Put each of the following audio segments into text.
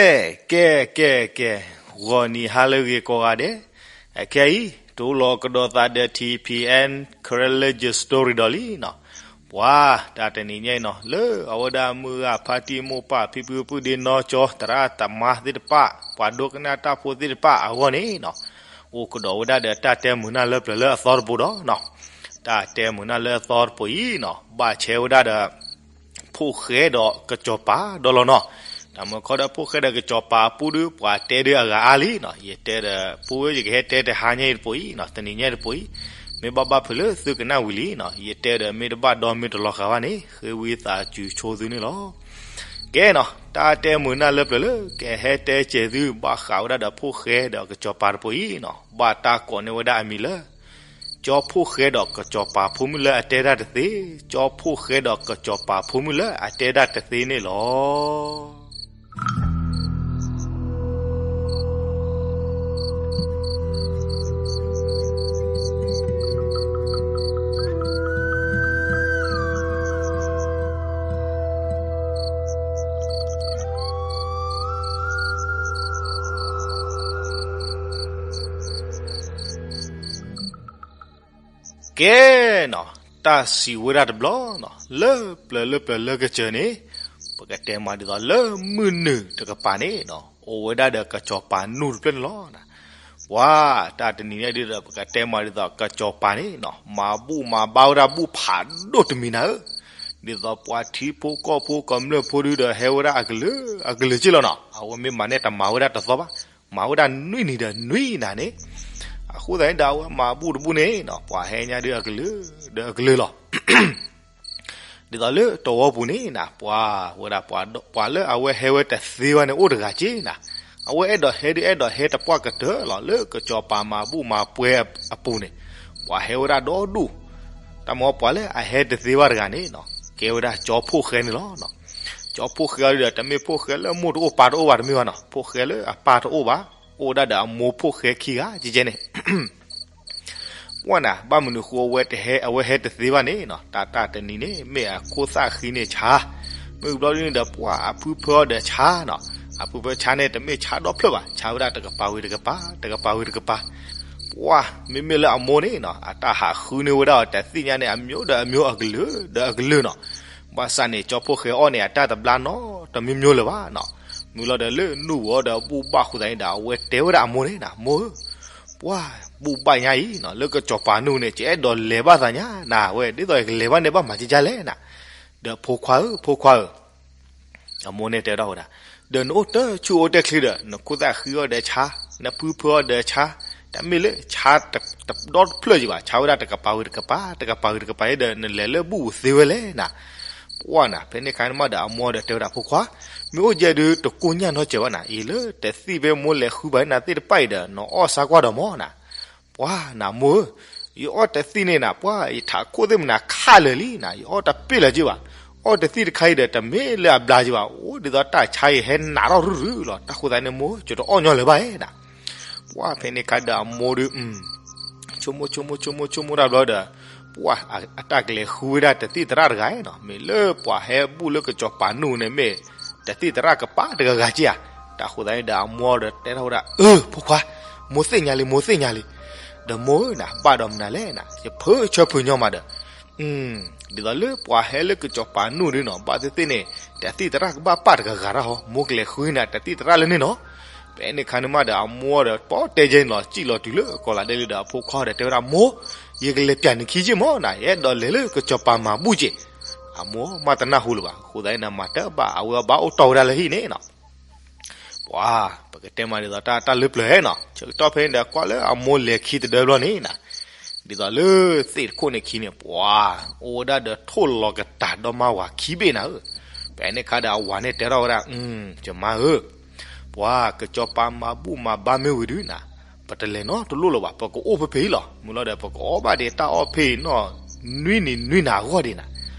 ကဲ ကဲ ကဲ ကဲ, ဂီၤနံၤဟါလၢအဂ့ၤကိးဂၤဒဲး, အခဲအံၤ တအိၣ်လီၤကဒီးသးဒီး ထံၣ်ဖံၣ်အဲၣ် Karen Legend Story ဒီးလံနီၤ. ပှၤတၢ်တနံၤညါအံၤနီၤ လၢအဝဲဒၣ်မုၢ်ဂၤဖါတံၢ်မိၢ်ပၢ် ဖံဖုဖုဒ့နီၢ်ကၠီ သရၣ်သမါသ့ၣ်တဖၣ် ပှၤဒိကနၣ်တၢ်ဖိသ့ၣ်တဖၣ်အဂီၢ်န့ၣ်နီၤ, အိၣ်ကဒီးဝဲဒၣ်ဒီးတၢ်တဲမုာ်နၢ်လၢပျၢၤလၢအသီတပူၤဒီးနီၤ. တၢ်တဲမုာ်နၢ်လၢအသီတပူၤအံၤနီၤ ဘၣ်ဆဲးဝဲဒၣ်ဒီး ဖိၣ်ဃဲဒီးကစီၤပၤဒီးလီၤနီၤ. တၢ်မုာ်ခီဒီးဖိၣ်ဃဲဒီးကစီၤပၤအပူၤဒီး ပှၤတဲဒီးအဂၤအါလံနီၤ. ယတဲဒီး ပဝဲယကဟဲတဲတဟါညါအံၤတပူၤအံၤနီၤ, တနံၤညါတပူၤအံၤ, မ့ၢ်ဘၣ်ဘၣ်ဖုးလၢသုကနၣ်ဝံၤလံနီၤ. ယတဲဒီးမ့ၢ်တဘၣ်ဒီမ့ၢ်တလီၤဃာ်ဘၣ်န့ၣ် ဃ့ဝံသးစူၤဆိသုန့ၣ်လီၤ. ကဲနီၤ တၢ်တဲမုာ်နၢ်လၢပျၢၤလၢကဟဲတဲစဲးသု ဘၣ်ဃးဝဲဒၣ်ဒီးဖိၣ်ဃဲဒီးကစီၤပၤတပူၤအံၤနီၤ ဘၣ်တၢ်ကိးန့ၢ်ဝဲဒၣ်အမံၤလၢ ကၠီဖိၣ်ဃဲဒီးကစီၤပၤဖိမုၣ်လၢအတဲတၢ်တသ့, ကၠီဖိၣ်ဃဲဒီးကစီၤပၤဖိမုၣ်လၢအတဲတၢ်တသ့န့ၣ်လီၤ. ကဲနီၤ တၢ်စံးဝဲဒၣ်တဘျီနီၤ လၢပျၢၤလၢပျၢၤလၢကစၢၢ်န့ၣ် ပကတဲမးဒ်သိးလၢမုၢ်နုာ်တကပၤန့ၣ်နီၤ အိၣ်ဝဲဒၣ်ဒီးကစီၤပၤနူၢ်တဖျၢၣ်န့ၣ်လီၤ. ပှၤတၢ်တနံၤညါဒ်သိး ပကတဲမးဒ်သိးကစီၤပၤန့ၣ်နီၤ မၤဘူၣ်မၤဘါဝဲဒၣ်ဘူၣ်ဖးဒိၣ်တမံၤနၤဧၢ, ဒ်သိးပှၤထံဖိကီၢ်ဖိကမျၢၢ်ဖိဒုဒီးဟဲဝဲဒၣ်အကလုာ်အကလုာ်က့လီၤနီၤ. အဝဲမ့ၢ်မၤန့ၢ်တမၤဝဲဒၣ်တသီဘၣ်, မၤဝဲဒၣ်နွံနံၤဒီးနွံနၤန့ၣ်, အဃိသတးန့ၣ်ဒီးအဝဲမၤဘူၣ်တဘူၣ်န့ၣ်နီၤ ပှၤဟဲညါဒုအကလုာ်ဒီးအကလုာ်လီၤ. ဒ်သိးလၢတဝီပူၤန့ၣ်နၤ ပှၤဝဲဒၣ် ပှၤလၢအဝဲဟဲဝဲတသ့ဘၣ်န့ၣ်အိၣ်တဂၤက့နၤ, အဝဲအဲၣ်ဒိးဟဲဒုးအဲၣ်ဒိးဟဲတပှၢ်ကတၢၢ်လီၤ လၢကစီၤပၤမၤဘူၣ်မၤပှဲၤအပူၤန့ၣ်, ပှၤဟဲဝဲဒၣ်ဒီဒူၣ်, တၢ်မ့ၢ်ပှၤလၢအဟဲတသ့ဘၣ်တဂၤန့ၣ်နီၤ ကဲဝဲဒၣ်ကၠီဖိၣ်ဃဲန့ၣ်လီၤ. ကၠီဖိၣ်ဃဲအံၤဒီး တမ့ၢ်ဖိၣ်ဃဲလၢမိၢ်တအိၣ်ပၢ်တအိၣ်ဘၣ်တမ့ၢ်ဘၣ်နီၤ, ဖိၣ်ဃဲလၢအပၢ်တအိၣ်ဘၣ်, အိၣ်ဝဲဒၣ်ဒီးအမိၢ်ဖိၣ်ဃဲခံဂၤကဲကဲန့ၣ် ပှၢ်နၤ ဘၣ်မနုၤဃိအဝဲတဟဲ အဝဲဟဲတသ့ဘၣ်န့ၣ်နီၤ, တၢ်တၢ်တနံၤန့ၣ် မ့ၢ်အခိၣ်သၣ်ဃံန့ၣ်ဆါ, မ့ၢ်ဘျီဒ်န့ၣ်ဒီး ပှၢ်အဖုဖၢအီၤဒီးဆါနီၤ, အဖုဖၢဆါန့ၣ် တမ့ၢ်ဆါဒီဖျၢၣ်ဘၣ်, ဆါဝဲဒၣ်တကပၤဝံၤတကပၤ တကပၤဝံၤတကပၤ, ပှၢ် မ့မ့ၢ်လၢအမိၢ်န့ၣ်နီၤ အတၢ်ဟးဃုန့ၢ်ဝဲဒၣ်အီၤတသ့ၣ်ညါန့ၣ် အမျိုးဒီးအမျိုးအကလုာ်ဒီးအကလုာ်နီၤ, ဘၣ်ဆၣ်န့ၣ် ကၠီဖိၣ်ဃဲအီၣ်န့ၣ် အတၢ်တဘျါနီတမံၤမံၤလၢၤဘၣ်နီၤ, မုၢ်လီၤဒီးလၢနူၢ်ဝဲဒီးဘူၣ်ဘၣ်ဃိသတးန့ၣ်ဒီး အဝဲတဲဝဲဒၣ်အမိၢ်န့ၣ်နီၤ, မိၢ်ဧၢ ပှၢ် ဘူၣ်ဘၣ်ညါအံၤနီၤ လၢကစီၤပၤနူၢ်န့ၣ် ယအဲၣ်ဒိးလဲၤဘၣ်သးညါနၤ, ဝဲဒ်သိးယကလဲၤဘၣ်န့ၣ် ဘၣ်မၤကကလဲၣ်နၤ, ဒီးဖိခွါဧၢ ဖိခွါဧၢ အမိၢ်န့ၣ်တဲဒၣ်ဝဲဒၣ်, ဒီးနအိၣ်တဆူၣ်အိၣ်တချ့ဒီး နခိၣ်သၣ်ဃံအီၤဒီးဆါ, နဖုဖၢအီၤဒီးဆါ, တမ့ၢ်လၢဆါတဒီတဖျၢၣ်ယံၤဘၣ်, ဆါဝဲဒၣ်တကပၤဝံၤတကပၤ တကပၤဝံၤတကပၤဒီး နလဲၤလၢဘူၣ်သ့ဝဲလဲၣ်နၤ, ပှၢ်နၤ ဖဲန့ၣ်အခါန့ၣ်မးဒီးအမိၢ်ဒီးတဲဝဲဒၣ်ဖိခွါ, မ့ၢ်အိၣ်ယဲဒုးတကိၢ်ညၣ်နီတစဲးဘၣ်နၤ, အံၤလၢတသ့ၣ်ဖဲမိၢ်လဲၤဃုဘၣ်နၤသ့ၣ်တဖၣ်အံၤဒီး နအီၣ်ဆါကွၢ်ဒီးမၢ်နၤ ပှၢ်နၤမိၢ်ဧၢ, ယအီၣ်တသ့ၣ်န့ၣ်နၤ ပှၢ် ယထးခိၣ်သ့ၣ်မနၤခးလၢာ်လံနၤ, ယအီၣ်တပ့ၢ်လၢၤက့ဘၣ်, အီၣ်တသ့ၣ်တခါအံၤဒီး တမ့ၢ်လၢအဘျါက့ဘၣ်, အိၣ်ဒ်သိးတၢ်ဆါအံၤဟဲနးထီၣ်ရုရုလီၤ, တၢ်ဃိသတးန့ၣ်မိၢ် ယတအီၣ်ညီလၢၤဘၣ်ဧါနၤ, ပှၢ်ဖဲန့ၣ်အခါဒီးအမိၢ်ဒီး ဆိကမိၣ်ဆိကမိၣ်ဆိကမိၣ်ဆိကမိၣ်တၢ်ဘျီဒီး, ပှၢ်အတၢ်ကလဲၤဃုဝဲဒၣ်တသ့ၣ်သရၣ်တဂၤနီၤ, မ့ၢ်လၢပှၤဟဲဘူၣ်လၢကစီၤပၤနူၢ်န့ၣ်မ့ၢ် တသ့ၣ်သရၣ်ကပၤတဂၤဂၤက့ဧါ, တၢ်ဃိသတးန့ၣ်ဒီးအမိၢ်ဒီးတဲထီၣ်ဝဲဒၣ်, အၢ ဖိခွါ, မိၢ်သ့ၣ်ညါလံ မိၢ်သ့ၣ်ညါလံ, ဒီးမိၢ်ဧၢနၤ ဘၣ်ဒီးမနုၤလဲၣ်နၤ ယဖုဆၢဖုညီမးဒီး ဒ်သိးလၢပှၤဟဲလၢကစီၤပၤနူၢ်ဒုနီၤ ဘၣ်သ့ၣ်သ့ၣ်န့ၣ် တသ့ၣ်သရၣ်ကဘၣ်ပာ်တဂၤဂၤတၢ်ဟီ မိၢ်ကလဲၤဃုနၤ တသ့ၣ်သရၣ်လၢန့ၣ်နီၤ, ဖဲန့ၣ်အခါန့ၣ်မးဒီးအမိၢ်ဒီး ပီၣ်တဲကဲန့ၣ်လီၤ စံၣ်လီၤတုၤလၢကီၢ်လးဒဲလံဒီးအဖိခွါဒီးတဲဝဲဒၣ် မိၢ်, ယကလဲၤပျးနခံက့မၢ်နၤ ယအဲၣ်ဒိးလဲၤလၢကစီၤပၤမၤဘူၣ်က့ၤ, အမိၢ်မးတနၢ်ဟူလၢၤဘၣ် အဃိသတးန့ၣ် မၤတၢ်ဘၣ် အဝဲဘၣ်အိၣ်တီၢ်ဝဲဒၣ်လၢဟံၣ်န့ၣ်နီၤ ပှၤ ပကတဲမးဒ်သိးတၢ်လၢပျၢၤဟဲနီၤ ဆၢကတီၢ်ဖဲန့ၣ်ဒီး ကွၢ်လၢအမိၢ်လဲၤခံတဒၢဘျီန့ၣ်နၤ, ဒ်သိးလၢသ့ၣ်တခိၣ်န့ၣ်ခံန့ၣ် ပှၤ အိၣ်ဝဲဒၣ်ဒီးထိၣ်လီၤကတၢ်ဒီမါဝၤခံဘ့ၣ်နၤဧၢ, ဖဲန့ၣ်အခါဒီးအဝၤန့ၣ်တဲထီၣ်ဝဲဒၣ်, ယမါဧၢ, ပှၤ ကစီၤပၤမၤဘူၣ်မၤဘါမ့ၢ်ဝံၤဒုနၤ, ပတလဲၤနီတလိၣ်လၢၤဘၣ် ပကအိၣ်ဖဲဖဲအံၤလီၤ မုၢ်လီၤဒီး ပကအီၣ်ဘၣ်ဒံးတၢ်အီၣ်ဖဲအံၤနီၢ်နွံနံၤနွံနၤအဂီၢ်ဒံးနၤ,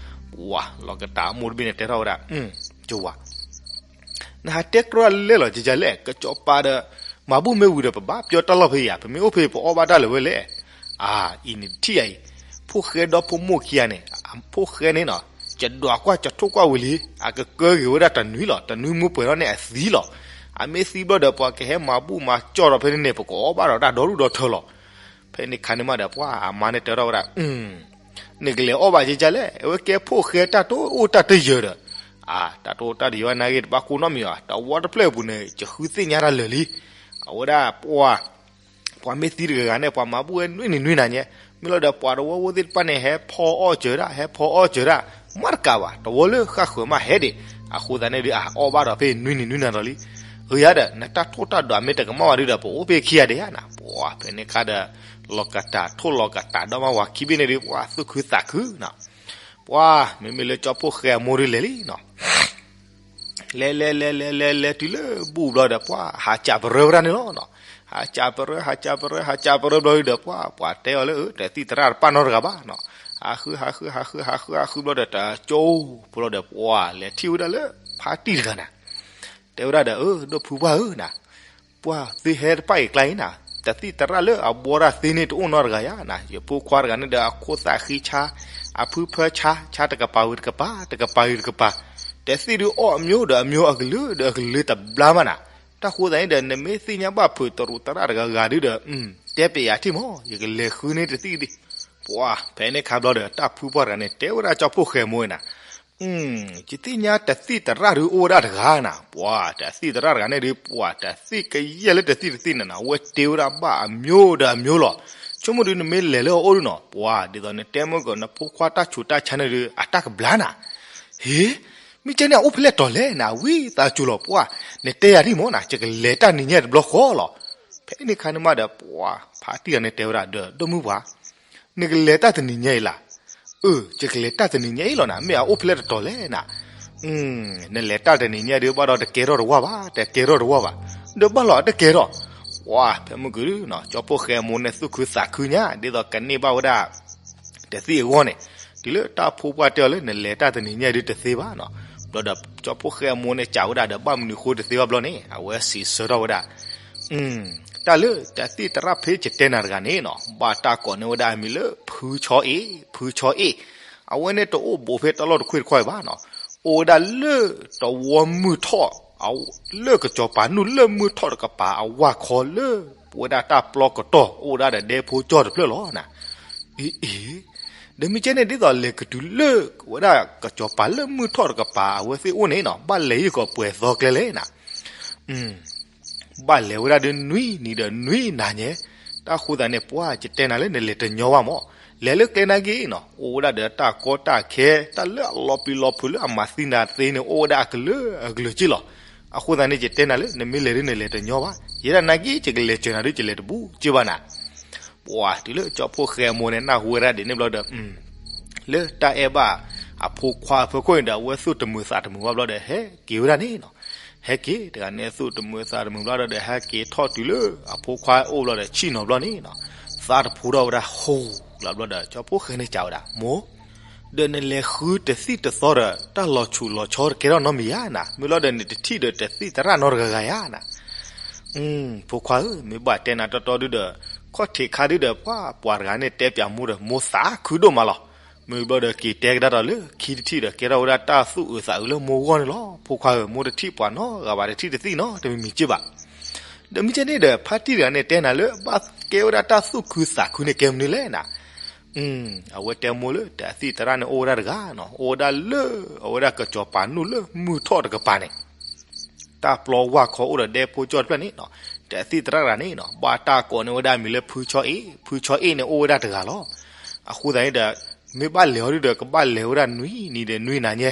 ပှၤ လီၤကတၢ်အမိၢ်တဘ့ၣ်န့ၣ်တဲထီၣ်ဝဲဒၣ်, ယဝၤ နဟးတဲကြၢးလဲၣ်လီၤ ကကလဲၣ် ကစီၤပၤဒီး မၤဘူၣ်မ့ၢ်ဝံၤဒီး ပဘၣ်ပျီတၢ်လီၢ်ဖဲအံၤဧါ ပမ့ၢ်အိၣ်ဖဲပအီၣ်ဘၣ်တၢ်လၢၤဝဲလဲၣ်. အါ အံၤန့ၣ်တထံၣ်အံၤ, ဖိၣ်ဃဲဒီဖိမိၢ်ခံဂၤန့ၣ်, ဖိၣ်ဃဲန့ၣ်နီၤ, ကဒွးကွၢ်ကထိၣ်ကွၢ်ဝံၤလံ, အကကၢဂ့ၤဝဲဒၣ်တနွံလီၤ, တနွံမ့ၢ်ပှဲၤထီၣ်န့ၣ်အသံလီၤ. အမ့ၢ်သံဘျီဒီး ပှၤကဟဲမၤဘူၣ်မၤကၠီၣ်ဒီး ဖဲန့ၣ်န့ၣ် ပကအီၣ်ဘၣ်ဒီးတၢ်ဒီဒူၣ်ဒီထၢလီၤ. ဖဲန့ၣ်ခါန့ၣ်မးဒီး ပှၤအမါန့ၣ်တဲထီၣ်ဝဲဒၣ်, နကလဲၤအီၣ်ဘၣ်ကကလဲၣ်, အဝဲကဲဖိၣ်ဃဲတၢ်တအိၣ်တၢ်တယၢၤဒီး, အတၢ်တအိၣ်တၢ်တယၢၤနာ်က့ တဘၣ်ကိၢ်နီတမံၤဘၣ်, တဝီတဖျၢၣ်အပူၤန့ၣ် ယဃုသ့ၣ်ညါတၢ်လၢာ်လံ. အဝဲဒၣ်ပှၤ ပှၤမ့ၢ်သံတဂၤဂၤန့ၣ် ပှၤမၤဘူၣ်ဝဲနွံနံၤနွံနၤညါ, မ့ၢ်လီၤဒီးပှၤတဝီဖိသ့ၣ်တဖၣ်န့ၣ် ဟဲဖီအီၣ်စၢၤဒၣ် ဟဲဖီအီၣ်စၢၤဒၣ်, မ့ၢ်တကးဘၣ် တဝီလၢဃၣ်ဃၢၤမးဟဲဒံး, အဃိသတးန့ၣ်ဒီး အအီၣ်ဘၣ်ဒီးဖဲနွံနံၤနွံနၤဒီးလံ. ဂ့ၤယါဒီး နတၢ်ထိၣ်တၢ်ဒွးမ့ၢ်တကမၣ်ဝဲဒုဒီး ပအိၣ်ဖဲခံဂၤဒဲးဧါနၤ, ပှၤဖဲန့ၣ်ခါဒီး လီၤကတၢ်ထိၣ်လီၤကတၢ်ဒီမါဝၤခံဘ့ၣ်န့ၣ်ဒီး ပှၤသူၣ်ခုသးခုနီၤ. ပှၤမ့မ့ၢ်လၢကၠီဖှိၣ်ဃဲအမိၢ်ဒီးလဲၤလံနီၤ လဲၤလဲၤလဲၤလဲၤလဲၤလဲၤတုၤလၢဘူၣ်ဘျီဒီး ပှၤဟးကးပရၢဝဲဒၣ်န့ၣ်လီၤနီၤ. ဟးကးပရၢ ဟးကးပရၢ ဟးကးပရၢဘျီဒီး ပှၤ ပှၤတဲအီၤလၢ တသံၣ်သရၣ်တပာ်နီတဂၤဘၣ်နီၤ. ဟးဃု ဟးဃု ဟးဃု ဟးဃု ဟးဃုဘျီဒီး တကၠိဖိလီၤဒီး ပှၤလဲၤထံၣ်ဝဲဒၣ်လၢ ဖါတံၢ်တဂၤန့ၣ် တဲဝဲဒၣ်ဒီး အၢ ဒိၣ်ဖုပှၢ်ဧၢနၤ, ပှၤသုဟဲတပာ်အံၤကျါအံၤနၤ, တသံၣ်သရၣ်လၢအဘှီတၢ်သ့န့ၣ် တအိၣ်နီတဂၤယါနၤ. ယဖိခွါတဂၤန့ၣ်ဒီး အခိၣ်သၣ်ဃံဆါ, အဖုဖၢဆါ, ဆါတကပၤဝံၤတကပၤ တကပၤဝံၤတကပၤ, တသံၣ်ဒုးအီၣ်အမျိုးဒီးအမျိုး အကလုာ်ဒီးအကလုာ်တဘျါမးနၤ. တၢ်ဃိသတးန့ၣ်ဒီး နမ့ၢ်သ့ၣ်ညါဘၣ်ဖုးတရူးသရၣ်တဂၤဂၤဒုဒီး တဲပျဲယၤထံၣ်မး ယကလဲၤဃုန့ၢ်တသံၣ်ဒံး. ပှၤဖဲန့ၣ်ခါဘျီဒီး တၢ်ဖုပှၢ်တဂၤန့ၣ် တဲဝဲဒၣ်ကၠီဖှိၣ်ဃဲမိၢ်နၤ ယသ့ၣ်ညါတသံၣ်သရၣ်ဒုအိၣ်ဝဲဒၣ်တဂၤနၤ. ပှၤ တသံၣ်သရၣ်တဂၤန့ၣ်ဒု ပှၤတသံၣ်ကယဲၢ်လၢတသံၣ်တသံၣ်န့ၣ်နၤ အဝဲတ့ဝဲဒၣ်ဘၣ်အမျိုးဒီးအမျိုးလီၤ. ဆိကမိၣ်ဒု နမ့ၢ်လဲၤလၢအအိၣ်ဒုနီၤ ပှၤဒ်သိးနတဲမုၢ်ကီး နဖိခွါတၢ်ဆူးတၢ်ဆါန့ၣ်ဒု အတၢ်ကဘျါနၤ. ဟ့, မ့ၢ်ကဲန့ၣ် အအိၣ်ဖဲလဲၣ်တီၤလဲၣ်နၤ ဝံသးစူၤလီၤ ပှၤ နတဲယၤဒ်မးနၤ ယကလဲၤတၢ်တနံၤညါတဘျီဃီလီၤ. ဖဲန့ၣ်ခါန့ၣ်မးဒီး ပှၤဖါတံၢ်တဂၤန့ၣ် တဲဝဲဒၣ်ဒီး ဒိၣ်မုၢ်ပှၤ နကလဲၤတၢ်တနံၤညါအံၤလၢ်. အၢ ယကလဲၤတၢ်တနံၤညါအံၤလီၤနၤ မ့ၢ်အအိၣ်ဖဲလဲၣ်တတီၤလဲၣ်နၤ. နလဲၤတၢ်တနံၤညါဒုးဘၣ်ဒီး တကဲထီၣ်တဝၢ်ဘၣ် တကဲထီၣ်တဝၢ်ဘၣ်. ဒီးဘၣ်လီၤအတကဲထီၣ်. ပှၤဖဲမုၢ်ကီးဒုနီၤ ကၠီဖှိၣ်ဃဲအမိၢ်န့ၣ် သူၣ်ခုသးခုညါ ဒ်သိးကန့ၢ်ဘၣ်ဝဲဒၣ် တသံၣ်အဂီၢ်န့ၣ် တုၤလၢတၢ်ဖုပှၢ်တဲအီၤလၢ နလဲၤတၢ်တနံၤညါဒုးတသ့ဘၣ်နီၤ. ဘျီဒီးကၠီဖှိၣ်ဃဲအမိၢ်န့ၣ် စံးဝဲဒၣ်ဒီး ဘၣ်မနုၤဃိတသ့ဘၣ်ဘျီန့ၣ် အဝဲစံးဆၢထီၣ်ဝဲဒၣ် တၢ်လၢတၢ်သ့ၣ်တရၣ်ဖဲယတဲနၤတဂၤန့ၣ်နီၤ ဘၣ်တၢ်ကိးန့ၢ်ဝဲဒၣ်အမံၤလၢ ဖုဆီအ့ၣ် ဖုဆီအ့ၣ်. အဝဲန့ၣ်တအိၣ်ဘူးဖဲတၢ်လီၢ်တခွ့ၣ်တခီအံၤဘၣ်နီၤ. အိၣ်ဝဲဒၣ်လၢတဝီမုၢ်ထီၣ် လၢကစီၤပၤနူၢ်လၢမုၢ်ထီၣ်တကပၤအဝၢ်ခီလၢ ပဝဲဒၣ်တၢ်ပျီကတီၢ် အိၣ်ဝဲဒၣ်ဒီးဒဲဖိကၠီတဖျၢၣ်လီၤနၤ. အ့ အ့ ဒီးမ့ၢ်ကဲန့ၣ် ဒ်သိးလဲၤကတုၤလၢဝဲဒၣ်ကစီၤပၤလၢမုၢ်ထီၣ်တကပၤ အဝဲသ့ၣ်အိၣ်န့ၣ်နီၤ ဘၣ်လဲၤဟံၣ်ကီးပှဲၤသီကျဲလဲၣ်နၤ. ဘၣ်လဲၤဝဲဒၣ်ဒီးနွံနံၤဒီးနွံနၤညါ. တၢ်ဃိသတးန့ၣ် ပှၤယတဲနၤလၢနလဲၤတညီဘၣ်မး. လဲၤလၢကျဲနာ်က့နီၤ အိၣ်ဝဲဒၣ်ဒီးတၢ်ကီတၢ်ခဲ တၢ်လၢအလီၤပျံၤလီၤဖုးလၢအမၤသံနၤသ့န့ၣ် အိၣ်ဝဲဒၣ်အကလုာ်အကလုာ်က့လီၤ. အဃိသတးန့ၣ် ယတဲနၤလၢ နမ့ၢ်လဲၤဒီးနလဲၤတညီဘၣ်. ယဲဒၣ်နာ်က့ ယကလဲၤစၢၤနၤဒီး ယလဲၤတဘူးက့ဘၣ်နၤ. ပှၤတုၤလၢကၠီဖှိၣ်ဃဲအမိၢ်န့ၣ် နၢ်ဟူဝဲဒၣ်ဒ်န့ၣ်ဘျီဒီး လၢတၢ်အဲၣ်ဘၣ်အဖိခွါအဖီခိၣ်န့ၣ်ဒီး အဝဲသူၣ်တမုာ်သးတမုာ်ဘၣ်ဘျီဒီး ဟဲက့ၤဝဲဒၣ်န့ၣ်နီၤ. ဟဲက့ၤတဂၤန့ၣ် သူၣ်တမုာ်သးတမုာ်ဘျီဒီး ဟဲက့ၤထီၣ်တုၤလၢအဖိခွါအိၣ်ဘျီဒီး ဆံၣ်နီၤဘျီန့ၣ်နီၤ သးတဖိထီၣ်ဝဲဒၣ်ဟူလီၤဘျီဒီး ကၠီဖှိၣ်ဃဲန့ၣ်စံးဝဲဒၣ် မိၢ် ဒီးနလဲၤဃုတသံၣ်တသီဒီး တၢ်လီၤဆူးလီၤဆီတကဲထီၣ်နီတမံၤဧါနၤ. မ့ၢ်လီၤဒီး နတထံၣ်ဒီးတသံၣ်သရၣ်နီတဂၤဂၤဧါနၤ. ဖိခွါဧၢ, မ့ၢ်ဘၣ်တဲနၤတီတီဒုဒီး ခီၣ်ထံးခါဒုဒီး ပှၤပှၤတဂၤန့ၣ်တဲပၠးမိၢ်ဒီး မိၢ်သးခုဒိၣ်မးလီၤ. မ့ၢ်ဘျီဒီး က့ၤတဲကဒါဒီးလၢခံတထံၣ်ဒီး ကဲထီၣ်ဝဲဒၣ်တၢ်သူၣ်အုးသးအုးလၢမိၢ်ဂီၢ်န့ၣ်လီၤ. ဖိခွါဧၢ, မိၢ်တထံၣ်ပှၤနီတဂၤဘၣ် တထံၣ်တသံၣ်နီတမံၤမံၤက့ဘၣ်. ဒီးမ့ၢ်ကဲန့ၣ်ဒီး ဖါတံၢ်တဂၤန့ၣ်တဲနၤလၢ ဘၣ်ကဲဝဲဒၣ်တၢ်သူၣ်ခုသးခုန့ၣ် ကဲမနုၤလဲၣ်နၤ. အဝဲတဲမိၢ်လၢ တသံၣ်သရၣ်န့ၣ်အိၣ်ဝဲဒၣ်တဂၤနီၤ, အိၣ်ဝဲဒၣ်လၢ အဝဲဒၣ်ကစီၤပၤနူၢ်လၢမုၢ်ထီၣ်တကပၤန့ၣ် တၢ်ပျီဝၢ်ခီအိၣ်ဒီးဒဲဖိကၠီတဖျၢၣ်န့ၣ်နီၤ, တသံၣ်သရၣ်တဂၤန့ၣ်နီၤ, ဘၣ်တၢ်ကိးန့ၢ်ဝဲဒၣ်အမံၤလၢဖုဆီအ့ၣ်, ဖုဆီအ့ၣ်န့ၣ်အိၣ်ဝဲဒၣ်တဂၤလီၤ. အဃိသတးန့ၣ်ဒီး မ့ၢ်ဘၣ်လဲၤအီၤဒုဒီး ကဘၣ်လဲၤဝဲဒၣ်နွံနံၤဒီးနွံနၤညါ,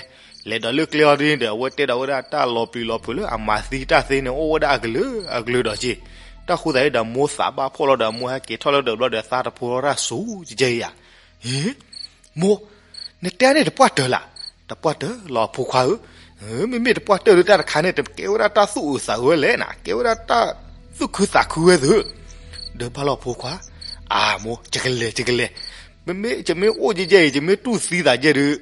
လဲၤဒီးလၢကျဲအီၤဒ်န့ၣ်ဒီး အဝဲတဲဒီးဝဲဒၣ်တၢ်လီၤပျံၤလီၤဖုးလၢအမၤသံတၢ်သ့န့ၣ် အိၣ်ဝဲဒၣ်အကလုာ်အကလုာ်ဒီးက့ၤ, တၢ်ဃိသတးန့ၣ်ဒီး မိၢ်သးဘၣ်ဖှီၣ်လီၤဒီး မိၢ်ဟဲက့ၤထီၣ်လၢဒီးဘျီဒီး သးတဖိထီၣ်တၢ်စူၤကဲကဲဧါ. ဟ့ မိၢ်, နတဲန့ၣ်တပှၢ်တၢၢ်လၢ်, တပှၢ်တၢၢ်လီၤဖိခွါဧၢ, မ့မ့ၢ်တပှၢ်တၢၢ်ဒုးတၢ်တခါန့ၣ် တကဲဝဲဒၣ်တၢ်သူၣ်အုးသးအုးဝဲလဲၣ်နၤ, ကဲဝဲဒၣ်တၢ်သူၣ်ခုသးခုဝဲသု, ဒီးဘၣ်လီၤဖိခွါ, အမိၢ် ယကလဲၤ ယကလဲၤ, မ့မ့ၢ်ယမ့ၢ်အိၣ်ယဲယဲအံၤ ယမ့ၢ်တူၢ်သံသးယဲဒုး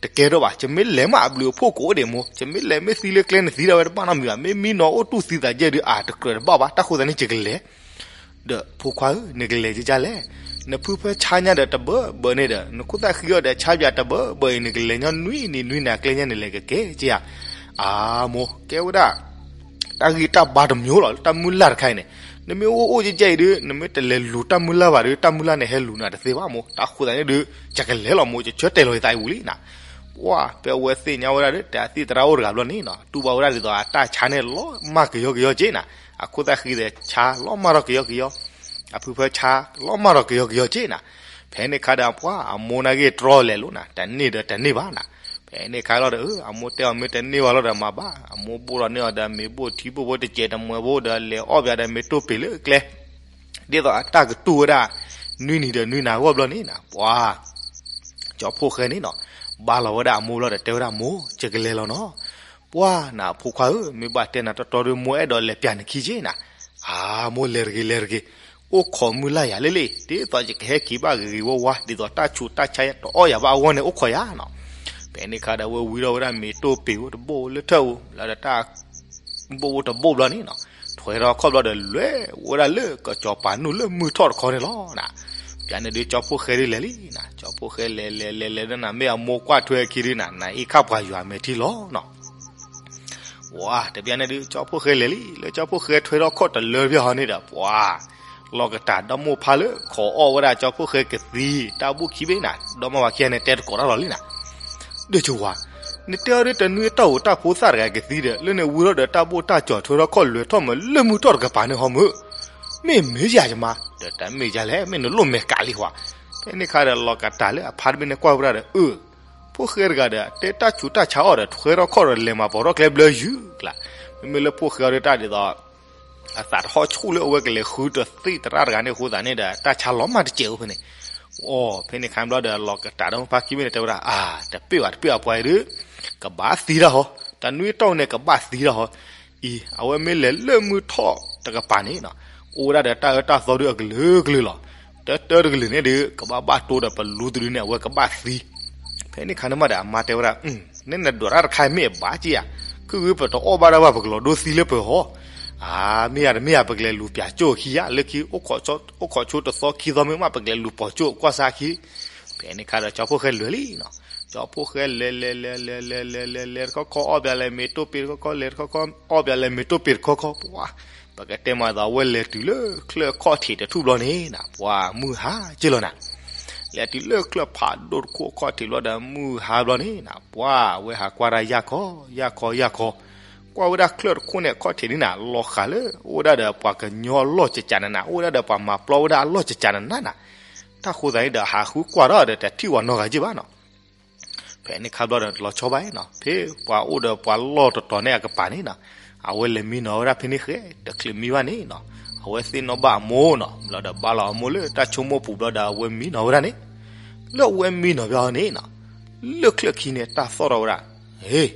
တကဲထီၣ်ဘၣ်, ယမ့ၢ်လဲၤမးအဘျုးအဖှိၣ်ကအိၣ်ဒံးမိၢ်, ယမ့ၢ်လဲၤမ့ၢ်သံလၢကျဲန့ၣ်သံဒၣ်ဝဲတဘၣ်နီတမံၤဘၣ်, မ့မ့ၢ်နီၢ်အိၣ်တူၢ်သံသးယဲဒုး အတကြၢးတဘၣ်ဘၣ်, တၢ်ဃိသတးန့ၣ်ယကလဲၤ ဒီးဖိခွါဧၢ, နကလဲၤကကလဲၣ်, နဖုဖၢဆါညါဒီးတဘၢဘၢန့ၣ်ဒီး နခိၣ်သၣ်ဃံအီၤဒီးဆါပၠးတဘၢဘၢအံၤ နကလဲၤညီနွံနံၤနွံနၤကျဲညါန့ၣ် လဲၤကကဲက့ဧါ. အမိၢ် ကဲဝဲဒၣ် တၢ်ဂံၢ်တၢ်ဘါတမျိုးလီၤ လၢတၢ်မုၢ်လၢ်တခါအံၤန့ၣ်, နမ့ၢ်အိၣ်အိၣ်ကဲကဲအံၤဒီး နမ့ၢ်တလဲၤလူၤတၢ်မုၢ်လၢ်ဘၣ်ဒီး တၢ်မုၢ်လၢ်န့ၣ်ဟဲလူၤနၤတသ့ဘၣ်မိၢ်, တၢ်ဃိသးန့ၣ်ဒီး ယကလဲၤလီၤမိၢ် ယဆၢတဲာ်လီၤယသးအံၤဝံၤလံနၤ. ပှၢ် ဖဲအဝဲသ့ၣ်ညါဝဲဒၣ်ဒီး တၢ်သံၣ်သရၣ်အိၣ်တဂၤဘျီန့ၣ်နီၤ တူၢ်ဘၣ်ဝဲဒၣ်ဒ်သိးအတၢ်ဆါန့ၣ် လီၤမၢ်ကယီကယီက့နၤ, အခိၣ်သၣ်ဃံဒီးဆါလီၤမၢ်ထီၣ်ကယီကယီ, အဖုဖၢဆါလီၤမၢ်ထီၣ်ကယီကယီက့နၤ. ဖဲန့ၣ်ခါဒီးပှၢ် အမိၢ်နာ်က့ၤတြီလဲၤလိာ်နၤ တန့ၢ်ဒီးတန့ၢ်ဘၣ်နၤ. ဖဲန့ၣ်ခါလီၤဒီး အမိၢ်တဲအီၤမ့ၢ်တန့ၢ်ဘၣ်လီၤဒီးမၤဘၣ်, အမိၢ်ဘိၣ်ထီၣ်န့ၢ်အီၤဒီးမ့ၤဘိၣ်ထံဘိၣ်ဖိတစဲးတမှဲၤဖိဒီး လဲၤအီၣ်ဘၣ်ဒီးမ့ၤတိၢ်ပ့ၤလၢကျဲ ဒ်သိးအတၢ်ကတူၢ်ဝဲဒၣ် နွံနံၤဒီးနွံနၤအဂီၢ်ဘျီန့ၣ်နၤ ပှၤ ကၠီဖှိၣ်ဃဲန့ၣ်နီၤ ဘါလီၤဝဲဒၣ်အမိၢ်ဘျီဒီးတဲဝဲဒၣ်မိၢ် ယကလဲၤလီၤနီၤ. ပှၢ်နၤဖိခွါဧၢ မ့ၢ်ဘၣ်တဲနၤတီတီဒီးမိၢ်အဲၣ်ဒိးလဲၤပျးနခံက့နၤ. အမိၢ်လဲၤတဂ့ၤလဲၤတဂ့ၤ, အိၣ်ခိးမုၢ်လၢ်ယၤလၢလံ ဒ်သိးယကဟဲက့ၤဘၣ်ဂ့ၤဂ့ၤဝါဝါ ဒ်သိးတၢ်ဆူးတၢ်ဆါတအီၣ်ယၤဘၣ်အဂီၢ်န့ၣ် အိၣ်ခိးယၤနီၤ. ဖဲန့ၣ်ခါဒီးအဝဲဝံထီၣ်ဝဲဒၣ်မ့ၤတိၢ်ပ့ၤဖိတဘိၣ်လၢထၢၣ်ဧိၤ လၢဒီးတၢ် ဘိၣ်ဖိတဘိၣ်ဘျီန့ၣ်နီၤ ထွဲထီၣ်ခီၣ်ဘျီဒီးလဲၤဝဲဒၣ်လၢကစီၤပၤနူၢ်လၢမုၢ်ထီၣ်တခီန့ၣ်လီၤနၤ. ပျၢ်န့ၣ်ဒုးကၠီဖှိၣ်ဃဲဒုးလဲၤလံနၤ ကၠီဖှိၣ်ဃဲလဲၤလဲၤလဲၤလဲၤလၢနၤ မ့ၢ်အမိၢ်ကွၢ်ထွဲအခံဒုးနၤ နအံၤခၣ်ပှၤယွၤမဲာ်ထံလီၤနီၤ. ဝါ တပျၢ်န့ၣ်ဒုး ကၠီဖှိၣ်ဃဲလဲၤလံ လၢကၠီဖှိၣ်ဃဲထွဲထီၣ်ခီၣ်တလၢတပျၢ်ဟီန့ၣ်ဒီး ပှၤ လီၤကတၢ်ဒီမိၢ်ဖးလၢ ခိးအီၣ်ဝဲဒၣ်ကၠီဖှိၣ်ဃဲကသံ တၢ်ဘူၣ်ခံဘ့ၣ်နၤ ဒီမိၢ်ဝၤခံဂၤန့ၣ် တဲတကိးတၢ်လီၤလံနၤ. ဒုးကဝါ နတဲအီၤဒုးတနွံအတီၢ်ဧိၤ တၢ်ဖိသၣ်တဂၤကသံဒီး လၢနဝံထီၣ်ဒီးတၢ်ဘိၣ်တၢ်ကၠီၤထွဲထီၣ်ခီၣ်လဲၤထီၣ်မးလၢမုၢ်ထီၣ်တကပၤန့ၣ်ဟီမး. မ့ၢ်မ့ၢ်ယၤယမါ ဒီးတမ့ၢ်ယၤလဲၣ် မ့ၢ်နလိၣ်မဲာ်ကးလံဟီ. ဖဲန့ၣ်ခါဒီးလီၤကတၢ်လၢအဖါတဘ့ၣ်န့ၣ်ကွၢ်ဝဲဒၣ်ဒီး အၢ ဖိၣ်ဃဲတဂၤဒီး တဲတၢ်ဆူးတၢ်ဆါအီၣ်ဒီး ထွဲထီၣ်ခီၣ်ဒီးလဲၤမၤပိာ်ထီၣ်ကျဲဘျၢယုၢ်ကျါ. မ့မ့ၢ်လၢဖိၣ်ဃဲအီၤဒုးတၢ်ဒ်သိး အသးတဟီၣ်ဆူၣ်လၢအဝဲကလဲၤဃုတသံၣ်သရၣ်တဂၤန့ၣ်အဃိသတးန့ၣ်ဒီး တၢ်ဆါလီၤမၢ်တစဲးအိၣ်ဖဲန့ၣ်. အိ ဖဲန့ၣ်ခါဘျီဒီး လီၤကတၢ်ဒီးမိၢ်ဖးခံဘ့ၣ်န့ၣ် တဲဝဲဒၣ် အါ တပ့ၢ်ဘၣ်တပ့ၢ်ဘၣ်ပှၤအံၤဒုး ကဘၣ်သံတၢ်ဟီ, တနွံအတီၢ်န့ၣ် ကဘၣ်သံတၢ်ဟီ. အံၤ အဝဲမ့ၢ်လဲၤလၢမုၢ်ထီၣ်တကပၤန့ၣ် အိၣ်ဝဲဒၣ်ဒီးတၢ်အၢတၢ်သီဒုးအကလုာ်ကလုာ်လီၤ. တၢတၢတကလုာ်န့ၣ်ဒီး ကဘၣ်ဘၣ်တိၢ်ဒီးပလူတဒုန့ၣ် အဝဲကဘၣ်သံ. ဖဲန့ၣ်ခါန့ၣ်မးဒီး အမါတဲဝဲဒၣ် နဲနဒိးတၢ်တခါမ့ၢ်အဘၣ်က့ဧါ, ခုဂုပတအီၣ်ဘၣ်ဒၣ်ဘၣ် ပကလီၤဒိသံလၢပှၤဟီ. အါ မ့ၢ်ယၤတမ့ၢ်ယၤ ပကလဲၤလူၤပၠးကၠိၣ်ခံယၤ လၢခံ အိၣ်ခိးဆိတသီခံသီမ့ၢ်မး ပကလဲၤလူၤပိာ်ကၠိၣ်ကွၢ်စၢ်ခံ. ဖဲန့ၣ်ခါဒီးကၠီဖှိၣ်ဃဲလဲၤလံနီၤ. ကၠီဖှိၣ်ဃဲလဲၤလဲၤလဲၤလဲၤလဲၤလဲၤလဲၤလဲၤတခီခီ အီၣ်ဘၣ်လဲၤမ့ၤတိၢ်ပ့ၤတခီခီ လဲၤတခီခီ အီၣ်ဘၣ်လဲၤမ့ၤတိၢ်ပ့ၤတခီခီ ပှၤ ပကတဲမးသိး အဝဲလဲၤတုၤလၢချၢၣ်ခီၣ်ထံးတထူၣ်ဘျီန့ၣ်နၤ ပှၤမုၢ်ဟါက့လီၤနၤ. လဲၤတုၤလၢချၢၣ်ဖးဒိၣ်တခိၣ်အခီၣ်ထံးဘျီဒီး မုၢ်ဟါဘျီန့ၣ်နၤ ပှၤဝဲဟးကွၢ်တၢ်ယၢ်ခီ ယၢ်ခီ ယၢ်ခီ, ကွၢ်ဝဲဒၣ်ချၢၣ်တခိၣ်န့ၣ် အခီၣ်ထံးန့ၣ်နၤ လီၤဃာ်လၢ အိၣ်ဝဲဒၣ်ဒီးပှၤကညီအလီၢ်ကကးနးနး အိၣ်ဝဲဒၣ်ဒီးပှၤမၤပျီဝဲဒၣ်အလီၢ်ကကးနးနးနၤ. တၢ်ဃိသတးန့ၣ်ဒီး ဟးဃုကွၢ်ထီၣ်ဒီး တထံၣ်ဝဲနီတဂၤက့ဘၣ်နီၤ. ဖဲန့ၣ်ခါဘျီဒီး လီၤဆီဘၣ်နီၤ ဖဲပှၤအိၣ်ဒီးပှၤလီၢ်တတီၤန့ၣ်အကပၤန့ၣ်နီၤ အဝဲလဲၤမံနီၤဝဲဒၣ်ဖဲန့ၣ်ဃဲ တချုးမံဘၣ်န့ၣ်နီၤ အဝဲသ့ၣ်နီၣ်ဘၣ်အမိၢ်နီၤ ဘျီဒီးဘၣ်လီၤအမိၢ်လၢတၢ်ဆိကမိၣ်ပူၤဘျီဒီး အဝဲမံနီၤဝဲဒၣ်န့ၣ် လၢအဝဲမံနီၤဘၣ်အီၤန့ၣ်နီၤ လၢချၢၣ်ခံန့ၣ် တၢ်သီၣ်ထီၣ်ဝဲဒၣ် ဟ့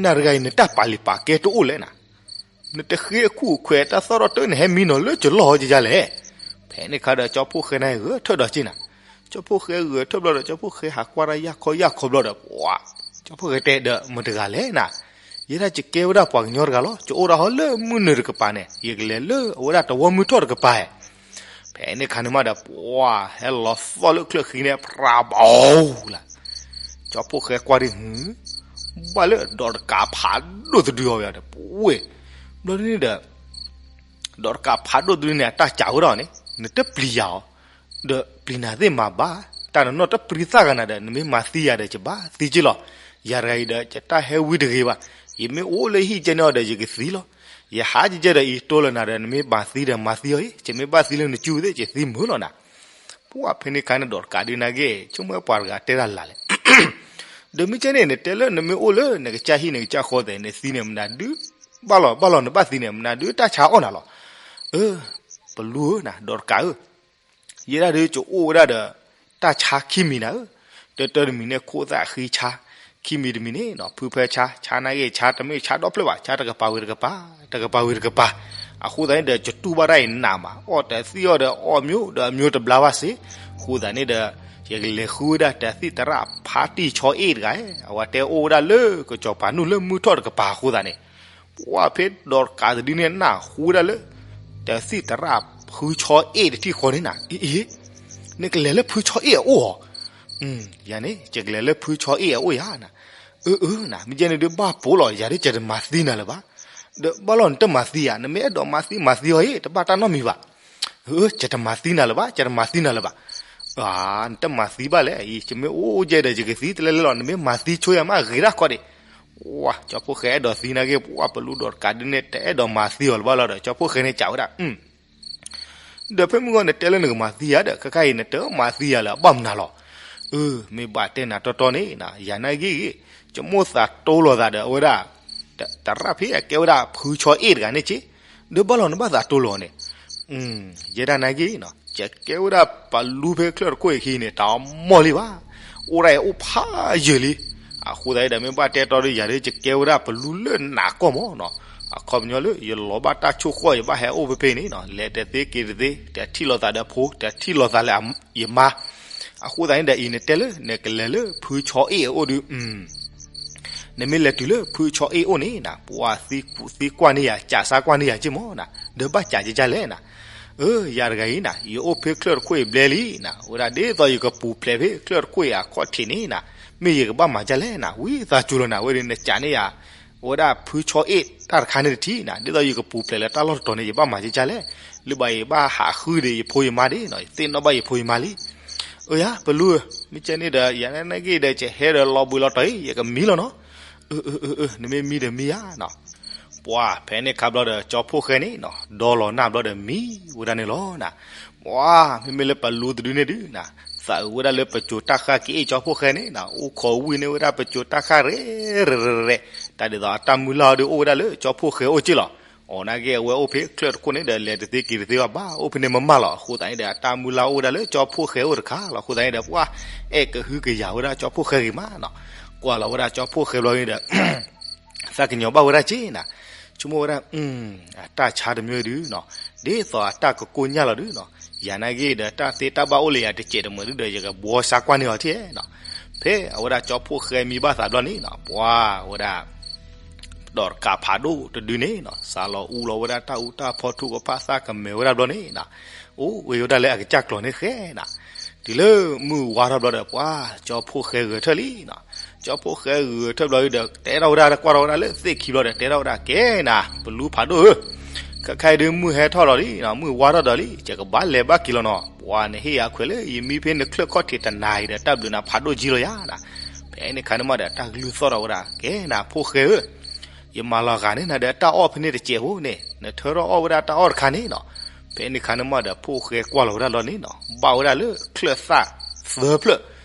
နၤတဂၤအံၤ နတၢ်ပာ်လံာ်ပာ်ကဲတအိၣ်လဲၣ်နၤ နတဃ့အကူၣ်အခွဲးတၢ်သီၣ်ထီၣ်တၢ် နဟဲမံနီၤလၢကလီၢ်ဟီကယါလဲၣ်. ဖဲန့ၣ်ခါဒီး ကၠီဖှိၣ်ဃဲန့ၣ်ဂဲၤထၢၣ်ဒီးက့နၤ. ကၠီဖှိၣ်ဃဲဂဲၤထၢၣ်ဘျီဒီး ကၠီဖှိၣ်ဃဲဟးကွၢ်တၢ်ယၢ်ခီယၢ်ခီဘျီဒီး ပှၤ ကၠီဖှိၣ်ဃဲတဲဒီး မတၤတဂၤလဲၣ်နၤ. ယဲဒၣ်ယကဲဝဲဒၣ်ပှၤကညီတဂၤလီၤ. ယအိၣ်ဒၣ်ဟီလၢမုၢ်နုာ်တကပၤန့ၣ် ယကလဲၤလၢအဝဲဒၣ်တဝီမုၢ်ထီၣ်တကပၤဧါ. ဖဲန့ၣ်ခါန့ၣ်မးဒီး ပှၤဟဲလီၤသီၣ်လၢချၢၣ်ခံန့ၣ် ဖြးဘီလၢ ကၠီဖှိၣ်ဃဲကွၢ်ဒ်ဟု ဘၣ်လၢဒီးတကးဖးဒိၣ်တဒုအီၤဒီး ပှၤ ဘျီဒ်န့ၣ်ဒီး ဒီးတကးဖးဒိၣ်တဒုန့ၣ် အတၢ်စံးဝဲဒၣ်န့ၣ် နတပျံၤယၤအီၤ ဒီးပျံၤနၤသ့ၣ်မၤဘၣ် တၢ်နနီၢ်တပျံၤသၣ်ဂၤနၤဒီး နမ့ၢ်မၤသံယၤဒီး ယဘၣ်သံက့လီၤ. ယၤတဂၤအံၤဒီး ယတၢ်ဟဲဝံတဂ့ၤဘၣ်. ယမ့ၢ်အိၣ်လၢဟံၣ်ကဲန့ၣ်အီၤဒီး ယကသံလီၤ. ယဟးကဲကဲဒီး အံၤတိၢ်လၢနၤဒီး နမ့ၢ်မၤသံဒီးမၤသံအီၤအံၤ ယမ့ၢ်ဘၣ်သံလၢနစုသ့ၣ် ယသံမုာ်လီၤနၤ. ပှၤဖဲန့ၣ်ခါန့ၣ် ဒီးတကးဒ်နၤဂ့ၢ် ဆိကမိၣ်ပှၤတဂၤတဲတၢ်လၢ်လဲၣ် ဒီးမ့ၢ်ကဲန့ၣ် နတဲလၢနမ့ၢ်အိၣ်လၢနကစၢ်ဟံၣ်နကစၢ်ဃီသဲး နသံန့ၣ် မနုၤဒုး ဘၣ်လီၤ ဘၣ်လီၤနဘၣ်သံန့ၣ် မနုၤဒုးတၢ်ဆါအီၣ်နၤလီၤ. အၢ ပလူဧၢနၤ ဒီးတကးဧၢ ယဲဒၣ်ဒုးကအိၣ်ဝဲဒၣ်ဒီး တၢ်ဆါခံမံၤနၤဧၢ, တၢတၢတမံၤန့ၣ် ခိၣ်သၣ်ဃံဆါ, ခံမံၤတမံၤန့ၣ်နီၤ ဖုဖၢဆါ, ဆါနာ်က့ ဆါတမ့ၢ်ဆါဒီဖျၢၣ်ဘၣ်, ဆါတကပၤဝံၤတကပၤ, တကပၤဝံၤတကပၤ, အဃိသတးန့ၣ်ဒီး ကတူၢ်ဘၣ်တၢ်အံၤနးမး, အီၣ်တသံၣ်အီၣ်ဒီးအီၣ်မျိုးဒီးအမျိုးတဘျါဘၣ်စ့ၢ်, အဃိသတးန့ၣ်ဒီး ယကလဲၤဃုဝဲဒၣ်တၢ်သံၣ်သရၣ်ဖါတံၢ်ဆီအ့ၣ်တဂၤ, အဝဲတဲအိၣ်ဝဲဒၣ်လၢကစီၤပၤနူၢ်လၢမုၢ်ထီၣ်တကပၤအဃိသတးန့ၣ် ပှၢ်ဖဲဒီးတကးတဒုန့ၣ် နၢ်ဟူဝဲဒၣ်လၢ တၢ်သံၣ်သရၣ်ဖုဆီအ့ၣ်တထံၣ်ဃီန့ၣ်နၤ, အ့ အ့ နကလဲၤလၢဖုဆီအ့ၣ်အအိၣ်ဧါ, ယၤန့ၣ် ယကလဲၤလၢဖုဆီအ့ၣ်အအိၣ်ယၤနၤ, အၢ အၢ နၤ မ့ၢ်ကဲန့ၣ်ဒုးဘၣ်ပိာ်လီၤ ယၤဒုးကတမၤသံနၤလၢၤဘၣ်, ဒီးဘၣ်လီၤနတမၤသံဧါ, နမ့ၢ်အဲၣ်ဒိးမၤသံမၤသံအီၤအံၤ တဘၣ်တၢ်နီတမံၤဘၣ်. အၢ ယတမၤသံနၤလၢၤဘၣ်, ယတမၤသံနၤလၢၤဘၣ်. အၢ နတမၤသံဘၣ်လဲၣ်, ယမ့ၢ်အိၣ်ယဲဒီး ယကသံတလဲလဲလီၤ, နမ့ၢ်မၤသံဆိယၤမး ဂ့ၤဒၣ်ခီဒံး. ဝါ ကၠီဖှိၣ်ဃဲအဲၣ်ဒိးသံနာ်က့ ပှၤပလူဒိးတကးဒုးန့ၣ် တအဲၣ်ဒိးမၤသံအီၤလၢၤဘၣ်လီၤဒီး ကၠီဖှိၣ်ဃဲန့ၣ်စံးဝဲဒၣ် ဒီးဖဲမုၢ်ဂီၤနတဲလၢနကမၤသံယၤဒီး ခဲခါအံၤနတမၤသံယၤလၢၤအဘၣ်မနုၤလီၤ. အၢ မ့ၢ်ဘၣ်တဲနၤတီတီန့ၣ် ယၤနာ်က့ဂ့ၤ, ယမိၣ်သးတိလိာ်သးဒီးအဝဲဒၣ် တရၣ်ဖဲအကဲဝဲဒၣ်ဖုဆီအ့ၣ်တဂၤန့ၣ်က့, ဒီးဘၣ်လီၤနဘၣ်သးတိလိာ်န့ၣ် ယဲဒၣ်နာ်က့ ယကဲဝဲဒၣ်ပလူဖဲချၢၣ်တခိၣ်အံၤအခံန့ၣ် တမီၢ်လံဘၣ်. အိၣ်ဒၣ်အံၤအိၣ်ဖးယံာ်လံ. အဃိသတးဒီး မ့ၢ်ဘၣ်တဲတီဒီး ယၤဒ်ယကဲဝဲဒၣ်ပလူလၢနးကီၢ်မးနီၤ. အခီပညီလၢ ယလီၤဘၣ်တၢ်ဆိၣ်ဃီၣ် ယဘၣ်ဟဲအိၣ်ဖဲဖဲန့ၣ်နီၤ, လဲၤတသ့က့ၤတသ့, တထံၣ်လိာ်သးဒီးဖိ, တထံၣ်လိာ်သးလၢယမါ. အဃိသတးန့ၣ်ဒီး အံၤနတဲလၢ နကလဲၤလၢဖုဆီအ့ၣ်အအိၣ်ဒုး နမ့ၢ်လဲၤတုၤလၢဖုဆီအ့ၣ်အအိၣ်န့ၣ်နီၤ, ပှၤသံကွၢ်န့ၢ်ယၤ ကးစါကွၢ်န့ၢ်ယၤက့မးနီၤ, ဒီးဘၣ်ကးက့ဒ်လဲၣ်နီၤ. အၢ ယၤတဂၤအံၤနီၤ, ယအိၣ်ဖဲချၢၣ်တခိၣ်အံၤဘျဲလံနီၤ, အဝဲဒၣ်ဒ်သိးယကပူၤဖျဲးဖဲချၢၣ်တခိၣ်အံၤအခီၣ်ထံးန့ၣ်နီၤ, မ့ၢ်ယကဘၣ်မၤဒ်လဲၣ်နီၤ, ဝံသးစူၤလီၤနီၤ, အဝဲဒၣ်နကးန့ၢ်ယၤ အဝဲဒၣ်ဖုဆီအ့ၣ်တၢ်တခါန့ၣ်တထံၣ်နီၤ, ဒ်သိးယကပူၤဖျဲးလၢတၢ်လီၢ်တတီၤန့ၣ် ယဘၣ်မၤဒ်လဲၣ်, လၢဘၣ်ယဘၣ်ဟးဃုဒီးယဖိယမါဒ်နီၤ, ယသ့ၣ်နီၣ်ဘၣ်ယဖိယမါလံ. အၢ ယၤ ပလူဧၢ, မ့ၢ်ကဲန့ၣ်ဒီး ယၤနာ်က့ဒီး ကဟဲဒီးလီၤဘှံးလီၤတီၤအံၤ ယကမံလီၤနီၤ. အၢ အၢ အၢ အၢ နမ့ၢ်မံဒီးမံယၤနီၤ. ပှၤ ဖဲန့ၣ်ခါဘျီဒီး ကၠီဖှိၣ်ဃဲန့ၣ်နီၤ, ဒီလီၤနၢ်ဘျီဒီးမံဝဲဒၣ်န့ၣ်လီၤနီၤ. ပှၤ မ့မ့ၢ်လၢပလူတဒုန့ၣ်ဒုးနီၤ, သးအုးဝဲဒၣ်လၢပစိၤတၢ်ဃၢ်က့ၤအ့ၣ်ကၠီဖှိၣ်ဃဲန့ၣ်နီၤ, အိၣ်ခိးဝံၣ်န့ၢ်ဝဲဒၣ်ပစိၤတၢ်ဃၢ်ရဲၣ်ရဲၣ်ရဲၣ်ရဲၣ်, တၢ်ဒ်သိးအတၢ်မုၢ်လၢ်အီၤဒုးအိၣ်ဝဲဒၣ်လၢကၠီဖှိၣ်ဃဲအိၣ်က့လီၤ. အီၤနာ်က့ အဝဲအိၣ်ဖဲချၢၣ်တခိၣ်န့ၣ်ဒီး လဲၤတသ့က့ၤတသ့ဘၣ်, ဘၣ်အိၣ်ဖဲန့ၣ်မးမးလီၤ. အဃိသတးန့ၣ်ဒီး အတၢ်မုၢ်လၢ်အိၣ်ဝဲဒၣ်လၢကၠီဖှိၣ်ဃဲအိၣ်တခါလီၤ. အဃိသတးန့ၣ်ဒီး ပှၤ အဲၣ်ကဟုကယာ်ဝဲဒၣ်ကၠီဖှိၣ်ဃဲဂ့ၤမးနီၤ. ကွၢ်လီၤဝဲဒၣ်ကၠီဖှိၣ်ဃဲဘျီန့ၣ်ဒီး သးကညီၤဘၣ်ဝဲဒၣ်က့နီၤ. ဆိကမိၣ်ဝဲဒၣ် အတၢ်ဆါတမံၤဒုးနီၤ, ဒ်သိးအတၢ်ကကိၢ်ညၣ်လီၤဒုးနီၤ, ယၤနာ်က့ဒီး တၢ်သ့တၢ်ဘၣ်အိၣ်လၢယၤတစဲးတမှဲၤဒုးဒီး ယကဘှီစါကွၢ်န့ၢ်အီၤထံၣ်နီၤ. ဖဲအဝဲဒၣ်ကၠီဖှိၣ်ဃဲမံဘၣ်သးဘျီန့ၣ်နီၤ, ပှၤဝဲဒၣ် ဒီးတကးဖးဒိၣ်တဒုန့ၣ်နီၤ, စးလီၤအူလီၤဝဲဒၣ်တၢ်အူတၢ်ဖီထူကဖၣ်သၣ်ကမဲာ်ဝဲဒၣ်ဘျီန့ၣ်နီၤ, အိၣ်ဝဲယိၤဒၣ်လၢအကစၢ်ကျီၤန့ၣ်ဃဲနီၤ. တုၤလၢမုၢ်ဝါထီၣ်ဘျီဒီး ပှၤကၠီဖှိၣ်ဃဲဂဲၤထၢၣ်လံနီၤ. ကၠီဖှိၣ်ဃဲဂဲၤထၢၣ်ဘျီဒီး တဲထီၣ်ဝဲဒၣ် ကွၢ်ထီၣ်ဝဲဒၣ်လၢသ့ၣ်ခံဘျီဒီး တဲထီၣ်ဝဲဒၣ် ကဲနၤ ပလူဖးဒိၣ်ဧၢ, ခဲခါအံၤဒုးမုၢ်ဟဲထီၣ်ဒီးလံနီၤ, မုၢ်ဝါထီၣ်ဒီးလံ, ယကဘၣ်လဲၤဘၣ်က့ၤလီၤနီၤ. ပှၤနဟ့ၣ်ယၤခွဲးလၢ ယမံဖဲနချၢၣ်ခီၣ်ထံးတနၤအံၤဒီး တၢ်ဘျုးနၤဖးဒိၣ်ကံလီၤယၤနီၤ. ဖဲန့ၣ်ခါန့ၣ်မးဒီး တၢ်ကလုၢ်သီၣ်ထီၣ်ဝဲဒၣ် ကဲနၤဖှိၣ်ဃဲဧၢ, ယမၤလီၤဂာ်န့ၢ်နၤဒီးတၢ်အီၣ်ဖဲန့ၣ်တစဲးဖိန့ၣ်, နထၢထီၣ်အီၣ်ဝဲဒၣ်တၢ်အီၣ်တခါန့ၣ်နီၤ. ဖဲန့ၣ်ခါန့ၣ်မးဒီး ဖှိၣ်ဃဲကွၢ်လီၤဝဲဒၣ်လီၤန့ၣ်နီၤ, ဘၣ်ဝဲဒၣ်လၢချၢၣ်သၣ်သၢဖျၢၣ်,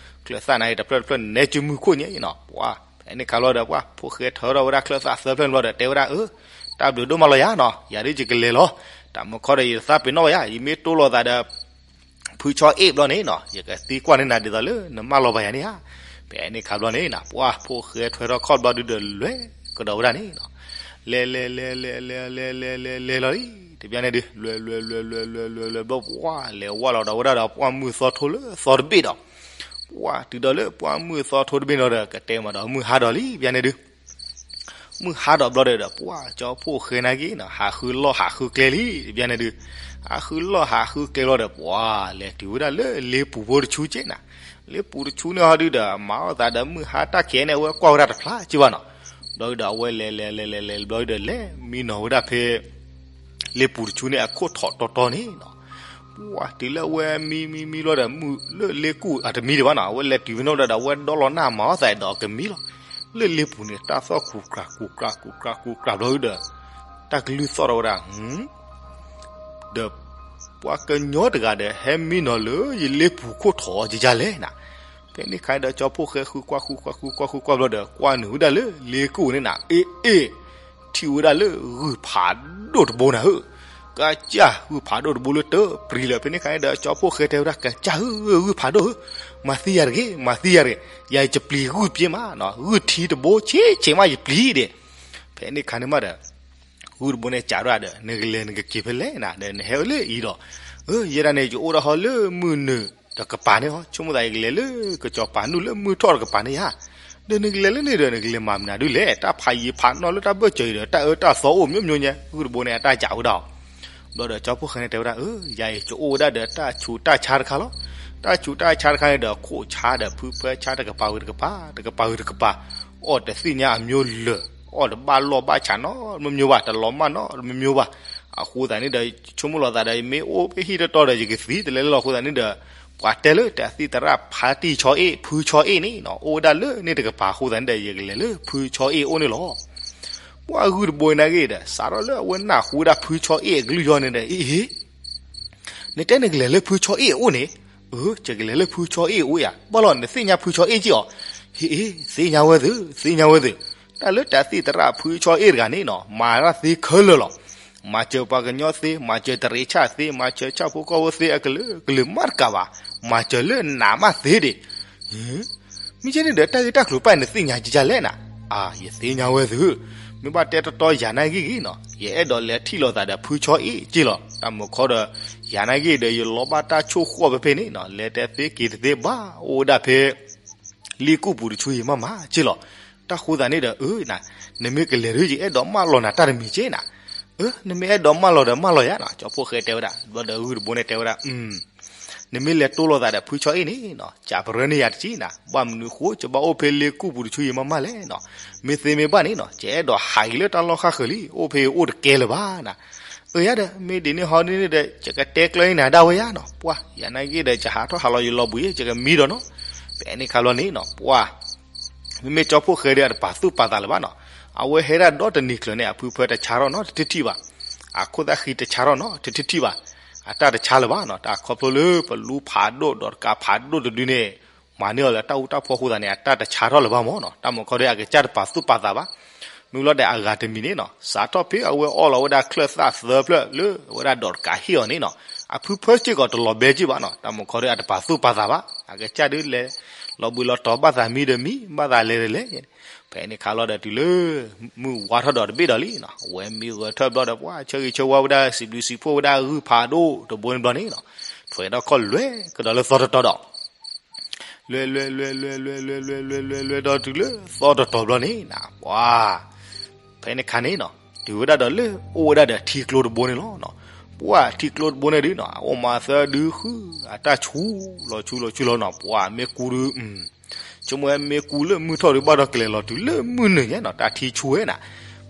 ချၢၣ်သၣ်န့ၣ် တဖျၢၣ်တဖျၢၣ်န့ၣ် နဲကမုၢ်ခိၣ်ညါနီၤ. ပှၤ ဖဲန့ၣ်ခါဘျီဒီး ပှၤဖှိၣ်ဃဲထၢထီၣ်ဝဲဒၣ်ချၢၣ်သၣ်သၢဖျၢၣ်န့ၣ်ဘျီဒီး တဲဝဲဒၣ် အၢ, တၢ်ဘျုးဒိၣ်မးလီၤယၤနီၤ, ယၤဒုးယကလဲၤလီၤ. တၢ်မုၢ်ခီဒီး ယတသးပ့ၤနီၣ်ဝဲယၤ, ယမ့ၢ်တိၢ်လိာ်သးဒီး ဖုဆီအ့ၣ်ဘျီန့ၣ်နီၤ, ယကသံကွၢ်န့ၢ်နၤဒ်သိးလၢနမၢလီၤဘၣ်ယၤန့ၣ်ဧါ. ဖဲန့ၣ်ခါဘျီန့ၣ်နီၤ, ပှၤဖှိၣ်ဃဲထွဲထီၣ်ခီၣ်ဘျီဒုးဒီး လဲၤကဒီးဝဲဒၣ်န့ၣ်နီၤ, လဲၤလဲၤလဲၤလဲၤလဲၤလဲၤလဲၤလဲၤလဲၤလီၤလံ. တဘျီန့ၣ်ဒုး လဲၤလဲၤလဲၤလဲၤလဲၤလဲၤလဲၤဘျီ ပှၤလဲၤဝဲလီၤဒီးဝဲဒၣ်ဒီး ပှၤမုၢ်သီထိလၢသီတဘ့ၣ်ဒီး ပှၤတုၤဒီးလၢပှၤမုၢ်သီထိတဘ့ၣ်ဒီး ကတဲမးဒီးမုၢ်ဟါဒီးလံ. တဘျီန့ၣ်ဒုး မုၢ်ဟါဒီးဘျီဒီး ပှၤကၠီဖှိၣ်ဃဲနာ်က့နီၤ ဟးဃုလီၢ်ဟးဃုကျဲလံ. တဘျီန့ၣ်ဒုး ဟးဃုလီၢ်ဟးဃုကျဲဘျီဒီး ပှၤလဲၤတုၤဝဲဒၣ်လၢလ့ပူၤဖိတဆူက့နီၤ. လ့ပူၤတဆူန့ၣ်ဟီဒုးဒီး မၤအီၣ်သးဒီးမုၢ်ဟါတၢ်ခံးန့ၣ် အဝဲကွၢ်ဝဲဒၣ်တဖျါက့ဘၣ်နီၤ. ဘျီဒုးဒီး အဝဲလဲၤလဲၤလဲၤလဲၤလဲၤဘျီဒုးဒီး လဲၤမံနီၤဝဲဒၣ်ဖဲ လ့ပူၤတဆူန့ၣ် အခိၣ်ထီးတီတီန့ၣ်နီၤ. ပှၤတုၤလၢအဝဲမံမံမံဘျီဒီး မုၢ်လၢလ့ကူၣ်အတမံဒံးဘၣ်နီၤ, အဝဲလဲၤတုၤဖဲန့ၣ်ဘျီဒီး အဝဲဒီလီၤနၢ်မၤအီၣ်သးဒီးကမံလီၤ. လၢလ့ပူၤန့ၣ် တၢ်သီၣ်ကူၤကြၤကူၤကြၤကူၤကြၤကူၤကြၤဘျီဒုးဒီး တၢ်ကလုၢ်သီၣ်ထီၣ်ဝဲဒၣ် ဒီး ပှၤကညီတဂၤဒီး ဟဲမံနီၤလၢယလ့ပူၤခိၣ်ထီးကယလဲၣ်နၤ. ဖဲန့ၣ်ခါဒီး ကၠီဖှိၣ်ဃဲဃုကွၢ်ဃုကွၢ်ဃုကွၢ်ဃုကွၢ်ဘျီဒီး ကွၢ်နုာ်ဝဲဒၣ်လၢလ့ကူၣ်န့ၣ်နၤ, အ့ၣ်အ့ၣ် ထံၣ်ဝဲဒၣ်လၢဂုၢ်ဖးဒိၣ်တဘိနၤဧၢ, ကစၢ်ဂုၢ်ဖးဒိၣ်တဘိလၢတပျံၤလၢၤ. ဖဲန့ၣ်ခါန့ၣ်ဒီး ကၠီဖှိၣ်ဃဲတဲဝဲဒၣ် ကစၢ်ဧၢ ဂုၢ်ဖးဒိၣ်ဧၢ, မၤသံယၤတဂ့ၤ မၤသံယၤတဂ့ၤ, ယၤယပျံၤဂုၢ်ပျ့ၤမးနီၤ, ဂုၢ်ထံတဘိဆ့းဆ့းမးယပျံၤဒံး. ဖဲန့ၣ်ခါန့ၣ်မးဒီး ဂုၢ်တဘိန့ၣ်စံးဝဲဒၣ်ဒီး နကလဲၤနကက့ၤဖဲလဲၣ်နၤ, ဒီးနဟဲလၢအံၤဒီး, ယဲဒၣ်န့ၣ် ယအိၣ်ဒၣ်ဟီလၢမုၢ်နုာ်တကပၤန့ၣ်ဟီ, ဆိကမိၣ်သးယကလဲၤလၢကစီၤပၤနုာ်လၢမုၢ်ထီၣ်တကပၤန့ၣ်ဧါ, ဒီးနကလဲၤလၢန့ၣ်ဒီး နကလဲၤမၤမနုၤဒုလဲၣ်, တၢ်ဖးယံၤဖးနီၢ်လၢတၢ်ဘၢၣ်စၢၤအံၤဒီး တၢ်အၢတၢ်သီအိၣ် မျိုးမျိုးညါ, ဂုၢ်တဘိန့ၣ် အတၢ်စံးဝဲဒၣ်အီၤ. ဘျီဒီးကၠီဖှိၣ်ဃဲန့ၣ်တဲဝဲဒၣ် အၢ ယၤအံၤကအိၣ်ဝဲဒၣ်ဒီးတၢ်ဆူးတၢ်ဆါတခါလီၤ. တၢ်ဆူးတၢ်ဆါတခါန့ၣ်ဒီး ခိၣ်ဆါဒီးဖုဖၢဆါတကပၤဝံၤတကပၤ, တကပၤဝံၤတကပၤ, အီၣ်တသ့ၣ်ညါအမျိုးလၢာ် အီၣ်တဘၣ်လီၢ်ဘၣ်ဆးနီတမံၤမံၤဘၣ်, တလီၤမၢ်နီတမံၤမံၤဘၣ်. အဃိသတးန့ၣ်ဒီး ဆိကမိၣ်လီၤသးဒီး ယမ့ၢ်အိၣ်ဖဲဟံၣ်တတီၤဒီး ယကသံတလဲလဲလီၤ. အဃိသတးန့ၣ်ဒီး ပှၤတဲလၢတၢ်သံၣ်သရၣ်ဖါတံၢ်ဆီအ့ၣ် ဖုဆီအ့ၣ်န့ၣ်နီၤ အိၣ်ဝဲဒၣ်လၢန့ၣ်တကပၤ. အဃိသတးန့ၣ်ဒီး ယကလဲၤလၢဖုဆီအ့ၣ်အအိၣ်န့ၣ်လီၤ. ပှၤဂုၢ်တဘိအံၤနာ်က့ဒီး စးထီၣ်လၢအဝဲနၢ်ဟူဝဲဒၣ်ဖုဆီအ့ၣ်အကလုၢ်ယီၤန့ၣ်ဒီး အ့ၣ် နတဲနကလဲၤလၢဖုဆီအ့ၣ်အအိၣ်န့ၣ်, အၢ ယကလဲၤလၢဖုဆီအ့ၣ်အအိၣ်ယၤ, ဘၣ်လီၤ နသ့ၣ်ညါဖုဆီအ့ၣ်က့ၢ်အီၤ, ဟ့ၣ် သ့ၣ်ညါဝဲသု သ့ၣ်ညါဝဲသု, တၢ်လၢတၢ်သံၣ်သရၣ်ဖုဆီအ့ၣ်တဂၤန့ၣ်နီၤ မၤတၢ်သ့ခဲလၢာ်လီၤ. မၤစၢၤပှၤကညီသ့, မၤစၢၤတရံးဆၣ်သ့, မၤစၢၤဆၣ်ဖိကီၢ်ဖိသ့အကလုာ်ကလုာ်မးတကးဘၣ်, မၤစၢၤလၢနးမးသ့ဒံး မ့ၢ်ကဲန့ၣ်ဒီး တၢ်ဂ့ၢ်တၢ်ကျိၤပာ်နသ့ၣ်ညါကကလဲၣ်နၤ, အါ ယသ့ၣ်ညါဝဲသု, မ့ၢ်ဘၣ်တဲတီတီယၤနာ်ဂ့ၢ်ဂ့ၢ်နီၤ ယအဲၣ်ဒိးလဲၤထံၣ်လိာ်သးဒီးဖုဆီအ့ၣ်က့ၢ်လီၤ. တၢ်မုၢ်ခီဒီး ယၤနာ်ဂ့ၢ်ဒီး ယလီၤဘၣ်တၢ်ဆိၣ်ဃီၣ်ဖဲဖဲန့ၣ်နီၤ လဲၤတဲသ့က့ၤတသ့ဘၣ် အိၣ်ဝဲဒၣ်ဖဲ လ့ကူၣ်ပူၤတဆူယံၤမးမးက့ၢ်လီၤ. တၢ်ဃိသးန့ၣ်ဒီး အၢ နမ့ၢ်ကလဲၤဒီး ယအဲၣ်ဒိးမၢလီၤနၤတၢ်တမံၤက့ၢ်နၤ, အၢ နမ့ၢ်အဲၣ်ဒိးမၢလီၤဒီးမၢလီၤယၤနီၤ ကၠီဖှိၣ်ဃဲတဲဝဲဒၣ်. ဘျီဒီးဂုၢ်တဘိန့ၣ်တဲဝဲဒၣ် နမ့ၢ်လဲၤတိလိာ်သးဒီးဖုဆီအ့ၣ်န့ၣ်နီၤ ကးပရၢန့ၢ်ယၤတက့ၢ်နၤ, ဘၣ်မနုၤဃိ ယဘၣ်အိၣ်ဖဲလ့ကူၣ်ပူၤတဆူယံၤမးမးလဲၣ်နီၤ, မ့ၢ်သ့မ့ၢ်ဘၣ်န့ၣ်နီၤ ယအဲၣ်ဒိးဟးက့ၤလၢတၢ်လီၢ်ဃၣ်ဃၢၤလံ အိၣ်ဖဲအအိၣ်တကဲလၢၤဘၣ်နၤ. အၢ ယၤဒီး မ့ၢ်ဒ်န့ၣ်ဟီဒ်န့ၣ်ဒီး ယကတဲကျၢၤနၤဒၣ်ဝဲယၤနီၤ ပှၤ ယၤနာ်ဂ့ၢ်ဒီး ယဟးထီၣ်ဟးလီၤယလီၤဘှံး ယကမံဒီးနီၤ. ဖဲန့ၣ်ခါဘျီန့ၣ်နီၤ ပှၤ မ့မ့ၢ်ကၠီဖှိၣ်ဃဲဒီး အတပာ်သူၣ်ပာ်သးလၢၤဘၣ်နီၤ, အဝဲဟဲဒၣ်ဒီတနံၤကျၢၤန့ၣ် အဖုဖၢတဆါထီၣ်နီတထံၣ်ထံၣ်ဘၣ်, အခိၣ်သၣ်ဃံတဆါထီၣ်နီတထံၣ်ထံၣ်ဘၣ်, အတၢ်တဆါလၢၤဘၣ်နီၤ တၢ်ခီဖျိလၢပလူဖးဒိၣ် ဒီးတကးဖးဒိၣ်တဒုန့ၣ် မၤန့ၢ်အီၤလၢတၢ်အူတၢ်ဖီအဃိသတးန့ၣ် အတၢ်တဆါထီၣ်လၢၤဘၣ်မၢ်နီၤ, တၢ်မုၢ်ခီဒီး အကစၢ်တပာ်သူၣ်ပာ်သးဘၣ်. မ့ၢ်ဘျီဒီးအဂၤတမံၤန့ၣ်နီၤ စးထီၣ်ဖဲအဝဲအီၣ်လီၤဝဲဒၣ်ချၢၣ်သၣ်သၢဖျၢၣ်လၢဝဲဒၣ်ဒီးတကးဟ့ၣ်အီၤန့ၣ်နီၤ အဖုဖၢစ့ၢ်ကီးတလီၤဘဲက့ၢ်ဘၣ်နီၤ, တၢ်မုၢ်ခီဒီး အတပာ်သူၣ်ပာ်သးဘၣ်, အကစၢ်ဒုးလဲၤလီၤဘှံးလီၤတီၤဘၣ်သးမံဒီးမံ ဘၣ်သးလဲၤဒီးလဲၤ ဖဲန့ၣ်ခါလီၤဒီးတုၤလၢ မုၢ်ဝါထီၣ်ဒီးတဘ့ၣ်ဒီးလံနီၤ အဝဲမံဂဲၤထၢၣ်ဘျီဒီး ပှၤဆၢဂ့ၤဆၢဝါဝဲဒၣ် စံးဘျုးစံးဖှိၣ်ဝဲဒၣ်ဂုၢ်ဖးဒိၣ်တဘိန့ၣ်ဘျီန့ၣ်နီၤ ထွဲဒီးခီၣ်လွဲကဒီးလၢသီတတီၤဒီး လွဲလွဲလွဲလွဲလွဲလွဲလွဲလွဲလွဲလွဲဒီးတုၤလၢသီတတီၤဘျီန့ၣ်နီၤ ပှၤ ဖဲန့ၣ်ခါန့ၣ်နီၤ တုၤဝဲဒၣ်ဒီးလၢအိၣ်ဝဲဒၣ်ဒီးထံကျိတဘိန့ၣ်လီၤနီၤ, ပှၤထံကျိတဘိန့ၣ်ဒုးနီၤ အအိၣ်မၤသၢဒုဃု အတၢ်ဆူၣ်လီၤဆူၣ်လီၤဆူၣ်လီၤနီၤ ပှၤမ့ၢ်ကူဒုး ဆိကမိၣ်ဝဲမ့ၢ်ကူလၢမုၢ်ထီၣ်ဒုး ဘၣ်ဒီးကလဲၤလီၤတုၤလၢမုၢ်နုာ်ညါနီၤ တၢ်ထံဆူၣ်ဝဲနၤ,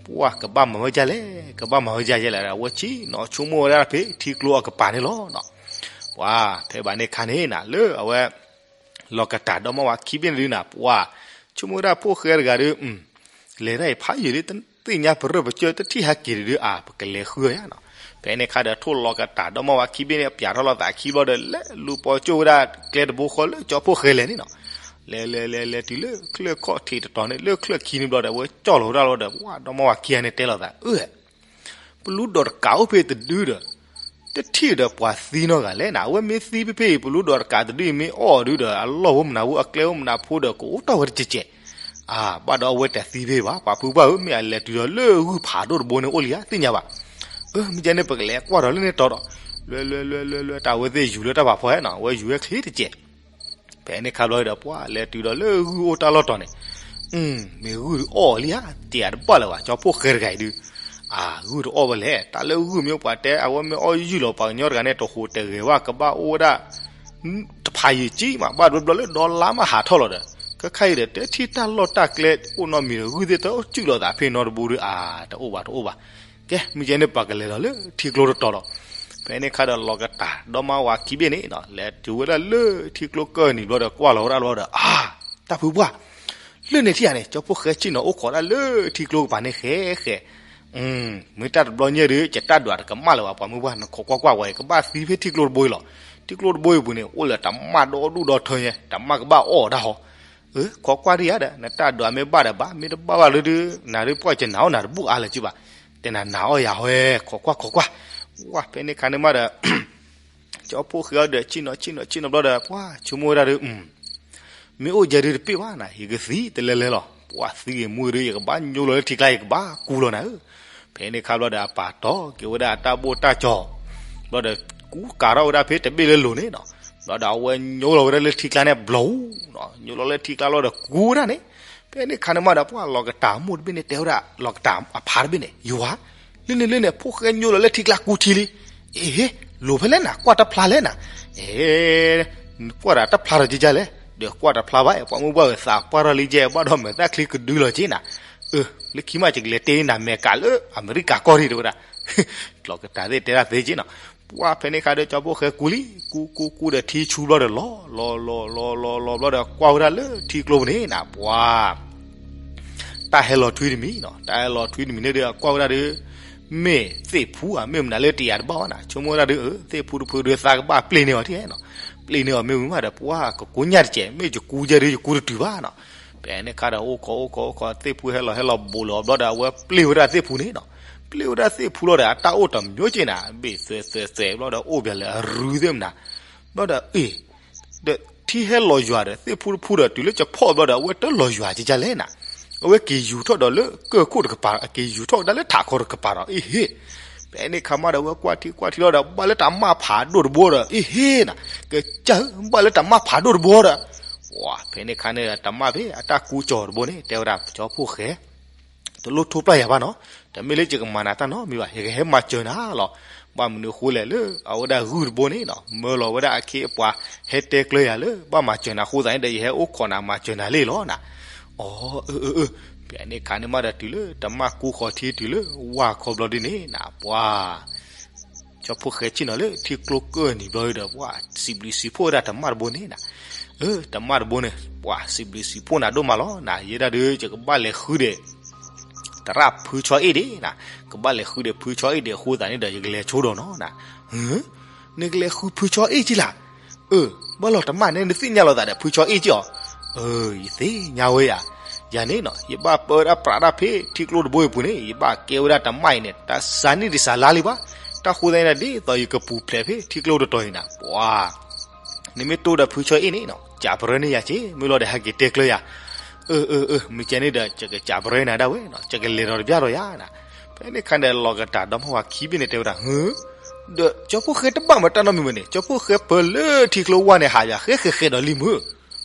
ပှၤကဘၣ်မၤဝဲဒ်လဲၣ် ကဘၣ်မၤဝဲဒ်လဲၣ်ဒီး အဝဲဆ့ၣ်နီၤဆိကမိၣ်ဝဲဒၣ်ဖဲထံကျိအကပၤန့ၣ်လီၤနီၤ, ပှၤဖဲဘၣ်န့ၣ်ခါန့ၣ်နၤ လၢအဝဲ လီၤကတၢ်ဒီမါဝၤခံဘ့ၣ်န့ၣ်ဒုးနၤ ပှၤ ဆိကမိၣ်ဝဲဒၣ်ဖိၣ်ဃဲတဂၤဒီး လဲၤတၢ်အံၤဖးယံာ်လံ တသ့ၣ်ညါပရၢပကျဲတထံၣ်ဟဲက့ၤတဒုးအါ ပကလဲၤဃုအီၤယါနီၤ, ဖဲန့ၣ်ခါဒီးထိၣ်လီၤကတၢ်ဒီမါဝၤခံဘ့ၣ်န့ၣ် ပၠးထီၣ်လီၤသးခံဘျီဒီး လဲၤလူၤပိာ်ကၠိၣ်ဝဲဒၣ်ကျဲတဘိဃီလၢကၠီဖှိၣ်ဃဲလဲၣ်န့ၣ်နီၤ, လဲၤလဲၤလဲၤလဲၤတုၤလၢချၢၣ်ခီၣ်ထံးတတီၤန့ၣ် လၢချၢၣ်ခံန့ၣ်ဘျီဒီး အဝဲကၠီၣ်လီၤဝဲဒၣ်လီၤဒီး ပှၤဒီမါဝၤခံဂၤန့ၣ်တဲလိာ်သး အၢ ပလူဒီးတကးအိၣ်ဖဲတဒုဒီး တထံၣ်ဒီးပှၤသံနီတဂၤလဲၣ်နၤ, အဝဲမ့ၢ်သံဖဲဖဲအံၤ ပလူဒီးတကးတဒုအံၤမ့ၢ်အီၣ်ဒုဒီး အလီၢ်ဝဲမနုၤဖိ အကျဲဝဲမနုၤဖိဒီး ကအိၣ်တ့ၢ်ဝဲတကဲးကဲး, အါ ဘၣ်ဒီးအဝဲတသံဖဲဘၣ်, ပှၤဖုပှၢ်ဧၢ မ့ၢ်အလဲၤတုၤဒီးလၢဂုၢ်ဖးဒိၣ်တဘိန့ၣ်အိၣ်လံဧါ သ့ၣ်ညါဘၣ်, အၢ မ့ၢ်ကဲန့ၣ် ပကလဲၤကွၢ်ဒီးလၢန့ၣ်တီဒီး, လွဲလွဲလွဲလွဲလွဲ တၢ်ဝဲသ့ၣ်ယူၤလၢတၢ်ဖးဖီဧါနီၤ, အဝဲယူၤဝဲချ့တကဲး ဖဲန့ၣ်ခါဘျီဒီး ပှၤလဲၤတုၤဒီးလၢဂုၢ်အိၣ်တၢ်လီၢ်တီၤန့ၣ်, မ့ၢ်ဂုၢ်အီၣ်လံဧါ, တဲအတဘၣ်လၢၤဘၣ်, ကၠီဖှိၣ်ဃဲတဂၤအံၤဒုး, အါ ဂုၢ်တအီၣ်ဘၣ်လဲၣ်, တၢ်လၢဂုၢ်မ့ၢ်ပှၤတဲ အဝဲမ့ၢ်အီၣ်ယုၢ်လီၤ ပှၤကညီတဂၤန့ၣ် တဟူးတဂဲၤဘၣ် ကဘၣ်အိၣ်ဝဲဒၣ် တဖးယံာ်ကံမး ဘၣ်တဘျီလၢဒီလါမးဟးထီၣ်လီၤဒီး, ခဲခါအံၤဒီး တထံၣ်တၢ်လီၢ်တၢ်ကျဲအိၣ်နီတမံၤဒီး ဂုၢ်သ့ၣ်တအီၣ်စုၣ်လီၤသးဖဲနီတဘိဒီး အါ တအိၣ်ဘၣ်တအိၣ်ဘၣ်, ကဲ မ့ၢ်ကဲန့ၣ် ပှၤကလဲၤလီၤလၢထံကျိတတီၤလီၤ, ဖဲန့ၣ်ခါဒီးလီၤကတၢ်ဒီမါဝၤခံဘ့ၣ်န့ၣ် လဲၤတုၤဝဲဒၣ်လၢထံကျိကၢၢ်နံၤဘျီဒီး ကွၢ်လီၤဝဲဒၣ်ဘျီဒီး အါ တၢ်ဖုပှၢ် လၢန့ၣ်ထံၣ်ဧါန့ၣ် ကၠီဖှိၣ်ဃဲဆ့ၣ်နီၤအိၣ်ခိးဒၣ်လၢထံကျိကပၤန့ၣ်ဃဲဃဲ, မ့ၢ်တၢ်တဘျီညါဒီး ယတၢ်ဒွးတကမၣ်လၢၤဘၣ် ပှၤမုၢ်ပှၢ် နခိးကွၢ်ကွၢ်ဝဲ ကဘၣ်သံဖဲထံကျိတဘိအံၤလီၤ, ထံကျိတဘိအံၤပူၤန့ၣ် အိၣ်လၢတၢ်မၢ်ဒီဒူၣ်ဒီထၢညါ တၢ်မၢ်ကဘၣ်အီၣ်ဒၣ်ဟီ, အၢ ခိးကွၢ်ဒံးဧါဒီး နတၢ်ဒွးမ့ၢ်ဘၣ်ဒီးဘၣ် မ့ၢ်တဘၣ်ဘၣ်လၢဒုး နၤဒုးပှၢ်ကနၤအီၣ်နၤတဘူၣ်အါလၢၤကံဘၣ်, တဲနၤနၤအီၣ်ယၤဟီဝဲ ခိးကွၢ်ခိးကွၢ်, ဝါ ဖဲန့ၣ်ခါန့ၣ်မးဒီး ကၠီဖှိၣ်ဃဲအီၤဒီး ဆ့ၣ်နီၤဆ့ၣ်နီၤဆ့ၣ်နီၤဘျီဒီး ပှၤဆိကမိၣ်ဝဲဒၣ်ဒီး မ့ၢ်အိၣ်ယဲဒုးတပ့ၢ်ဘၣ်နၤ ယကသံတလဲလဲလီၤ, ပှၤသံဂ့ၤမူဂ့ၤဒီး ယကဘၣ်ညိလီၤလၢထံကျါ ယကဘၣ်ကူလီၤနၤဧၢ, ဖဲန့ၣ်ခါဘျီဒီး အပာ်တီၢ်က့ၤဝဲဒၣ်အတၢ်ဘိၣ်တၢ်ကၠီၤ, ဘျီဒီး ကူကၤထီၣ်ဝဲဒၣ်ဖဲတဘ့ၣ်လၢလိၤန့ၣ်နီၤ, ဘျီဒီးအဝဲညိလီၤဝဲဒၣ်လၢထံကျါန့ၣ် ဘျီ, ညိလီၤလၢထံကျါလီၤဒီးကူဝဲဒၣ်န့ၣ်, ဖဲန့ၣ်ခါန့ၣ်မးဒီး ပှၤလီၤကတၢ်အမိၢ်တဘ့ၣ်န့ၣ် တဲဝဲဒၣ် လီၤကတၢ်အဖါတဘ့ၣ်န့ၣ် ယွၤ လၢန့ၣ်လၢန့ၣ် ဖိၣ်ဃဲညိလီၤလၢထံကျါကူထံလံ, အ့ လိၤဖဲလဲၣ်နၤ ကွၢ်တဖျါလဲၣ်နၤ, အ့ ကွၢ်တၢ်တဖျါထီၣ်ကကလဲၣ်, ဒီးကွၢ်တဖျါဘၣ် ပှၤမုၢ်ပှၢ်ဧၢ သးပှၢ်ထီၣ်လံကဲ ဘၣ်ဒီးမဲာ်သၣ်ချံကဒုလီၤက့နၤ, အၢ လၢခံမးယကလဲၤတဲနၤမဲာ်ကးလၢအမဲရကၤကီၢ်ရ့ၣ် တဲဝဲဒၣ်. လီၤကတၢ်သ့ၣ်တဲဒၣ်သ့က့နီၤ. ပှၢ်ဖဲန့ၣ်ခါဒီးကၠီဖီၣ်ဃဲကူလံ, ကူကူကူဒီးထံဆူဘျီဒီးလီၤ, လီၤလီၤလီၤလီၤလီၤဘျီဒီးကွၢ်ဝဲဒၣ်လၢထံကျိပူၤန့ၣ်နၤ ပှၢ် တၢ်ဟဲလီၤထွံတမံၤနီၤ, တၢ်ဟဲလီၤထွံတမံၤန့ၣ်ဒီးကွၢ်ဝဲဒၣ်ဒီး မ့ၢ်သ့ၣ်ဖူဧါ မ့ၢ်မနုၤလၢတယာ်တဘၣ်ဘၣ်နၤ, ဆိကမိၣ်ဝဲဒၣ်ဒီး သ့ၣ်ဖူတဖုဒီးသးကဘၣ်ပျ့ၤန့ၢ်အီၤထံနီၤ, ပျ့ၤန့ၢ်အီၤမ့ၢ်ဝံၤမးဒီး ပှၢ်ကကူညၣ်တစဲး, မ့ၢ်ယကူညၣ်ဒီးယကူတတုၤဘၣ်နီၤ. ဖဲန့ၣ်ခါဒီးအိၣ်ခိးအိၣ်ခိးအိၣ်ခိး သ့ၣ်ဖူဟဲလီၤဟဲလီၤဘူးလီၤဘျီဒီး အဝဲပျ့ၤဝဲဒၣ်သ့ၣ်ဖူန့ၣ်နီၤ, ပျ့ၤဝဲဒၣ်သ့ၣ်ဖူလီၤဒီး အတၢ်အိၣ်တမျိုးက့နၤ, ဘ့ၣ်သွဲးသွဲးသွဲးဘျီဒီးအိၣ်ဘၣ်လၢအရူသ့ၣ်မနၤ ဘျီဒီးအ့ၣ် ဒီးထံဟဲလီၤယွၤဒီး သ့ၣ်ဖူတဖုဒီးတုၤလၢကဖီၣ်ဘျီဒီး အဝဲတလီၤယွၤကကလဲၣ်နၤ, အဝဲက့ၤယူၤထီၣ်ဒီးလၢကၢၢ်ခိၣ်တကပၤဒီး အက့ၤယူၤထီၣ်ဝဲဒၣ်လၢထးခီတကပၤဒီး အ့ၣ်ဟ့ၣ်, ဖဲန့ၣ်ခါမးဒီး အဝဲကွၢ်ထံကွၢ်ထံလီၤဒီး ဘၣ်လၢတၢ်မၢ်ဖးဒိၣ်တဘိဒီး အ့ၣ်ဟ့ၣ်နၤ, ကစၢ်ဧၢ ဘၣ်လၢတၢ်မၢ်ဖးဒိၣ်တဘိဒီး ဝါ ဖဲန့ၣ်ခါန့ၣ်ဒီး တၢ်မၢ်ဖဲအတၢ်ကူကၠီၤတဘိန့ၣ် တဲဝဲဒၣ်ကၠီဖီၣ်ဃဲ တလိၣ်ထိၣ်ပျၢ်ယၤဘၣ်နီၤ, တမ့ၢ်လၢယကမၤနၤတၢ်နီတမံၤဘၣ်, ယကဟဲမၤစၢၤနၤလီၤ. ဘၣ်မနုၤအဃိလဲၣ်လၢ အဝဲဒၣ်ဂုၢ်တဘိန့ၣ်နီၤ မၢလီၤဝဲဒၣ်အခ့အပှၤ ဟဲတဲကျၢၤယၤလၢ ဘၣ်မၤစၢၤနၤအဃိသတးန့ၣ်ဒီး ယဟဲအိၣ်ခိးနၤမၤစၢၤနၤလံလီၤနၤ. အီ အၢ အၢ အၢ ဖဲန့ၣ်ခါန့ၣ်မးဒီးတုၤလၢတၢ်မၢ်ကူဃီၤထံတုၤလၢဝၢ်ခီဘျီဒ်န့ၣ်နၤ ပှၢ် ကၠီဖီၣ်ဃဲဆ့ၣ်နီၤလၢထံကျိကၢၢ်နံၤဘျီဒီး ပှၢ်စံးဘျုးစံးဖှိၣ်ဝဲဒၣ်တၢ်မၢ်တဘိန့ၣ်နၤ, အၢ တၢ်မၢ်တဘိန့ၣ် ပှၢ်စံးဘျုးစံးဖှိၣ်နၤဒိၣ်မးလီၤနၤ, ယဲဒၣ်ဒီး ယကဘၣ်လဲၤဃုဒီး သရၣ်ဖုဆီအ့ၣ်ဒံးနၤ, ကဘၣ်လဲၤဃုဒီးဖုဆီအ့ၣ်ဒံးအဃိသတးန့ၣ်ဒီး ယကလဲၤဆိဒီးနီၤနၤ. နကလဲၤဃုဖုဆီအ့ၣ်က့လၢ်, အၢ ဘၣ်လီၤတၢ်မၢ်န့ၣ် နသ့ၣ်ညါလိာ်သးဒီးဖုဆီအ့ၣ်က့အီၤ, အၢ ယသ့ၣ်ညါဝဲယၤ, ယၤန့ၣ်နီၤ ယဘၣ်ပၢဝဲဒၣ်ပြးတၢ်ဖဲထံကျိတဘိအံၤပူၤန့ၣ် ယဘၣ်ကဲဝဲဒၣ်တၢ်မၢ်အံၤန့ၣ် တၢ်စှၤနံၣ်တစှၤလါလံဘၣ်, တၢ်ဃိသတးန့ၣ်ဒီး ဒ်သိးယကပူၤဖျဲးဖဲထံကျိတတီၤအံၤနၤ ပှၢ် နမ့ၢ်တိၢ်ဒီးဖုဆီအ့ၣ်န့ၣ်နီၤ ကးပရၢန့ၢ်ယၤက့ မ့ၢ်လီၤဒီးဟဲက့ၤတဲကျၢၤယၤ, အၢ အၢ အၢ မ့ၢ်ကဲန့ၣ်ဒီး ယကကးပရၢနၤဒၣ်ဝဲနီၤ ယကလဲၤဒီးတဘျီဒီးယၤနၤ, ဖဲန့ၣ်ခါဒီးလီၤကတၢ်ဒီမါဝၤခံဘ့ၣ်န့ၣ်တဲဝဲဒၣ် ဟၢ ဒီးကၠီဖီၣ်ဃဲတဘၣ်မၤတၢ်နီတမံၤမ့ၢ်န့ၣ် ကၠီဖီၣ်ဃဲပၢလၢထံကျိဝၢ်န့ၣ် ဟးယၤဃဲဃဲဃဲဒီးလံမုၢ်,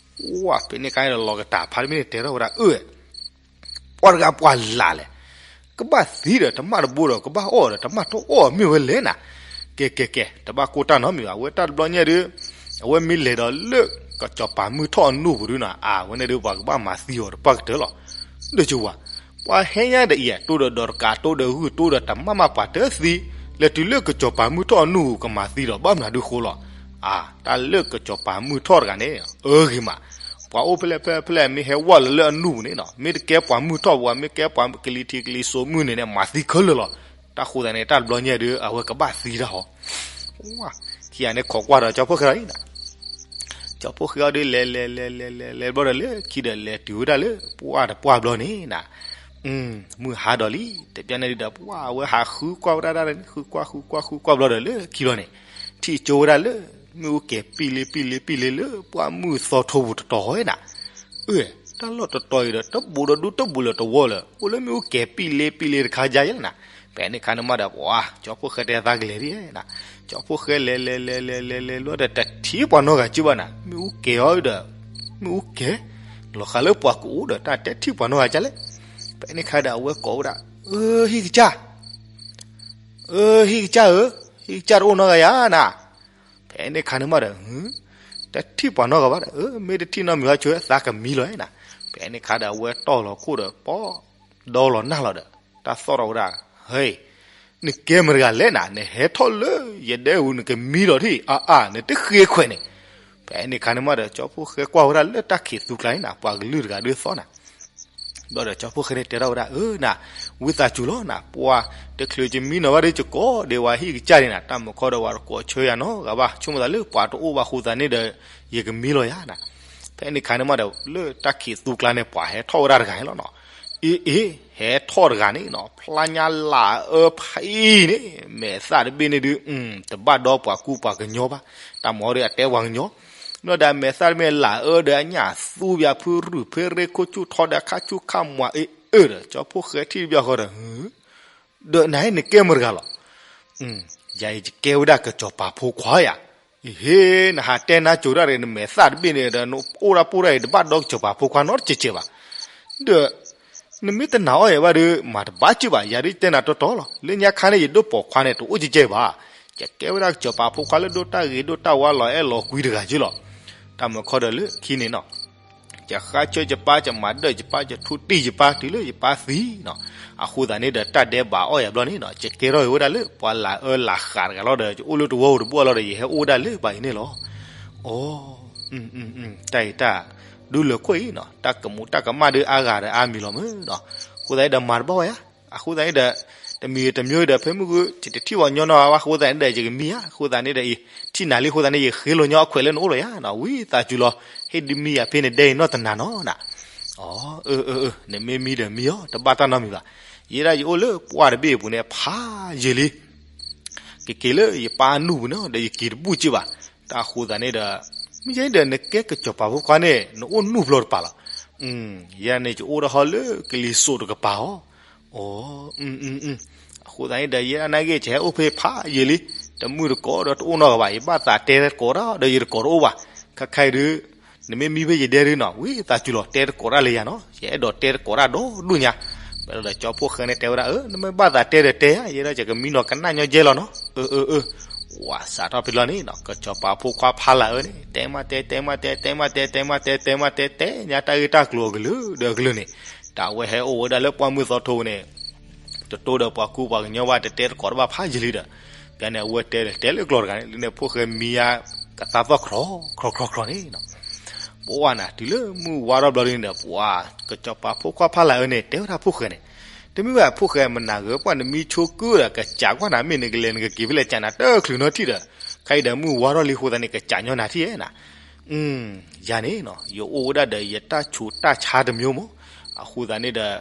ဝါ ဖဲန့ၣ်ခါန့ၣ်ဒီးလီၤကတၢ်ဖးတဘ့ၣ်န့ၣ်တဲထီၣ်ဝဲဒၣ် အၢ ပှၤတဂၤပှၤလၢ်လဲၣ်, ကဘၣ်သံဒီးတၢ်မၢ်တဘိဒီး ကဘၣ်အီၣ်ဒီးတၢ်မၢ်တအီၣ်မ့ၢ်ဝဲလဲၣ်နၤ, ကဲ ကဲ ကဲ တဘၣ်ကိၢ်တၢ်နီတမံၤဘၣ် အဝဲတၢ်တဘျီညါဒီး အဝဲမ့ၢ်လဲၤဒီးလၢကစီၤပၤမုၢ်ထီၣ်အနူၢ်ပူၤဒုနီၤ အဝဲန့ၣ်ဒီးပှၤကဘၣ်မၤသံအီၤတပှၢ်ကတၢၢ်လီၤ, ဒီးကဝၤ ပှၤဟဲညါဒီးအံၤ တိၢ်ဒီးဒီးတကး တိၢ်ဒီးဂုၢ် တိၢ်ဒီးတၢ်မၢ်မးပှၤတသံ, လဲၤတုၤလၢကစီၤပၤမုၢ်ထီၣ်အနူၢ်ပူၤ ကမၤသံဒီးဘၣ်မနုၤဒုဃိလီၤ, အါ တၢ်လၢကစီၤပၤမုၢ်ထီၣ်တဂၤန့ၣ် အၢဂ့ၤမး ပှၤအိၣ်ဖဲလဲၣ်ဖဲလဲၣ်မ့ၢ်ဟဲဝဲလၢအနူၢ်ပူၤန့ၣ်နီၤ မ့ၢ်တကဲပှၤမုၢ်ထီၣ်ပှၤ မ့ၢ်ကဲပှၤကလံၤထံးကလံၤစိးမုၢ်န့ၣ်န့ၣ် မၤသံခဲလၢာ်လီၤ, တၢ်ဃိသတးန့ၣ် တၢ်တဘျီညါဒီး အဝဲကဘၣ်သံတၢ်ဟီ, ခံဂၤန့ၣ်ခိးကွၢ်ဒီးကၠီဖီၣ်ဃဲအံၤနၤ ကၠီဖီၣ်ဃဲအီၤဒီးလဲၤလဲၤလဲၤလဲၤလဲၤလဲၤဘျီဒီးလၢခံဒီးလဲၤတုၤဝဲဒၣ်လၢပှၢ်တပှၢ်ဘျီန့ၣ်နၤ, မုၢ်ဟါဒီးလံ တဘျီန့ၣ်ဒီးပှၢ်အဝဲဟးဃုကွၢ်ဝဲဒၣ်ဒၣ်န့ၣ် ဃုကွၢ်ဃုကွၢ်ဃုကွၢ်ဘျီဒီးလၢခံဘျီန့ၣ် ထံၣ်ကၠိဝဲဒၣ်လၢ မ့ၣ်အူကဲၤပံလ့ပံလ့ပံလ့လၢပှၢ်မုၢ်သီထိပူၤတတီၤဝဲနၤ, အၢ တၢ်လီၢ်တတီၤအံၤဒီး တဘူးဒီးဒူတဘူးလၢတဝီလၢ အိၣ်လၢမ့ၣ်အူကဲၤပံလ့ပံလ့တခါယါယဲလၢနၤ, ဖဲန့ၣ်ခါန့ၣ်မးဒီးပှၤ ကၠီဖီၣ်ဃဲတဲသးကလဲၤဒ်နၤ, ကၠီဖီၣ်ဃဲလဲၤလဲၤလဲၤလဲၤလဲၤလဲၤလီၤဒီးတထံၣ်ပှၤနီတဂၤက့ဘၣ်နၤ မ့ၣ်အူကဲၤအီၤဒီး မ့ၣ်အူကဲၤ လီၤဃးလၢပှၤကအိၣ်ဒီးတၢ်တဲထံၣ်ပှၤနီတဂၤကလဲၣ်, ဖဲန့ၣ်ခါဒီးအဝဲကိးဝဲဒၣ် အၢ ဟံၣ်ကစၢ် အၢ ဟံၣ်ကစၢ်ဧၢ, ဟံၣ်ကစၢ်တအိၣ်နီတဂၤယါနၤ, ဖဲန့ၣ်ခါန့ၣ်မးဒီး တထံၣ်ပှၤနီတဂၤဘၣ်ဒီး အၢ မ့ၢ်တထံၣ်နီတမံၤဘၣ်ဆိ သးကမံလီၤနၤ, ဖဲန့ၣ်ခါဒီးအဝဲတီၢ်လီၤခိၣ်ဒီးပီၢ် ဒီလီၤနၢ်လီၤဒီး တၢ်သီၣ်ထီၣ်ဝဲဒၣ်, ဟဲ နကဲမတဂၤလဲၣ်နၤ နဟဲထီၣ်လၢယဒဲပူၤ နကမံလီၤထံၣ် အါအါ နတဃ့ခွဲးန့ၣ်, ဖဲန့ၣ်ခါန့ၣ်မးဒီး ကၠီဖီၣ်ဃဲကွၢ်ဝဲဒၣ်လၢတၢ်ခံးသူကျါန့ၣ်နၤ ပှၤကလုာ်တဂၤဒုးသီၣ်နၤ ဘျီဒီးကၠီဖီၣ်ဃဲန့ၣ်တဲထီၣ်ဝဲဒၣ် အၢနၤ, ဝံသးစူၤလီၤနၤ ပှၤတချုးယမံနီၤဘၣ်ဒီး ယကိးဒံးဝဲဟံၣ်ကစၢ်န့ၣ်နၤ တၢ်မုာ်ခီဒီးဝဲတကိးဆၢယၤနီတဂၤဘၣ် ဆိကမိၣ်သးလၢပှၤတအိၣ်ဘၣ်ဃိသးန့ၣ်ဒီး ယကမံလီၤယၤနၤ, ဖဲန့ၣ်ခါန့ၣ်မးဒီး လၢတၢ်ခံးသူကျါန့ၣ် ပှၤဟဲထီၣ်ဝဲဒၣ်တဂၤန့ၣ်လီၤနီၤ, အ့ အ့ ဟဲထီၣ်တဂၤန့ၣ်နီၤ ဖျါညါလၢအအၢဖးအံၤန့ၣ် မဲာ်သၣ်တဘ့ၣ်န့ၣ်ဒုး တဘၣ်ဒီပှၤကူပှၤကညီဘၣ်, တၢ်မၤဒီးအတဲပှၤကညီ ဘျီဒီးအမဲာ်သၣ်တဘ့ၣ်လၢအအၢဒီးအညၣ်သူပၠးဖုရူၢ်ဖဲရ့ခိၣ်ဆူၣ်ထီဒီးခါဆူၣ်ခါမွၤအ့ၣ်အၢဒီး ကၠီဖီၣ်ဃဲထံၣ်တဘျီဃီဒီး ဒီးနၤနကဲမတဂၤလီၤ, ယၤအံၤယကဲဝဲဒၣ်ကစီၤပၤဖိခွါယၤ, ဟ့ နဟးတဲနါစိၤတၢ်တဂ့ၤ နမဲာ်သၣ်တဘ့ၣ်န့ၣ်ဒီး နအိၣ်ဒၣ်ပိၢ်ဒၣ်အံၤ တဘၣ်ဒီကစီၤပၤဖိခွါနီတစဲးစဲးဘၣ်, ဒီး နမ့ၢ်တနာ်အီၤယၤဘၣ်ဒီး မၤတဘၣ်က့ၢ်ဘၣ် ယၤဒ်တဲနၤတီတီလီၤ လၢညါခါန့ၣ် ယဒိၣ်ပိာ်ခွါန့ၣ် တအိၣ်ကဲကဲဘၣ်, ယကဲဝဲဒၣ်ကစီၤပၤဖိခွါလၢဒိၣ်တၢ်ဂ့ၤဒိၣ်တၢ်ဝါလီၤအဲၣ်လီၤကွံတဂၤက့ၢ်လီၤ, တၢ်မုာ်ခီဒီးလၢခံန့ၣ်နီၤ ယဃါဆၢယပၢ် ယမၤဒၢၣ်ယပၢ် ယထူတံၢ်ယပၢ် တုၤလၢယပၢ်သံနီၤ. အဃိသတးန့ၣ်ဒီး တၢ်ဒဲးဘးအီၣ်ယၤဘျီန့ၣ်နီၤ ယကဲထီၣ်ဝဲဒၣ်လၢပှၤလၢအၢလၢဃးတဂၤလီၤဒီး ယအိၣ်လၢတဝီပူၤတဘိလီၤဒီး ယဟဲအိၣ်ဝဲဒၣ်လၢပှၤအံၤန့ၣ်လီၤ. အိ, တၢ်အံၤတၢ် ဒူလၢာ်ခိၣ်အံၤနီၤ တၢ်ကမူးတၢ်ကမၣ်ဒုးအါဂၤဒီးအါမံၤလီၤမ့ၢ်နီၤ. အဃိသတးဒီးမၤတဘၣ်ဝဲယါ. အဃိသတးန့ၣ်ဒီး တမံၤတမံၤဒီး ဖဲမုၢ်ဂီၤ ယတထံၣ်ပှၤညီနီၢ်ဘၣ် အဃိသတးန့ၣ်ဒီး ယကမံယါ. အဃိသတးန့ၣ်ဒီး အံၤ ထံၣ်နၤလံအဃိသတးန့ၣ် ယဃ့လိာ်ညီအခွဲးလၢနအိၣ်လီၤယါနီၤ. ဝံသးစူၤလီၤ ဟ့ၣ်ဒုးမံယၤဖဲန့ၣ် ဒဲအံၤနီၢ်တနၤနီၤနၤ. အိ, နမ့ၢ်မံဒီးမံအီၤ တဘၣ်တၢ်နီတမံၤဘၣ်. ယဲဒၣ်ယအိၣ်လၢပှၢ်တဘ့ၣ်အပူၤန့ၣ် ဖးယံာ်လံ ကက့ၤလၢယပၢ်အနူၢ်ပူၤန့ၣ်ဒီး ယက့ၤတဘူၣ်က့ဘၣ်. တၢ်အဃိသတးန့ၣ်ဒီး မ့ၢ်ယဲဒီး နကဲကစီၤပၤဖိခွါန့ၣ် နအိၣ်နူၢ်ဖျိတပၤလီၤ. ယဲန့ၣ် ယအိၣ်ဒၣ်ဟီလၢကလံၤစိးတကပၤအီၤ. အိ, အဃိသတးန့ၣ်ဒီး ယဲဒၣ်နာ်က့ ယဟဲအိၣ်ဖဲဖးယံာ်လံ တမုၢ်တကိးဒီးတအိၣ်နီတဂၤဘၣ်. ယဘၣ်သးတဲတကိးဒီး ယတကိးတအိၣ်ဘၣ်. ခဲခါအံၤဒုး နမ့ၢ်မံဖဲယဒဲဒုးနီၤ ဝံသးစူၤလီၤ တဲတကိးတၢ်လၢယၤနီၤ ယအဲၣ်ဒိးတဲတကိးတၢ်ဒီဒူၣ်ညါ. ဒီးကၠီဖှိၣ်ဃဲန့ၣ်တဲဝဲဒၣ် အၢ နမ့ၢ်ဘၣ်သးတဲဒီးတဲယါ ယဲဒၣ်ယကမံနီၤကနၣ်ညီကဲလီၤနီၤ. အၢ အၢ အၢ, ဝးစးထီၣ်ဖဲလီၤန့ၣ်နီၤ ကစီၤပၤဖိခွါဖးလၢအၢန့ၣ် တဲမးတဲ တဲမးတဲ တဲမးတဲ တဲမးတဲ တဲမးတဲ တဲညါတၢ်ဂ့ၢ်တၢ်ကျိၤအကလုာ်ဒီးအကလုာ်န့ၣ်, တၢ်ဝဲဟဲအိၣ်ဝဲဒၣ်လၢပှၢ်မုၢ်သီထိန့ၣ် တတိဒီးပှၤကူပှၤကညီဘၣ် တတဲတကိးတဘၣ်ဖးယံာ်လံဒီး, ကန့ၣ်အဝဲတဲဒီး တဲလၢကျိာ်တဂၤန့ၣ် လၢန့ၣ်ဖိၣ်ဃဲမံယါကသါသီၣ်ခြီ ခြီခြီခြီန့ၣ်နီၤ. ပဝဲနၤ တုၤလၢမုၢ်ဝါထီၣ်ဘျီဒ်န့ၣ်ဒီး ပှၤကစီၤပၤဖိခွါဖးလၢအၢန့ၣ် တဲဝဲဒၣ်ဖိၣ်ဃဲန့ၣ်, တမ့ၢ်ဝဲဖိၣ်ဃဲ မနၤဂ့ၤ ပှၤနမံဆိကုဒီး ကစးကွၢ်နၤ မ့ၢ်နကလဲၤနကက့ၤဖဲလဲၣ် ကနၤတချုးနီထံၣ်ဒီး, ခဲအံၤဒီးမုၢ်ဝါထီၣ်လံအဃိသတးန့ၣ် ကစးညီနၤထံၣ်ဧါနၤ. ယၤန့ၣ်နီၤ ယအိၣ်ဝဲဒၣ်ဒီးယတၢ်ဆူးတၢ်ဆါတမျိုးမး, အဃိသတးန့ၣ်ဒီး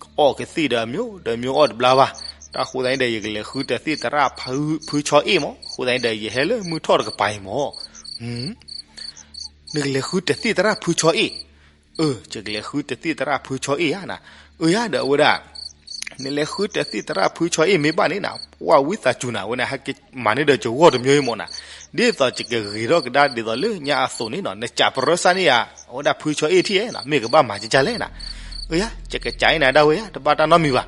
ကအီၣ်ကသံၣ်ဒီးအမျိုးဒီးမျိုးအီၣ်တဘျါဘၣ်. တၢ်အဃိသတးန့ၣ်ဒီး ယကလဲၤဃုတသ့ၣ်သရၣ်ဖုဆီအ့ၣ်မး, အဃိသတးန့ၣ်ဒီး ယဟဲလၢမုၢ်ထီၣ်တကပၤအံၤမး. နကလဲၤဃုတသ့ၣ်သရၣ်ဖုဆီအ့ၣ်မး. အၢ ယကလဲၤဃုတသ့ၣ်သရၣ်ဖုဆီအ့ၣ်ဧါနၤ. အၢ ယၤဒီးအဝဲဒၣ် နလဲၤဃုတသ့ၣ်သရၣ်ဖုဆီအ့ၣ်မ့ၢ်ဘၣ်န့ၣ်နၤ ပှၤဝံသးစူၤနၤ အဝဲန့ၣ် ဟဲက့ၤမၤန့ၢ်ဒီးယဂီၢ်တမျိုးအံၤမးနၤ, ဒ်သိးယကဂ့ၤထီၣ်ကဒါဒ်သိးလၢညါအသိးန့ၣ်နီၤ နစးပရၢစၢ်န့ၢ်ယၤ အဝဲဒၣ်ဖုဆီအ့ၣ်ထံၣ်ဧါနၤ မ့ၢ်ကဘၣ်မၤကကလဲၣ်နၤ. အၢ ယၤ ယကစးအ့ၣ်နၤဒၣ်ဝဲယၤ တဘၣ်တၢ်နီတမံၤဘၣ်.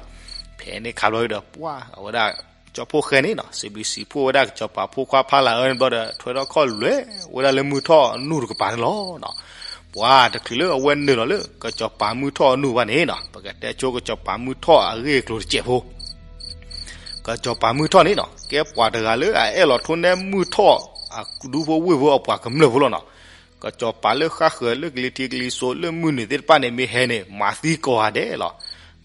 ဖဲန့ၣ်ခါဘျီဒီး ပှၤအဝဲဒၣ် ကၠီဖှိၣ်ဃဲန့ၣ်နီၤ စံးဘျုးစံးဖှိၣ်ဝဲဒၣ်ကစီၤပၤဖိခွါဖးလၢအၢန့ၣ်ဘျီဒီး ထွဲထီၣ်ခီၣ်လွဲဝဲဒၣ်လၢမုၢ်ထီၣ်အနူၢ်တကပၤန့ၣ်လီၤ. ပှၤတချုးလၢအဝဲနုာ်လီၤလၢ ကစီၤပၤမုၢ်ထီၣ်အနူၢ်ဘၣ်န့ၣ်နီၤ ပကတဲဆိကစီၤပၤမုၢ်ထီၣ်အဂ့ၢ်အကျိၤတစဲးဖိ ကစီၤပၤမုၢ်ထီၣ်န့ၣ်နီၤ ကဲပှၤတဂၤလၢအအဲၣ်လီၤထိၣ်နဲမုၢ်ထီၣ်အဒူဖိဝ့ၢ်ဖိအပှၤကမျၢၢ်ဖိလီၤနီၤ. ကစီၤပၤလၢဃၣ်ဃၢၤလၢကလံၤထံးကလံၤစိးလၢမုၢ်နုာ်သ့ၣ်တဖၣ်န့ၣ် မ့ၢ်ဟဲန့ၣ် မၤသံကိးဂၤဒဲးလီၤ.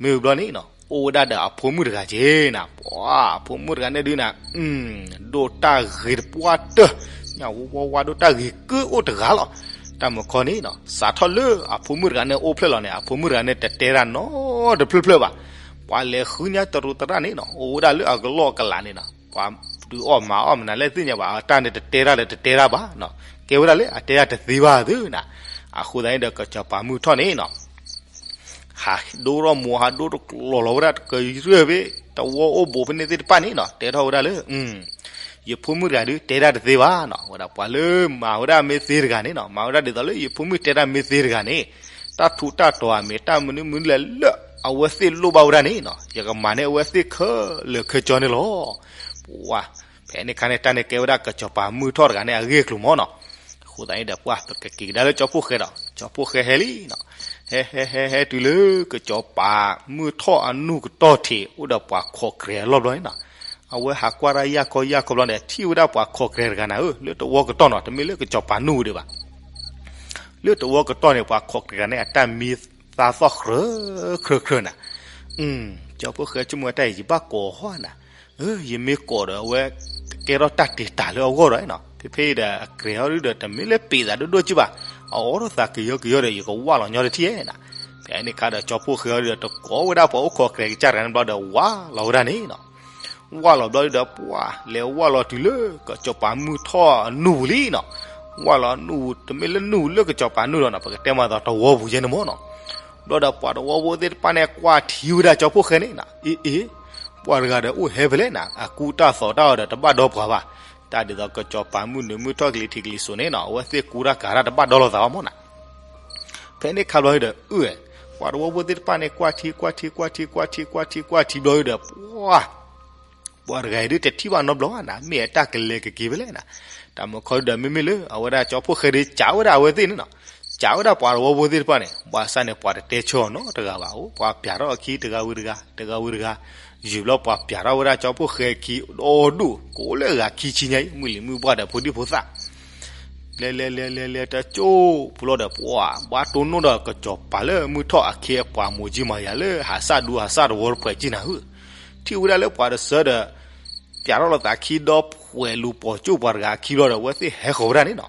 မ့ၢ်ဘျီန့ၣ်နီၤ အိၣ်ဝဲဒၣ်ဒီးအဖိမုၣ်တဂၤက့ၤနၤ ပှၤအဖိမုၣ်တဂၤန့ၣ်ဒုးနၤ ဒိၣ်တၢ်ဂ့ၤတပှၢ်တၢၢ်, ညၣ်ဝါဝါဝါဒိၣ်တၢ်ဂ့ၤကၢအိၣ်တဂၤလီၤ. တၢ်မုၢ်ခီန့ၣ်နီၤ စးထီၣ်လၢအဖိမုၣ်တဂၤန့ၣ်အိၣ်ဖျဲၣ်လီၤန့ၣ် အဖိမုၣ်တဂၤန့ၣ် တတဲတၢ်နီတဖျၢၣ်ဖျၢၣ်ဘၣ်. ပှၤလဲၤဃုညါတရူးတရၣ်န့ၣ်နီၤ အိၣ်ဝဲဒၣ်လၢအကလီၢ်အကလးန့ၣ်နီၤ ပှၤဒုးအီၣ်မၤအီၣ်မနုၤလဲၣ်သ့ၣ်ညါဘၣ် အတၢ်န့ၣ်တတဲတၢ်ဒီးတတဲတၢ်ဘၣ်နီၤ ကဲဝဲဒၣ်လၢအတဲတၢ်တသ့ဘၣ်သုနၤ. အဃိသတးန့ၣ်ဒီး ကစီၤပၤမုၢ်ထီၣ်န့ၣ်နီၤ ဟးဒိၣ်ထီၣ်မိၢ်ဟးဒိၣ်တကျိၤလီၤဝဲဒၣ် ကရၢၢ်ဖဲတဝီအိၣ်ဘူးဖဲန့ၣ်သ့ၣ်တဖၣ်န့ၣ်နီၤ တဲထီၣ်ဝဲဒၣ်လၢ ယဖိမုၣ်တဂၤဒုးတဲတၢ်တသ့ဘၣ်နီၤ ဝဲဒၣ်ပှၤလၢမၤဝဲဒၣ်မ့ၢ်သ့တဂၤန့ၣ်နီၤ မၤဝဲဒၣ်ဒ်သိးလၢ ယဖိမုၣ်တဲတၢ်မ့ၢ်သ့တဂၤန့ၣ် တၢ်ထူးတၢ်တီၤအမ့ၢ်တၢ်မနုၤမနုၤလဲၣ်လၢ အဝဲသ့ၣ်လိၣ်ဘၣ်ဝဲဒၣ်န့ၣ်နီၤ ယကမၤန့ၢ်အဝဲသ့ၣ်ခဲလၢာ်ခဲဆ့န့ၣ်လီၤ. ပှၤ ဖဲန့ၣ်ခါန့ၣ် တၢ်န့ၣ်ကဲဝဲဒၣ်ကစီၤပၤမုၢ်ထီၣ်တဂၤန့ၣ် အဂ့ၢ်အကျိၤမးနီၤ. အဃိသတးန့ၣ်ဒီး ပှၤပကက့ၤကဒါလၢကၠီဖှိၣ်ဃဲဒီး ကၠီဖှိၣ်ဃဲဟဲလံနီၤ ဟဲဟဲဟဲဟဲတုၤလၢ ကစီၤပၤမုၢ်ထီၣ်အနူၢ်ကတီၢ်ထံး အိၣ်ဒီးပှၤခိးကြဲးအလီၢ်ဘျီန့ၣ်နီၤ အဝဲဟးကွၢ်တၢ်ယၢ်ခီယၢ်ခီဘျီန့ၣ် ထံၣ်ဝဲဒၣ်ပှၤခိးကြဲးတဂၤနၤဧၢ လၢတဝီကတီၢ်နီၤ တမ့ၢ်လၢကစီၤပၤနူၢ်ဝဲဒၣ်ဘၣ် လၢတဝီကတီၢ်န့ၣ် ပှၤခိးကြဲးတဂၤန့ၣ် အတၢ်မံသါသီၣ်ခြၢးခြၢးခြၢးနၤ ကၠီဖှိၣ်ဃဲဆိကမိၣ်တၢ်အံၤ ယဘၣ်ကိးဟီနၤ ယမ့ၢ်ကိးဒီးအဝဲ ကဲထီၣ်တၢ်တ့ၢ်တၢ်လၢအဂီၢ်ဒီးနီၤ ဖဲဖဲအံၤဒီးအကြဲးအီၤဒုဒီး တမ့ၢ်လၢပ့ၤသးဒိၣ်ဒိၣ်က့ဘၣ် အအိၣ်ထီၣ်သးကယီကယီဒီး ယကဝၢ်လီၤညီတထံၣ်ဧါနၤ. ဖဲန့ၣ်ခါဒီးကၠီဖှိၣ်ဃဲအီၤဒုဒီး တကိးဝဲဒၣ်ပှၤအိၣ်ခိးကြဲးကစၢ်တဂၤန့ၣ်ဘျီဒီး ဝၢ်လီၤဝဲဒၣ်န့ၣ်နီၤ ဝၢ်လီၤဘျီဒုဒီး ပှၤလဲၤဝၢ်လီၤတုၤလၢ ကစီၤပၤမုၢ်ထီၣ်အနူၢ်ပူၤလံနီၤ ဝၢ်လီၤနူၢ်ပူၤ တမ့ၢ်လၢနူၢ်ပူၤလၢကစီၤပၤနူၢ်လီၤနီၤ ပကတဲမးသိးတဝီပူၤယဲန့ၣ်မးနီၤ. ဘျီဒီးပှၤတဝီဖိသ့ၣ်တဖၣ်န့ၣ် ကွၢ်ထံဝဲဒၣ်ကၠီဖှိၣ်ဃဲန့ၣ်နီၤ အ့ အ့ ပှၤတဂၤဒီးအိၣ်ဟဲဖဲလဲၣ်နၤ အကူတၢ်သိးတၢ်အီၤဒီးတဘၣ်ဒီပှၤဘၣ်. တၢ်ဒ်သိးကစီၤပၤမုၢ်နုာ်မုၢ်ထီၣ်ကလံၤထံးကလံၤစိးန့ၣ်နီၤ အဝဲသ့ၣ်ကူတၢ်ကၤတၢ်တဘၣ်ဒီလိာ်သးဘၣ်မးနၤ ဖဲန့ၣ်ခါဘျီဒီး အၢ ပှၤတဝီဖိသ့ၣ်တဖၣ်န့ၣ် ကွၢ်ထံ ကွၢ်ထံ ကွၢ်ထံ ကွၢ်ထံ ကွၢ်ထံ ကွၢ်ထံဘျီဒီး ပှၤ ပှၤတဂၤအံၤဒုးတထံၣ်ဘၣ်နီတဘျီဘၣ်နၤ မ့ၢ်အတၢ်ကလဲၤကက့ၤဖဲလဲၣ်နၤ. တၢ်မုၢ်ခီဒီး မ့မ့ၢ်လၢအဝဲဒၣ်ကၠီဖှိၣ်ဃဲဒုး စံးဝဲဒၣ်အဝဲသ့ၣ်န့ၣ်နီၤ ကးဝဲဒၣ်ပှၤသဝီဖိသ့ၣ်တဖၣ်န့ၣ် ဘၣ်ဆၣ်န့ၣ် ပှၤတတဲဆၢအီၤနီတဂၤဘၣ်. အိၣ်ပှၤပျးထီၣ်အခံတဂၤဝံၤတဂၤ တဂၤဝံၤတဂၤ, ယုၢ်ဘျီပှၤပျးထီၣ်ဝဲဒၣ်ကၠီဖှိၣ်ဃဲအခံဒီဒူၣ် ကအိၣ်လၢအဂၤခံဆံညါအံၤ မုၢ်လံၤမုၢ်ပှၢ်ဒီးဖိဒံဖိသၣ် လဲၤလဲၤလဲၤလဲၤလဲၤတကၠိၢ်ဖိလီၤဒီး ပှၤဘၣ်တိၢ်နီၣ်ဒီးကစီၤပၤလၢမုၢ်ထီၣ်အခ့အပှၤမိၢ်ကၠံမၤယၤလၢ ဟးစၢ်ဒူဟးစၢ်တဝီတပှဲၤကံနၤဧၢ, ထံၣ်ဝဲဒၣ်လၢပှၤတဆၢဒီး ပျးထီၣ်လီၤသးခံဒီပှဲၤလူၤပိာ်ကၠိၢ်ပှၤတဂၤအခံဘျီဒီး အဝဲသ့ၣ်ဟဲဃီၤဝဲဒၣ်န့ၣ်နီၤ.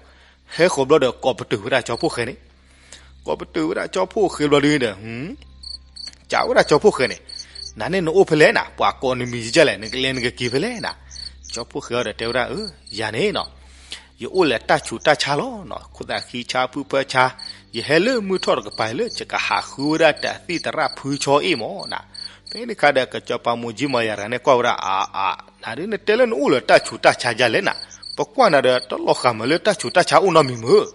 ဟဲဃီၤဘျီဒီး ကိးပတုာ်ဝဲဒၣ်ကၠီဖှိၣ်ဃဲန့ၣ်, ကိးပတုာ်ဝဲဒၣ်ကၠီဖှိၣ်ဃဲဘျီဒီး ကးဝဲဒၣ်ကၠီဖှိၣ်ဃဲန့ၣ်, နၤန့ၣ်နအိၣ်ဖဲလဲၣ်နၤ, ပှၤကိးနမံၤကကလဲၣ်, နကလဲၤနကက့ၤဖဲလဲၣ်နၤ. ကၠီဖှိၣ်ဃဲအီၤဒီးတဲဝဲဒၣ်, အၢ ယၤန့ၣ်နီၤ, ယအိၣ်လၢတၢ်ဆူးတၢ်ဆါလီၤနီၤ, ခိၣ်သၣ်ဃံဆါဖုဖၢဆါ, ယဟဲလၢမုၢ်ထီၣ်တကပၤလၢ ယကဟးဃုဝဲဒၣ်တၢ်သံၣ်သရၣ်ဖုဆီအ့ၣ်မၢ်နၤ. ဖဲန့ၣ်အခါဒီး ကစီၤပၤမိၢ်ကၠံမၤယၤတဂၤန့ၣ်ကွၢ်ဝဲဒၣ်, အါအါ, နၤဒုးနတဲလၢနအိၣ်လၢတၢ်ဆူးတၢ်ဆါဒ်လဲၣ်နၤ, ပကွၢ်နၤဒီးတလီၤဃာ်မးလၢတၢ်ဆူးတၢ်ဆါအိၣ်နီတမံၤမၢ်.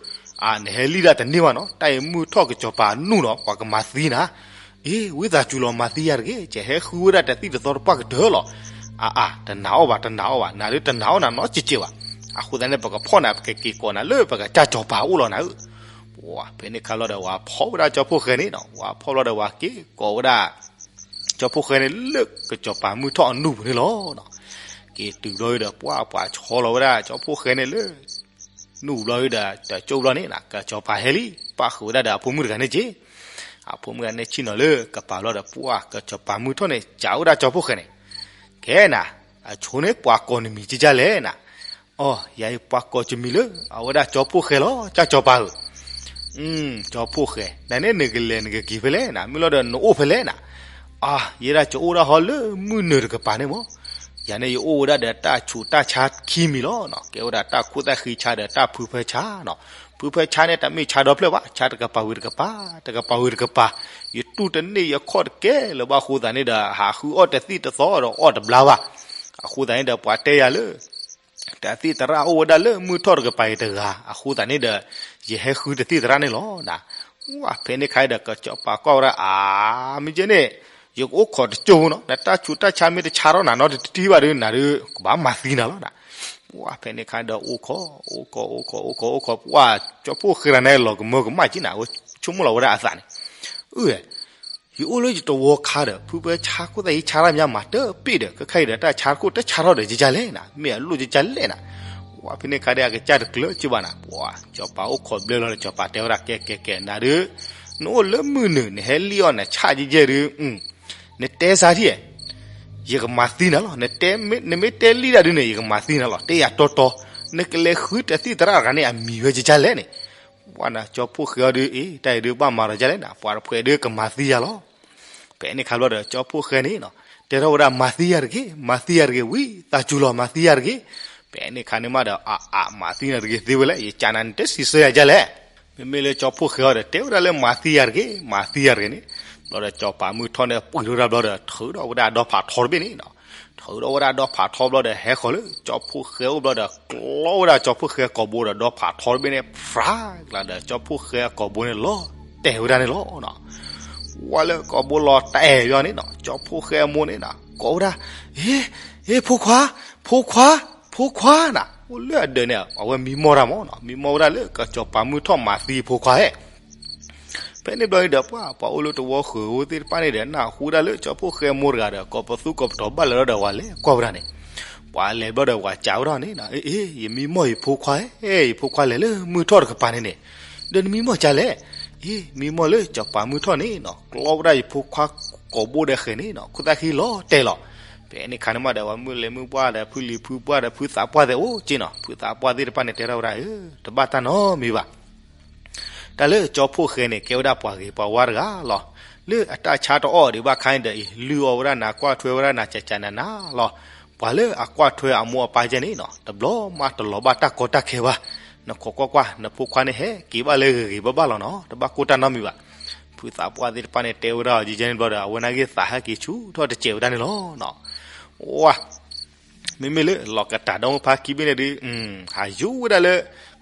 အါ နဟဲလံဒၣ်တန့ၢ်ဘၣ်နီၤ, တၢ်အံၤမုၢ်ထီၣ်ကစီၤပၤအနူၢ်နီၤ, ပှၤကမၤသံနၤ. အ့ ဝံသးစူၤလီၤ မၤသံယၤတဂ့ၤ, ယဟဲဃုဝဲဒၣ်တၢ်သံၣ်တသီတပှၢ်ကတၢၢ်လီၤ. အါအါ, တနာ်အီၤဘၣ် တနာ်အီၤဘၣ်, နၤဒုးတနာ်အီၤနၤနီတစဲးဘၣ်. အဃိသတးန့ၣ် ပကဖီၣ်နၤ ပကက့ၤကိးနၤလၢပကစၢ်စီၤပၤအအိၣ်လီၤနၤဧၢ. ပှၤဖဲန့ၣ်အခါလီၤဒီး ဝၤဖီၣ်ဝဲဒၣ်ကၠီဖှိၣ်ဃဲန့ၣ်နီၤ, ဝၤဖီၣ်လီၤဒီး ဝၤက့ၤကိးဝဲဒၣ် ကၠီဖှိၣ်ဃဲန့ၣ်လၢကစီၤပၤမုၢ်ထီၣ်အနူၢ်ပူၤန့ၣ်လီၤ. က့ၤတုၤဘျီဒီး ပှၤပှၤဆီလီၤဝဲဒၣ်ကၠီဖှိၣ်ဃဲန့ၣ်လၢ နူၢ်ဘျီဒီး တကၠိၢ်ဘျီန့ၣ်နီၤ, ကစီၤပၤဟဲလံ ပၣ်ဃုာ်ဝဲဒၣ်ဒီးအဖိမုၣ်တဂၤန့ၣ်က့ၤ. အဖိမုၣ်တဂၤန့ၣ်ဆ့ၣ်နီၤလၢကပၤလီၤဒီး ပှၤကစီၤပၤမုၢ်ထီၣ်န့ၣ် ကးဝဲဒၣ်ကၠီဖှိၣ်ဃဲန့ၣ်, ကဲနၤ, အဆိန့ၣ် ပှၤကိးနမံၤကကလဲၣ်နၤ. အီ ယၤအံၤပှၤကိးယမံၤလၢ အဝဲဒၣ်ကၠီဖှိၣ်ဃဲလီၤ ကၠၢ်ကစီၤပၤဧၢ. ကၠီဖှိၣ်ဃဲ, နၤန့ၣ်နကလဲၤနကက့ၤဖဲလဲၣ်နၤ, မ့ၢ်လီၤဒီးနအိၣ်ဖဲလဲၣ်နၤ. အါ ယဲဒၣ်ကအိၣ်ဒၣ်ဟီလၢမုၢ်နုာ်တကပၤန့ၣ်မၢ်. ယၤန့ၣ်ယအိၣ်ဝဲဒၣ်ဒီးတၢ်ဆူးတၢ်ဆါခံမံၤလီၤနီၤ, ကဲဝဲဒၣ်တၢ်ခိၣ်သၣ်ဃံဆါဒီးတၢ်ဖုဖၢဆါနီၤ. ဖုဖၢဆါန့ၣ်တမ့ၢ်ဆါဒီဖျၢၣ်ဘၣ်, ဆါတကပၤဝံၤတကပၤ, တကပၤဝံၤတကပၤ, ယတူၢ်တန့ၢ်ယခီၣ်တကဲလၢၤဘၣ်အဃိသတးန့ၣ်ဒီး ဟးဃုအီၣ်တသံၣ်တသီဒီးအီၣ်တဘျါဘၣ်. အဃိသတးန့ၣ်ဒီးပှၤတဲယၤလၢ တၢ်သံၣ်သရၣ်အိၣ်ဝဲဒၣ်လၢမုၢ်ထီၣ်တကပၤအံၤတဂၤ, အဃိသတးန့ၣ်ဒီး ယဟဲဃုတသံၣ်သရၣ်န့ၣ်လီၤနၤ. ဝဲဖဲန့ၣ်ခါဒီး ကစီၤပၤကွၢ်ဝဲဒၣ် အါ မ့ၢ်ကဲန့ၣ် ယကအိၣ်ခိးတကၠိၢ်ဖိနီၤ, နတၢ်ဆူးတၢ်ဆါမ့ၢ်တဆါထီၣ်နၤနီတထံၣ်ဘၣ်ဒီး နၤဒီးကဘၣ်မၤသံနၤလီၤနၤ. ဝဲဖဲန့ၣ်ခါဒီးအိၣ်ခိး အိၣ်ခိး အိၣ်ခိး အိၣ်ခိး အိၣ်ခိး ပှၤကၠီဖှိၣ်ဃဲတဂၤန့ၣ် လီၤကမၢကမၣ်က့နၤ, အဝဲဆိကမိၣ်လီၤဝဲဒၣ်အသးန့ၣ်, အၢ ယအိၣ်လၢယတဝီခါဒီး ဖုဖၢဆါခိၣ်သၣ်ဃံဆါတၢ်မးမၤတပ့ၢ်ဒီး ခဲခါအံၤဒီးတၢ်ဆါတခိၣ်တဆါထီၣ်ဒီးကကလဲၣ်နၤ, မ့ၢ်အလိၣ်ကကလဲၣ်နၤ. ဝဲဖဲန့ၣ်ခါဒီးအကစၢ်တကျၢၤက့ဘၣ်နၤ, ပှၤကစီၤပၤအိၣ်ခိးဘျဲလီၤဒီး ကစီၤပၤတဲဝဲဒၣ် ကဲ ကဲ ကဲ နၤဒီး နအိၣ်လၢမုၢ်နုာ် နဟဲလံအီၣ်နဆၣ်ကဲကဲဒီး နတဲစါထံၣ်, ယကမၤသံနၤလီၤ, နမ့ၢ်တဲလံတၢ်ဒုးန့ၣ် ယကမၤသံနၤလီၤ, တဲယၤတီတီ, နကလဲၤဃုတၢ်သံၣ်သရၣ်တဂၤန့ၣ် အမံၤဝဲကကလဲၣ်န့ၣ်. ဝဲနၤကၠီဖှိၣ်ဃဲအီၤဒီး အ့ တၢ်အံၤဒုးဘၣ်မၤဒီးကလဲၣ်နၤ, ပှၤတဖှဲးဒုးကမၤသံယၤလီၤ. ဖဲန့ၣ်ခါဘျီဒီး ကၠီဖှိၣ်ဃဲန့ၣ်နီၤ တဲထီၣ်ဝဲဒၣ် မၤသံယၤတဂ့ၤ, မၤသံယၤတဂ့ၤ, ဝံသးစူၤလီၤ မၤသံယၤတဂ့ၤ. ဖဲန့ၣ်ခါန့ၣ်မးဒီး အါအါ မၤသံနၤတဂ့ၤသ့ဝဲလဲၣ်, ယကးနၤန့ၣ် တစံးဆၢယၤဒ်လဲၣ်. မ့မ့ၢ်လၢကၠီဖှိၣ်ဃဲအီၤဒီး တဲဝဲဒၣ်လၢ မၤသံယၤတဂ့ၤ, မၤသံယၤတဂ့ၤန့ၣ်. ဘျီဒီး ကၠီၤပၤမုၢ်ထီၣ်န့ၣ် ပှ့ၤထီၣ်ဝဲဒၣ်ဘျီဒီး ထုးထီၣ်ဝဲဒၣ်ဒီဖးထီတဘ့ၣ်န့ၣ်နီၤ. ထုးထီၣ်ဝဲဒၣ်ဒီဖးထီဘျီဒီး ဟဲဃီၤလၢကၠီဖှိၣ်ဃဲအအိၣ်ဘျီဒီး ကျီဝဲဒၣ်ကၠီဖှိၣ်ဃဲကိာ်ဘိဒီး ဒီဖးထီတဘ့ၣ်န့ၣ် ဖြးကျါဒီး ကၠီဖှိၣ်ဃဲအကိာ်ဘိန့ၣ် လီၤတဲာ်ဝဲဒၣ်န့ၣ်လီၤ. ဝဲလၢကိာ်ဘိလီၤတဲာ်ဘျီန့ၣ်နီၤ ကၠီဖှိၣ်ဃဲအမိၢ်န့ၣ်နီၤ ကိးဝဲဒၣ်, အ့ အ့ ဖိခွါ, ဖိခွါ, ဖိခွါနၤ. အိၣ်လၢအဒၢးန့ၣ် အဝဲမံမီၢ်တၢ်မၢ်နီၤ, မံမီၢ်ဝဲဒၣ်လၢ ကစီၤပၤမုၢ်ထီၣ်မၤသံဖိခွါဧၢ. ဖဲန့ၣ်ဘျီန့ၣ်ဒီး ပှၤ ပှၤအိၣ်လၢတဝီဃၢၤဝဲသ့ၣ်တဖၣ်န့ၣ်ဒီး နၢ်ဟူဒၣ်လၢကၠီဖှိၣ်ဃဲအမိၢ်တဂၤဒီး ကိးပသူကိးပတီၤဘၣ်လဲၤလီၤဒီး ဝၤလဲၤကွၢ်ဝဲဒၣ်န့ၣ်. ပှၤလဲၤဘျီဒီး ဝၤကးဝဲဒၣ်န့ၣ်နီၤ, အ့ အ့ ယမံမီၢ်ယဖိခွါဧၢ, ယဖိခွါလဲၤလၢမုၢ်ထီၣ်တကပၤန့ၣ်န့ၣ်, ဒီးနမံမီၢ်ကလဲၣ်. အ့ မံမီၢ်လၢကစီၤပၤမုၢ်ထီၣ်န့ၣ်နီၤ ကျီဝဲဒၣ်ယဖိခွါကိာ်ဘိဒီးဃဲၤန့ၣ်နီၤ ခိၣ်သၣ်ဃံလီၤတဲာ်လီၤ. ဖဲန့ၣ်ခါန့ၣ်မးဒီး ပှၤမုၢ်လ့ၤမုၢ်ပှၢ်ဒီး ဖုလံၤဖုပှၢ်ဒီး ဖုသးပှၢ်သ့ၣ်အိၣ်က့နီၤ, ဖုသးပှၢ်သ့ၣ်တဖၣ်န့ၣ် တဲထီၣ်ဝဲဒၣ် အၢ တဘၣ်တၢ်နီတမံၤဘၣ်. တၢ်လၢကၠီဖှိၣ်ဃဲန့ၣ် ကဲဝဲဒၣ်ပှၤဂ့ၤပှၤဝါတဂၤလီၤ. လၢအတၢ်ဆါတအီၣ်ဒံးဘၣ်ခါန့ၣ်ဒီးအံၤ လုၢ်အီၣ်ဝဲဒၣ်နၤ ကွၢ်ထွဲဝဲဒၣ်နၤ ကကနၤနၤလီၤ. ပှၤလၢအကွၢ်ထွဲအမိၢ်အပၢ်ကဲန့ၣ်နီၤ တဘျီမးတလီၤဘၣ်တၢ်ကီတၢ်ခဲဘၣ်. နခိးကွၢ်ကွၢ် နဖိခွါန့ၣ် ဟဲက့ၤဘၣ်လၢဂ့ၤဂ့ၤဘၣ်ဘၣ်လီၤနီၤ, တဘၣ်ကိၢ်တၢ်နီတမံၤဘၣ်. ဖုသးပှၢ်သ့ၣ်တဖၣ်န့ၣ် တဲဝဲဒၣ်အီၤယကဲန့ၣ်ဘျီဒီး အဝဲနာ်က့ၤသးဟဲက့ၤဆူၣ်ထီၣ်တစဲးဝဲဒၣ်န့ၣ်လီၤနီၤ. ဝါ မ့မ့ၢ်လၢလီၤကတၢ်ဒီမိၢ်ဖါခံဘ့ၣ်န့ၣ်ဒုး ဟးယူၤဝဲဒၣ်လၢ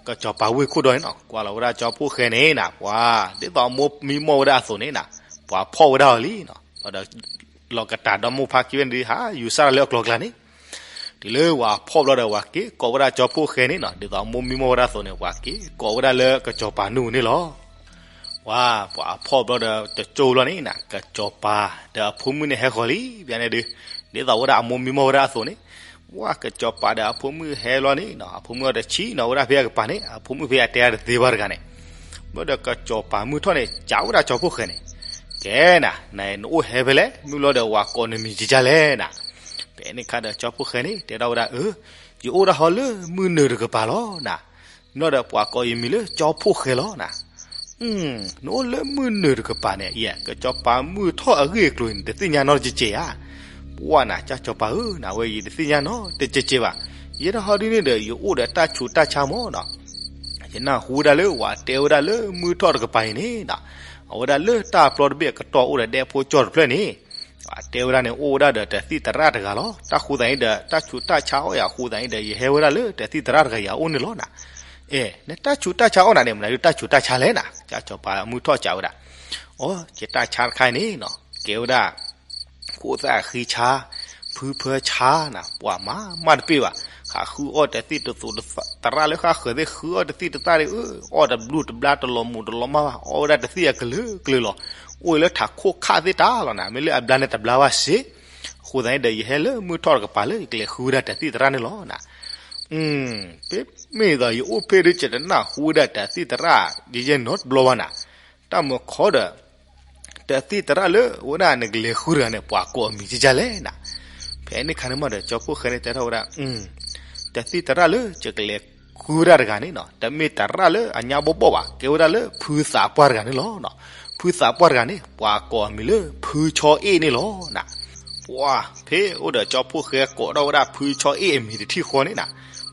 ကစီၤပၤဝ့ၢ်ခိၣ်ဒီန့ၣ်နီၤ, ကွၢ်လီၤဝဲဒၣ်ကၠီဖှိၣ်ဃဲန့ၣ်နီၤ, ပှၤ ဒ်သိးအမိၢ်မံမီၢ်ဝဲဒၣ်အသိးန့ၣ်နီၤ, ပှၤဖီၣ်ဝဲဒၣ်အီၤလံနီၤ. ဒီး လီၤကတၢ်ဒီမိၢ်ဖါခံဘ့ၣ်န့ၣ်ဒုး ဟးယူၤစၢ်လၢအကျိၤအကျဲန့ၣ်, တုၤလၢဝၤဖီၣ်ဘျီဒီး ဝၤက့ၤကိးဝဲဒၣ်ကၠီဖှိၣ်ဃဲန့ၣ်နီၤ, ဒ်သိးအမိၢ်မံမီၢ်ဝဲဒၣ်အသိးန့ၣ် ဝၤက့ၤကိးဝဲဒၣ်လၢကစီၤပၤနူၢ်န့ၣ်လီၤ. ပှၤ ပှၤအဖီၣ်ဘျီဒီးတကၠိဘျီန့ၣ်နၤ, ကစီၤပၤဒီးအဖိမုၣ်န့ၣ်ဟဲဃီၤလံ ဘၣ်န့ၣ်ဒုး, ဒ်သိးဝဲဒၣ်အမိၢ်မံမီၢ်ဝဲဒၣ်အသိးန့ၣ်, ပှၤကစီၤပၤဒီးအဖိမုၣ်ဟဲလီၤန့ၣ်နၤ, အဖိမုၣ်အီၤတဆံနီၤဝဲဒၣ်ဖဲအကပၤန့ၣ်, အဖိမုၣ်ဖဲအတဲတသ့ဘၣ်တဂၤန့ၣ်, ဘျီဒီးကစီၤပၤမုၢ်ထီၣ်န့ၣ် ကးဝဲဒၣ်ကၠီဖှိၣ်ဃဲန့ၣ်, ကဲနၤ, နအိၣ်ဟဲဖဲလဲၣ်, မုၢ်လီၤဒီးဝၤကိးနမံၤကကၢ်လဲၣ်နၤ. ဖဲန့ၣ်ခါဒီးကၠီဖှိၣ်ဃဲန့ၣ် တဲထီၣ်ဝဲဒၣ်, အၢ ယအိၣ်ဒၣ်ဟီလၢမုၢ်နုာ်တကပၤလီၤနၤ. မ့ၢ်လီၤဒီးပှၤကိးယမံၤလၢကၠီဖှိၣ်ဃဲလီၤနၤ. နအိၣ်လၢမုၢ်နုာ်တကပၤန့ၣ်, ယဲ ကစီၤပၤမုၢ်ထီၣ်အဂ့ၢ်အကျိၤန့ၣ် တသ့ၣ်ညါနီတကဲးဧါ. ပှၢ်နၤ ကၠီဖှိၣ်ဃဲဧၢ, နဝဲယတသ့ၣ်ညါနီတကဲးဘၣ်. ယဲဒၣ်ဟီဒုန့ၣ်ဒီး ယအိၣ်ဒီးတၢ်ဆူးတၢ်ဆါမးနီၤ. ယနၢ်ဟူဝဲဒၣ်လၢပှၤတဲဝဲဒၣ်လၢမုၢ်ထီၣ်တကပၤအံၤန့ၣ်ဒီး, အဝဲဒၣ်လၢတၢ်ပျီတဘ့ၣ်အကတီၢ်အိၣ်ဒီးဒဲဖိကၠီတဖျၢၣ်န့ၣ်, တဲဝဲဒၣ်န့ၣ် အိၣ်ဝဲဒၣ်ဒီးတသံၣ်သရၣ်တဂၤလီၤ. တၢ်ဃိသးန့ၣ်ဒီး တၢ်ဆူးတၢ်ဆါအီၣ်ယၤအဃိသးန့ၣ်ဒီး ယဟဲဝဲဒၣ်လၢတသံၣ်သရၣ်တဂၤအံၤအအိၣ်န့ၣ်လီၤနၤ. အဲ နတၢ်ဆူးတၢ်ဆါအီၣ်နၤန့ၣ် မနုၤဒုးတၢ်ဆူးတၢ်ဆါလဲၣ်နၤ. ကၠီဖှိၣ်ဃဲမုၢ်ထီၣ်ကးဝဲဒၣ်, အိ ယတၢ်ဆါတခါအံၤန့ၣ်နီၤ ကဲဝဲဒၣ် ခိၣ်သၣ်ဃံဆါ, ဖုဖၢဆါနၤ, ပှၤမၤမးတပ့ၢ်ဘၣ်. ဃးဃုအီၣ်တသံၣ်တသူးတသရၣ်လၢဃၣ်ဃၢၤသ့ၣ် ဃုအီၣ်တသံၣ်တသၣ်ဒီး အၢ အီၣ်တဘျုးတဘျါတလီၤမုၢ်တလီၤမၢ်ဘၣ်, အီၣ်ဝဲဒၣ်တသံၣ်အကလုာ်ကလုာ်လီၤ. အိၣ်လၢထးခိၣ်ခၣ်သ့ၣ်တၢ်လီၤနၤ, မ့ၢ်လၢအဘျါန့ၣ်တဘျါဘၣ်စ့ၢ်. အဃိသတးန့ၣ်ဒီး ယဟဲလၢမုၢ်ထီၣ်တကပၤလၢယကလဲၤဃုဝဲဒၣ်တသံၣ်သရၣ်န့ၣ်လီၤနၤ. မ့ၢ်သိးယအိၣ်ဖဲဒုး ယတနၢ်ဟူဝဲဒၣ်တသံၣ်သရၣ် ယယဲၢ်နီတဘျီဘၣ်နၤ. တၢ်မုၢ်ခီဒီး တသံၣ်သရၣ်လၢအဝဲဒၣ်နကလဲၤဃုတဂၤန့ၣ် ပှၤကိးအမံၤကကၢ်လဲၣ်နၤ. ဖဲန့ၣ်ခါန့ၣ်မးဒီး ကၠီဖှိၣ်ဃဲန့ၣ်တဲထီၣ်ဝဲဒၣ်, တသံၣ်သရၣ်လၢယကလဲၤဃုဝဲဒၣ်တဂၤန့ၣ်နီၤ တမ့ၢ်သရၣ်လၢအညါဘီဘီၣ်ဘၣ်, ကဲဝဲဒၣ်လၢဖုသးပှၢ်တဂၤန့ၣ်လီၤ. ဖုသးပှၢ်တဂၤန့ၣ် ပှၤကိးအမံၤလၢဖုဆီအ့ၣ်န့ၣ်လီၤနၤ. ပှၤဖဲအိၣ်ဒီးကၠီဖှိၣ်ဃဲကိးထီၣ်ဝဲဒၣ်ဖုဆီအ့ၣ်အမံၤတထံၣ်ဃီန့ၣ်နၤ,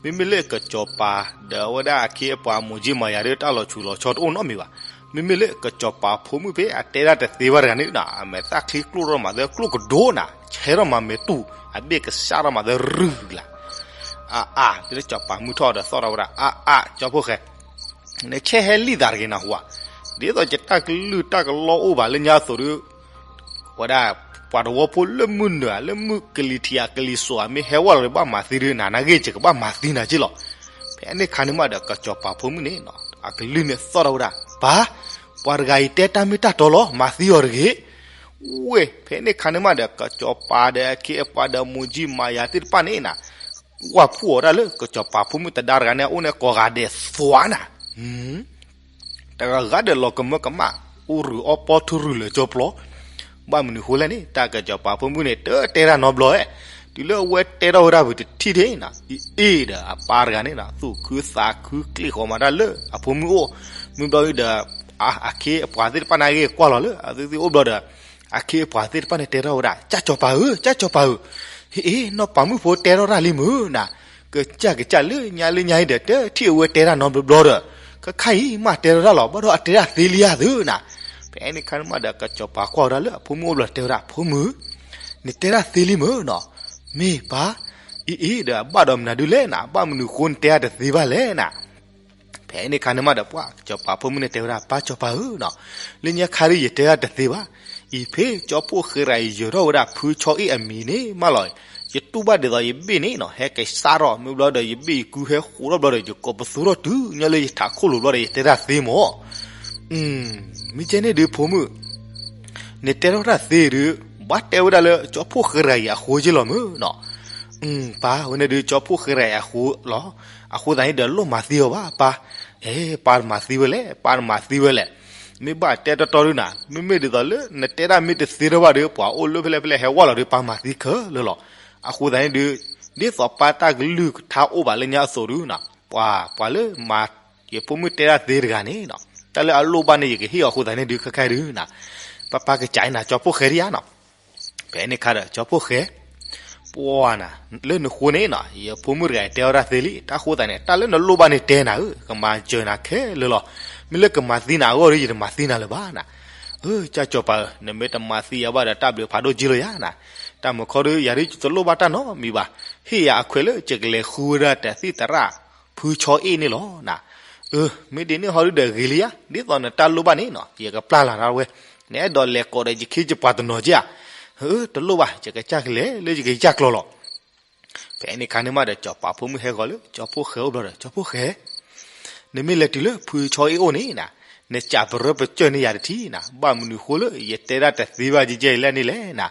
မ့မ့ၢ်လၢကစီၤပၤဒီးအဝဲဒၣ်အခ့အပှၤမိၢ်ကၠံမၤယၤဒီး တၢ်လီၤဆူးလီၤဆီတအိၣ်နီတမံၤဘၣ်. မ့မ့ၢ်လၢကစီၤပၤဖိမုၣ်ဖဲအတဲဒၣ်တသ့ဘၣ်တဂၤန့ၣ်နၤ, အမဲာ်သၣ်ချံကျိၣ်ထီၣ်မးသၢကျိၣ်ကဒိနၤ, ဆဲထီၣ်မးမဲာ်တူၢ်, အဘ့ၣ်ကစၢ်ထီၣ်မးသၢရုၢ်လၢ်. အါအါ တုၤလၢကစီၤပၤမုၢ်ထီၣ်ဒီးသီၣ်ထီၣ်ဝဲဒၣ်, အါအါ ကၠီဖှိၣ်ဃဲ, နဆဲးဟဲလံာ်သးတဂ့ၤနၢ်ဟူဧါ. ဒ်သိးယတၢ်ကလုၢ်တၢ်ကလီအိၣ်ဘၣ်လၢညါအသိးဒီး ဝဲဒၣ် ပှၤတဝီဖိလၢမုၢ်နုာ်ဧါ လၢမုၢ်ကလံၤထံးဧါ ကလံၤစိးဧါ မ့ၢ်ဟဲဝဲလီၤဒီးဘၣ်မၤသံဒီး နၤနာ်ဂ့ၢ် ယကဘၣ်မၤသံနၤက့လီၤ. ဖဲန့ၣ်ခါန့ၣ်မးဒီး ကစီၤပၤဖိမုၣ်န့ၣ် အကလုၢ်န့ၣ်သီၣ်ထီၣ်ဝဲဒၣ်, ပၢ်, ပှၤတဂၤအံၤတဲတၢ်မ့ၢ်တၢ်တီလီၤ မၤသံအီၤတဂ့ၤ. ဝဲ ဖဲန့ၣ်ခါန့ၣ်မးဒီး ကစီၤပၤဒီးအခ့အပှၤဒီးမိၢ်ကၠံမၤယၤသ့ၣ်တဖၣ်န့ၣ်နၤ ကွၢ်ဖှိၣ်အီၤဒၣ်လၢကစီၤပၤဖိမုၣ်တဒါတဂၤန့ၣ် အအိၣ်န့ၣ်ကိးဂၤဒဲးသွါနၤ, တဂၤဂၤဒီးလီၤကမၢကမၣ် အိၣ်ရုးအီၣ်ပီၣ်ထူရုးလၢာ်ကၠိပျီ. ဘၣ်မနုၤဃိလဲၣ်န့ၣ် တၢ်ကစီၤပၤဖိမုၣ်န့ၣ် တတဲတၢ်နီတဘျီဧဲ, တုၤလၢအဝဲတဲထီၣ်ဝဲဒၣ်ဝံၤတထံၣ်ဒၣ်နၤ အ့ၣ်ဒီးအပၢ်တဂၤန့ၣ် သူၣ်ခုသးခုကျ့ၣ်ဃီၤမးတၢ်လၢအဖိမုၣ်အိၣ်, မုၢ်ဘျီဝံၤဒီး အခ့အပှၤသ့ၣ်တဖၣ်န့ၣ်ဂ့ၤကွၢ်လီၤလၢအသုသ့ၣ်အိၣ်ဘျီဒီး အခ့အပှၤသ့ၣ်တဖၣ်န့ၣ်တဲထီၣ်ဝဲဒၣ် ကၠၢ်ကစီၤပၤဧၢ, ကၠၢ်ကစီၤပၤဧၢ, ဟ့ၣ်အ့ၣ် နီၢ်ပၤမုၣ်ဖိတဲထီၣ်တၢ်လံမုၢ်နၤ, ကစၢ်ကစၢ်လၢညါလၢညါအံၤဒီး တထံၣ်အဝဲတဲတၢ်နီတဘျီဘျီဒီး ခါခါအံၤမးတဲထီၣ်တၢ်လီၤ ဘၣ်ဒီးအတဲတၢ်သ့လံဧါသုနၤ. ဖဲန့ၣ်ခါန့ၣ်မးဒီး ကစီၤပၤကွၢ်ဝဲဒၣ်လၢအဖိမုၣ်အိၣ်ဘျီတဲဝဲဒၣ် ဖိမုၣ်, နတဲတၢ်သ့လံမုၢ်နီၤ, မ့ၢ်ပၢ်, အ့ၣ်အ့ၣ်ဒီးအဘၣ်ဒီးမနုၤဒုလဲၣ်နၤ, ဘၣ်မနုၤဃိနတဲတၢ်တသ့ဘၣ်လဲၣ်နၤ. ဖဲန့ၣ်ခါန့ၣ်မးဒီး ပှၤကစီၤပၤဖိမုၣ်န့ၣ်တဲဝဲဒၣ် ပၢ်ကစီၤပၤဧၢနီၤ, လၢညါခါဒုးယတဲတၢ်တသ့ဘၣ်, အံၤဖဲကၠီဖှိၣ်ဃဲရၤအံၤယၢၤထီၣ်ဝဲဒၣ်ဖုဆီအ့ၣ်အမံၤန့ၣ်မးလီၤ, ယတူၢ်ဘၣ်ဒ်သိးယဘ့ၣ်န့ၣ်နီၤ ဟဲကစၢ်ထီၣ် မ့ၢ်ဘျီဒီးယဘ့ၣ်ယကုဟဲဃိးထီၣ်ဘျီဒီး ယကိးပသူထီၣ်တုၤညီလၢယထးခိၣ်လိၤဘျီဒီး ယတဲတၢ်သ့မး. မ့ၢ်ကဲန့ၣ်ဒုးဖိမုၣ် နတဲထီၣ်တၢ်သ့ဒုး ဘၣ်တဲဝဲဒၣ်လၢကၠီဖှိၣ်ဃဲရၤအံၤအဃိက့လီၤမုၢ်နီၤ. ပၢ်ဝဲန့ၣ်ဒုး ကၠီဖှိၣ်ဃဲရၤအံၤအဃိလီၤ, အဃိသတးန့ၣ်ဒီးလိၣ်မၤသံအီၤဘၣ်ပၢ်. အဲ ပၢ်တမၤသံဝဲလဲၣ်, ပၢ်တမၤသံဝဲလဲၣ်, မ့ၢ်ဘၣ်တဲတီတီဒုးနၤ, မ့မ့ၢ်ဒ်သိးလၢနတဲတၢ်မ့ၢ်တသ့ထီၣ်ဘၣ်ဒီး ပှၤအိၣ်လၢဖဲလဲၣ်ဖဲလဲၣ်ဟဲဝဲလီၤဒီး ပၢ်မၤသံခဲလၢာ်လီၤ. အဃိသတးန့ၣ်ဒုး ဒ်သိးပၢ်တၢ်ကလုၢ်ကထါအိၣ်ဘၣ်လၢညါအသိးဒုးနၤ, ပှၤ ပှၤလၢမၤ ယဖိမုၣ်တဲတၢ်သ့တဂၤန့ၣ်နီၤ, တၢ်လၢအလိၣ်ဘၣ်န့ၣ် ယကဟ့ၣ်အီၤအဃိသတးန့ၣ်ဒုး ခဲခါဒုးနၤ, ပၢ်ပၢ်ကစးနၤ ကၠီဖှိၣ်ဃဲဒံးဧါနီၤ. ဖဲန့ၣ်ခါဒီး ကၠီဖှိၣ်ဃဲ, ပှၤနၤ, လၢနဃိန့ၣ်နီၤ ယဖိမုၣ်တဂၤတဲအီၤတၢ်သ့လံ, တၢ်ဃိသတးန့ၣ် တၢ်လၢနလိၣ်ဘၣ်န့ၣ်တဲနၤဧၢ, ကမၤစၢၤနၤခဲလၢာ်လီၤ. မ့ၢ်လၢကမၤသံနၤအဂီၢ်ဒီး ယတမၤသံနၤလၢၤဘၣ်နၤ. အၢ ကၠီဖှိၣ်ဃဲဧၢ, နမ့ၢ်တမၤသံယၤဘၣ်ဒီး တၢ်ဘျုးဖးဒိၣ်က့လီၤယၤနၤ. တၢ်မုၢ်ခီဒီး ယၤဒုးယတလိၣ်ဘၣ်တၢ်နီတမံၤဘၣ်, ဟ့ၣ်ယၤအခွဲးလၢယကလဲၤဃုဝဲဒၣ်တသံၣ်သရၣ် ဖုဆီအ့ၣ်န့ၣ်လီၤနၤ. အၢ မ့ၢ်ဒ်န့ၣ်ဟီဒုးဒီးဂ့ၤလံဧါ, ဒ်သိးနတၢ်လိၣ်ဘၣ်န့ၣ်နီၤ ယကပျၢ်လီၤနၤဝဲ, နအဲၣ်ဒိးလဲၤကိးဒီးယခ့ယပှၤတနီၤက့ဧါ. အၢ တလိၣ်ဘၣ် ယကစၢ်ကလဲၤလၢယကစၢ်ကျီၤလီၤ. ဖဲန့ၣ်ခါန့ၣ်မးဒီး ကၠီဖှိၣ်ဖိမုၣ်ဟဲဂီၤလၢ ကၠီဖှိၣ်ဃဲအိၣ်ဘျီဒီး ကၠီဖှိၣ်ဃဲ, နမ့ၢ်လဲၤတုၤလၢဖုဆီအ့ၣ်အိၣ်န့ၣ်နၤ, နစးပရၢပစၢၢ်န့ၢ်ယၤတထံၣ်နၤ, ဘၣ်မနုၤဃိလၢယတဲဒၣ်တသ့ဘၣ်ကဲကဲအံၤလဲၣ်န့ၣ်လဲၣ်နၤ.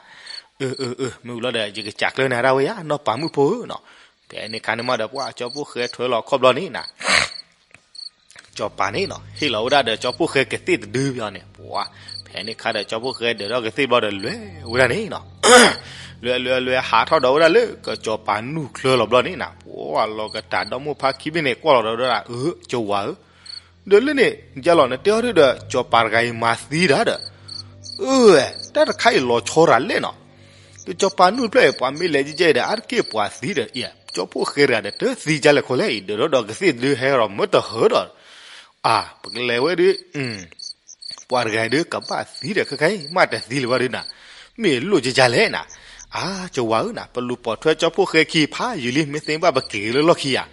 အၢ အၢ အၢ မ့ၢ်ဝံၤလီၤဒီး ယကစးကျၢၤနၤဒၣ်ဝဲယၤ နီၢ်ပၤမုၣ်ဖိဧၢနီၤ. ဖဲန့ၣ်ခါန့ၣ်မးဒီး ပှၢ်ကၠီဖှိၣ်ဃဲထွဲလီၤခီၣ်ဘျီန့ၣ်နၤ ကၠီၤပၤန့ၣ်နီၤ ဟ့ၣ်လီၤဝဲဒၣ်ဒီးကၠီဖှိၣ်ဃဲကသ့ၣ်တဒုဘၣ်န့ၣ် ပှၢ်, ဖဲန့ၣ်ခါဒီး ကၠီဖှိၣ်ဃဲဒၢးထီၣ်ကသ့ၣ်ဘျီဒီးလဲၤဝဲဒၣ်န့ၣ်နီၤ. လဲၤလဲၤလဲၤဟးထီၣ်ဒီးဝဲဒၣ်လၢကၠီၤပၤနူၢ်ချၢလီၤဘျီန့ၣ်နၤ ပှၢ်လီၤကတၢ်ဒီမိၢ်ဖါခံဘ့ၣ်န့ၣ် ကွၢ်လီၤဒီးဝဲဒၣ် အၢ ကၠီၤဝၤဧၢ, ဒီးလၢန့ၣ် ယလီၤနတဲအီၤဒုဒီး ကၠီၤပၤတဂၤအံၤမၤသံတၢ်ဒီး အၢ တၢ်တခါအံၤလီၤဆီတၢ်လဲၣ်နီၤ. ကၠီၤပၤနူၢ်ဖျၢၣ်အံၤ ပှၤမ့ၢ်လဲၤကဲကဲအံၤဒီး အါတက့ၢ်ပှၤသံဒီး အံၤ ကၠီဖှိၣ်ဃဲတဂၤဒီး တသံကလဲၣ်ခိလဲၣ်အံၤ ဒၢးထီၣ်ဒီးကသ့ၣ်တဒုဟဲဒီးမ့ၢ်တဟၢဒီး အါ ပကလဲၤဝဲဒု ပှၤတဂၤအံၤဒု ကဘၣ်သံဒီးခဲခါအံၤ မ့ၢ်တသံလၢၤဘၣ်ဒုနၤ, မ့ၢ်လိၣ်ကကလဲၣ်နၤ. အါ ကၠီၤဝၤဧၢနၤ ပလူၤပိာ်ထွဲကၠီဖှိၣ်ဃဲခံဖးယံာ်လံ မ့ၢ်သ့ဘၣ်ပက့ၤက့ၤလၢလီၢ်ခံယၤ.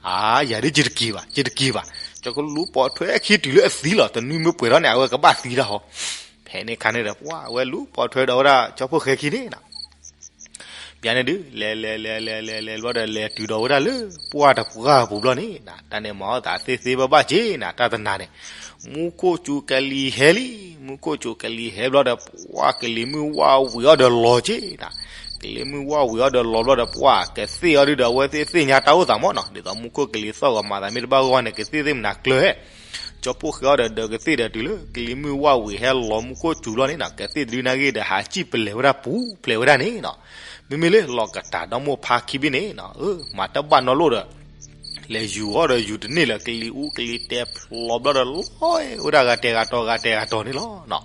အါ ယၤဒုယတက့ၤဘၣ် ယတက့ၤဘၣ်, ကၠီကလူၤပိာ်ထွဲခံတုၤလၢအသံလီၤ တနွံမ့ၢ်ပှဲၤထီၣ်န့ၣ် အဝဲကဘၣ်သံတၢ်ဟီ. ဖဲန့ၣ်ခါန့ၣ်ဒီး ပှၢ်ဝဲလူၤပိာ်ထွဲဒီးဝဲဒၣ်ကၠီဖှိၣ်ဃဲခံန့ၣ်နၤ ပျၢန့ၣ်ဒု လဲၤလဲၤလဲၤလဲၤလဲၤလဲၤဘျီဒီး လဲၤတုၤဒီးဝဲဒၣ်လၢပှၢ်တပှၢ်ပူၤဘျီန့ၣ်နၤ တၢ်န့ၣ်မၤအီၣ်သးသ့သ့ဘၣ်ဘၣ်က့ၤနၤ တၢ်တနၤန့ၣ် မူခိၣ်စူၤကလံၤဟဲလံ, မူခိၣ်စူၤကလံၤဟဲဘျီဒီး ပှၢ်ကလံၤမုၢ်ဝၣ်ဝံၤအီၤဒီးလီၤက့ၤနၤ, ကလံၤမုၢ်ဝၣ်ဝံၤအီၤဒီးလီၤဘျီဒီး ပှၢ်ကသ့ၣ်အီၤဒုဒီး အဝဲသ့ၣ်သ့ၣ်ညါတၢ်အိၣ်သးမ့ၢ်နီၤ ဒ်သိးမူခိၣ်ကလံၤသီၣ်ဂီၤမၤသးမ့ၢ်တဘၣ်ဂီၢ်န့ၣ် ကသ့ၣ်သ့ၣ်မနၤကျၢၤဟဲ ကၠီဖှိၣ်ဃဲအီၤဒီး ဒီးကသ့ၣ်ဒီးတုၤလၢ ကလံၤမုၢ်ဝၣ်ဝံၤဟဲလီၤမူခိၣ်စူၤလီၤန့ၣ်နီၤ ကသ့ၣ်တဒုနာ်က့ဒီး ဟးစံၣ်ပလဲၤဝဲဒၣ်ပူၤဖျဲးဝဲဒၣ်န့ၣ်နီၤ, မ့မ့ၢ်လၢလီၤကတၢ်ဒီမိၢ်ဖါခံဘ့ၣ်န့ၣ်နီၤ အၢ မၤတဘၣ်နီတလိၣ်ဒီး လဲၤယူၤအီၤဒီးယူၤတန့ၢ်လၢ ကလံၤအူကလံၤတဲဖျိးဘျီဒီး လီၤဝဲဒၣ်ဂၤတဲာ်ဂၤတီၤဂၤတဲာ်ဂၤတီၤန့ၣ်လီၤ.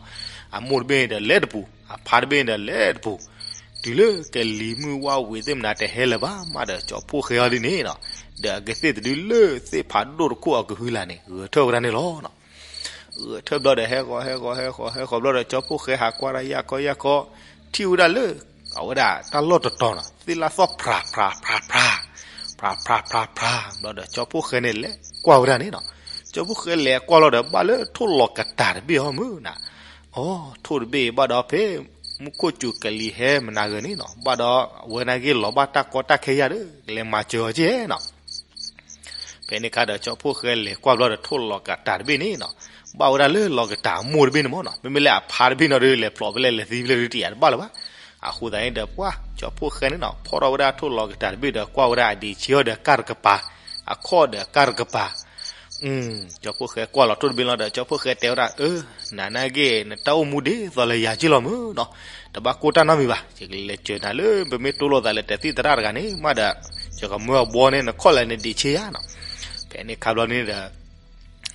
အမိၢ်တဘ့ၣ်န့ၣ်ဒီးလဲၤတပူၤ အဖါတဘ့ၣ်န့ၣ်ဒီးလဲၤတပူၤ တုၤလၢကလံၤမုၢ်ဝၣ်ဝံၤသ့ၣ်မနၤတဟဲလၢၤဘၣ်မးဒီး ကၠီဖှိၣ်ဃဲအီၤဒ်န့ၣ်နီၤ, ဒီးအကသ့ၣ်တဒုလၢသ့ၣ်ဖးဒိၣ်တခိၣ်အကဟုလၢ်န့ၣ် ဂဲၤထၢၣ်ဝဲဒၣ်န့ၣ်လီၤ. ဂဲၤထၢၣ်ဘျီဒီး ဟဲဃီၤဟဲဃီၤဟဲဃီၤဟဲဃီၤဘျီဒီး ကၠီဖှိၣ်ဃဲဟးကွၢ်တၢ်ယၢ်ခီယၢ်ခီ ထံၣ်ဝဲဒၣ်လၢ အဝဲဒၣ်တၢ်လီၢ်တတီၤနီၤ သ့ၣ်လၢ်သီၣ်ဖြးဖြးဖြးဖြး ဖြးဖြးဖြးဖြး ဘျီဒီး ကၠီဖှိၣ်ဃဲန့ၣ်လဲၤကွၢ်ဝဲဒၣ်န့ၣ်နီၤ, ကၠီဖှိၣ်ဃဲလဲၤကွၢ်လီၤဒီး ဘၣ်လၢထိၣ်လီၤကတၢ်တဘ့ၣ်အီၤမုၢ်နၤ အိ ထိၣ်တဘ့ၣ်ဘၣ်ဒီးဖဲ မူခိၣ်စူၤကလံၤဟဲမနၤဂ့ၤန့ၣ်နီၤ ဘၣ်ဒီးအဝဲနာ်က့လီၤဘၣ်တၢ်ကီတၢ်ခဲယါဒီး ကလဲၤမၤစၢၤအီၤက့နီၤ. ဖဲန့ၣ်ခါဒီး ကၠီဖှိၣ်ဃဲလဲၤကွၢ်ဘျီဒီး ထိၣ်လီၤကတၢ်တဘ့ၣ်န့ၣ်နီၤ ဘၣ်ဝဲဒၣ်လၢလီၤကတၢ်အမိၢ်တဘ့ၣ်န့ၣ်မ့ၢ်နီၤ မ့မ့ၢ်လၢအဖါတဘ့ၣ်နီၤဒီး လဲၤဖျိးဖဲလဲၣ်လဲၤသံဖဲလဲၣ်ဒုးတယာ်တဘၣ်လၢၤဘၣ်. အဃိသတးန့ၣ်ဒီး ပှၢ်ကၠီဖှိၣ်ဃဲန့ၣ်နီၤ ဖီၣ်ထီၣ်ဝဲဒၣ်ထိၣ်လီၤကတၢ်တဘ့ၣ်ဒီး ကွၢ်ဝဲဒၣ်အဒံးဆံးအီၤဒီးကၢ်တကပၤ အခီၣ်ဒီးကၢ်တကပၤ ကၠီဖှိၣ်ဃဲကွၢ်လီၤထိၣ်တဘ့ၣ်လီၤဒီး ကၠီဖှိၣ်ဃဲတဲဝဲဒၣ် အၢ နၤနာ်က့ နတၢ်အိၣ်မူဒ်သိးလၢယၤက့လီၤမုၢ်နီၤ, တဘၣ်ကိၢ်တၢ်နီတမံၤဘၣ်, ယကလဲၤစၢၤနၤလၢ ပမ့ၢ်တိၢ်လိာ်သးလၢတသံၣ်သရၣ်တဂၤန့ၣ်မးဒီး ယကမၢအဘီန့ၣ် နခီၣ်လၢနဒံးဆံးယါနီၤ. ဖဲန့ၣ်ခါဘျီန့ၣ်ဒီး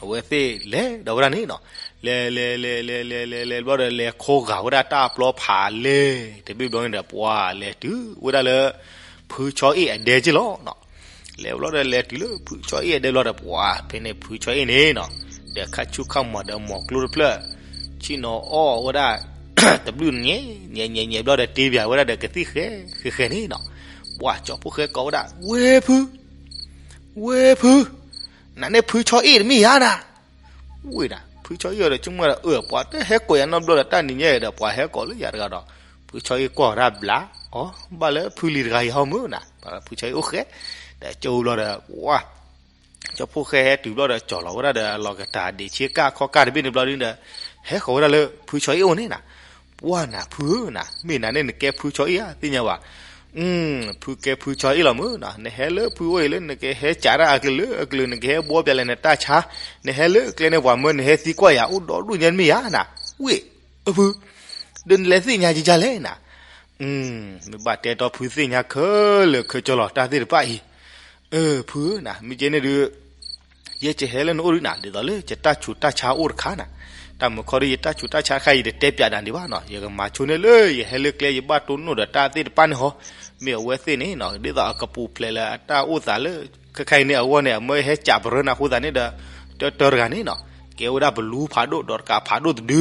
အဝဲသ့ၣ်လဲၤဒီးဝဲဒၣ်န့ၣ်နီၤ, လဲၤလဲၤလဲၤလဲၤလဲၤလဲၤလဲၤဘျီဒီး လဲၤခီဂာ်ဝဲဒၣ်တၢ်ပျီဖးလဲၢ်တဘ့ၣ်ဘျီန့ၣ်ဒီး ပှၢ်လဲၤတုၤဝဲဒၣ်လၢ ဖုဆီအ့ၣ်အဒဲက့လီၤနီၤ. လဲၤဘျီဒီးလဲၤတုၤလၢဖုဆီအ့ၣ်အဒဲဘျီဒီး ပှၢ်ဖဲန့ၣ်ဖုဆီအ့ၣ်န့ၣ်နီၤ, ဒီးခါဆူၣ်ခါမီၤဒီးမိၢ်ကျိတဖျၢၣ် ဆ့ၣ်နီၤအီၣ်ဝဲဒၣ် တဘျုးန့ၣ် ညဲညဲညဲဘျီဒီး တ့ပၠးဝဲဒၣ်ဒီးကသံၣ်ဃဲဃဲဃဲန့ၣ်နီၤ, ပှၢ်ကၠီဖှိၣ်ဃဲကိးဝဲဒၣ် ဝ့ၢ်ဖု ဝ့ၢ်ဖု, နန့ၣ်ဖုဆီအ့ၣ်တမ့ၢ်ဧါနၤ, ဝ့ၢ်နၤ ဖုဆီအ့ၣ်အီၤဒီး ဆိကမိၣ်ဒီး အၢ ပှၤတဟဲကိးယၤနီတဘျီဒီး တၢ်နံၤညါအံၤဒီး ပှၤဟဲကိးလၢယၤတဂၤဒီး ဖုဆီအ့ၣ်ကွၢ်ဝဲဒၣ်ဘျး, အိ ဘၣ်လၢဖုလံၤတဂၤအံၤဟီမုၢ်နၤ, ဖုဆီအ့ၣ်အိၣ်ဃဲ, ဒီးကၠိဘျီဒီး ဝါ ကၠီဖှိၣ်ဃဲဟဲတုၤဘျီဒီး ကၠီၤလီၤဝဲဒၣ်ဒီး အလီၤကတၢ်ဒံးဆံးကၢ်ခီၣ်ကၢ်တဘ့ၣ်န့ၣ်ဘျီဒီး ဟဲဃီၤဝဲဒၣ်လၢဖုဆီအ့ၣ်အိၣ်န့ၣ်နၤ, ပှၢ်နၤဖုဧၢနၤ မ့ၢ်နၤန့ၣ်နကဲဖုဆီအ့ၣ်ဧါ သ့ၣ်ညါဘၣ် ဖုကဲဖုဆီအ့ၣ်လီၤမုၢ်နီၤ, နဟဲလၢဖုအိၣ်အံၤလၢနကဟဲကးတၢ်အကလုာ်အကလုာ် နကဟဲဘှီပၠးလဲၣ်နတၢ်ဆါ, နဟဲလၢကျဲန့ၣ်ပှၤမၢ နဟဲသံကွၢ်ယၤအိၣ်ဒီဒူၣ်ညါတမ့ၢ်ဧါနၤ, ဝ့ၢ် အဖု, ဒီးနလဲၤသ့ၣ်ညါကကလဲၣ်နၤ, မ့ၢ်ဘၣ်တဲတီဖုသ့ၣ်ညါခဲလၢာ်ခဲဆ့လီၤ တၢ်သ့ၣ်တဖၣ်အံၤ, အၢ ဖုဧၢနၤ မ့ၢ်ကဲန့ၣ်ဒုး ယဲယဟဲလၢနအိၣ်ဒုးနၤ ဒ်သိးလၢယတၢ်ဆူးတၢ်ဆါအိၣ်တခါနၤ, တၢ်မုာ်ခီဒီးယတၢ်ဆူးတၢ်ဆါတခါအံၤ ယတတဲပၠးနၤဒံးဘၣ်နီၤ, ယကမၤဆိန့ၢ်လၢယဟဲလၢကျဲယဘၣ်တိၢ်နီၣ်ဒီးတၢ်သ့ၣ်တဖၣ်န့ၣ်ဟီ, မ့ၢ်အဝဲသ့ၣ်န့ၣ်နီၤ ဒ်သိးအကပူၤဖျဲးလၢအတၢ်အိၣ်သးလၢ ခဲခါအံၤန့ၣ်အဂီၢ်န့ၣ် အမၢဟဲကးပရၢနၤအဃိသတးန့ၣ်ဒီး တၢတၢတဂၤန့ၣ်နီၤ ကဲဝဲဒၣ်ပလူဖးဒိၣ်ဒီးတကးဖးဒိၣ်တဒု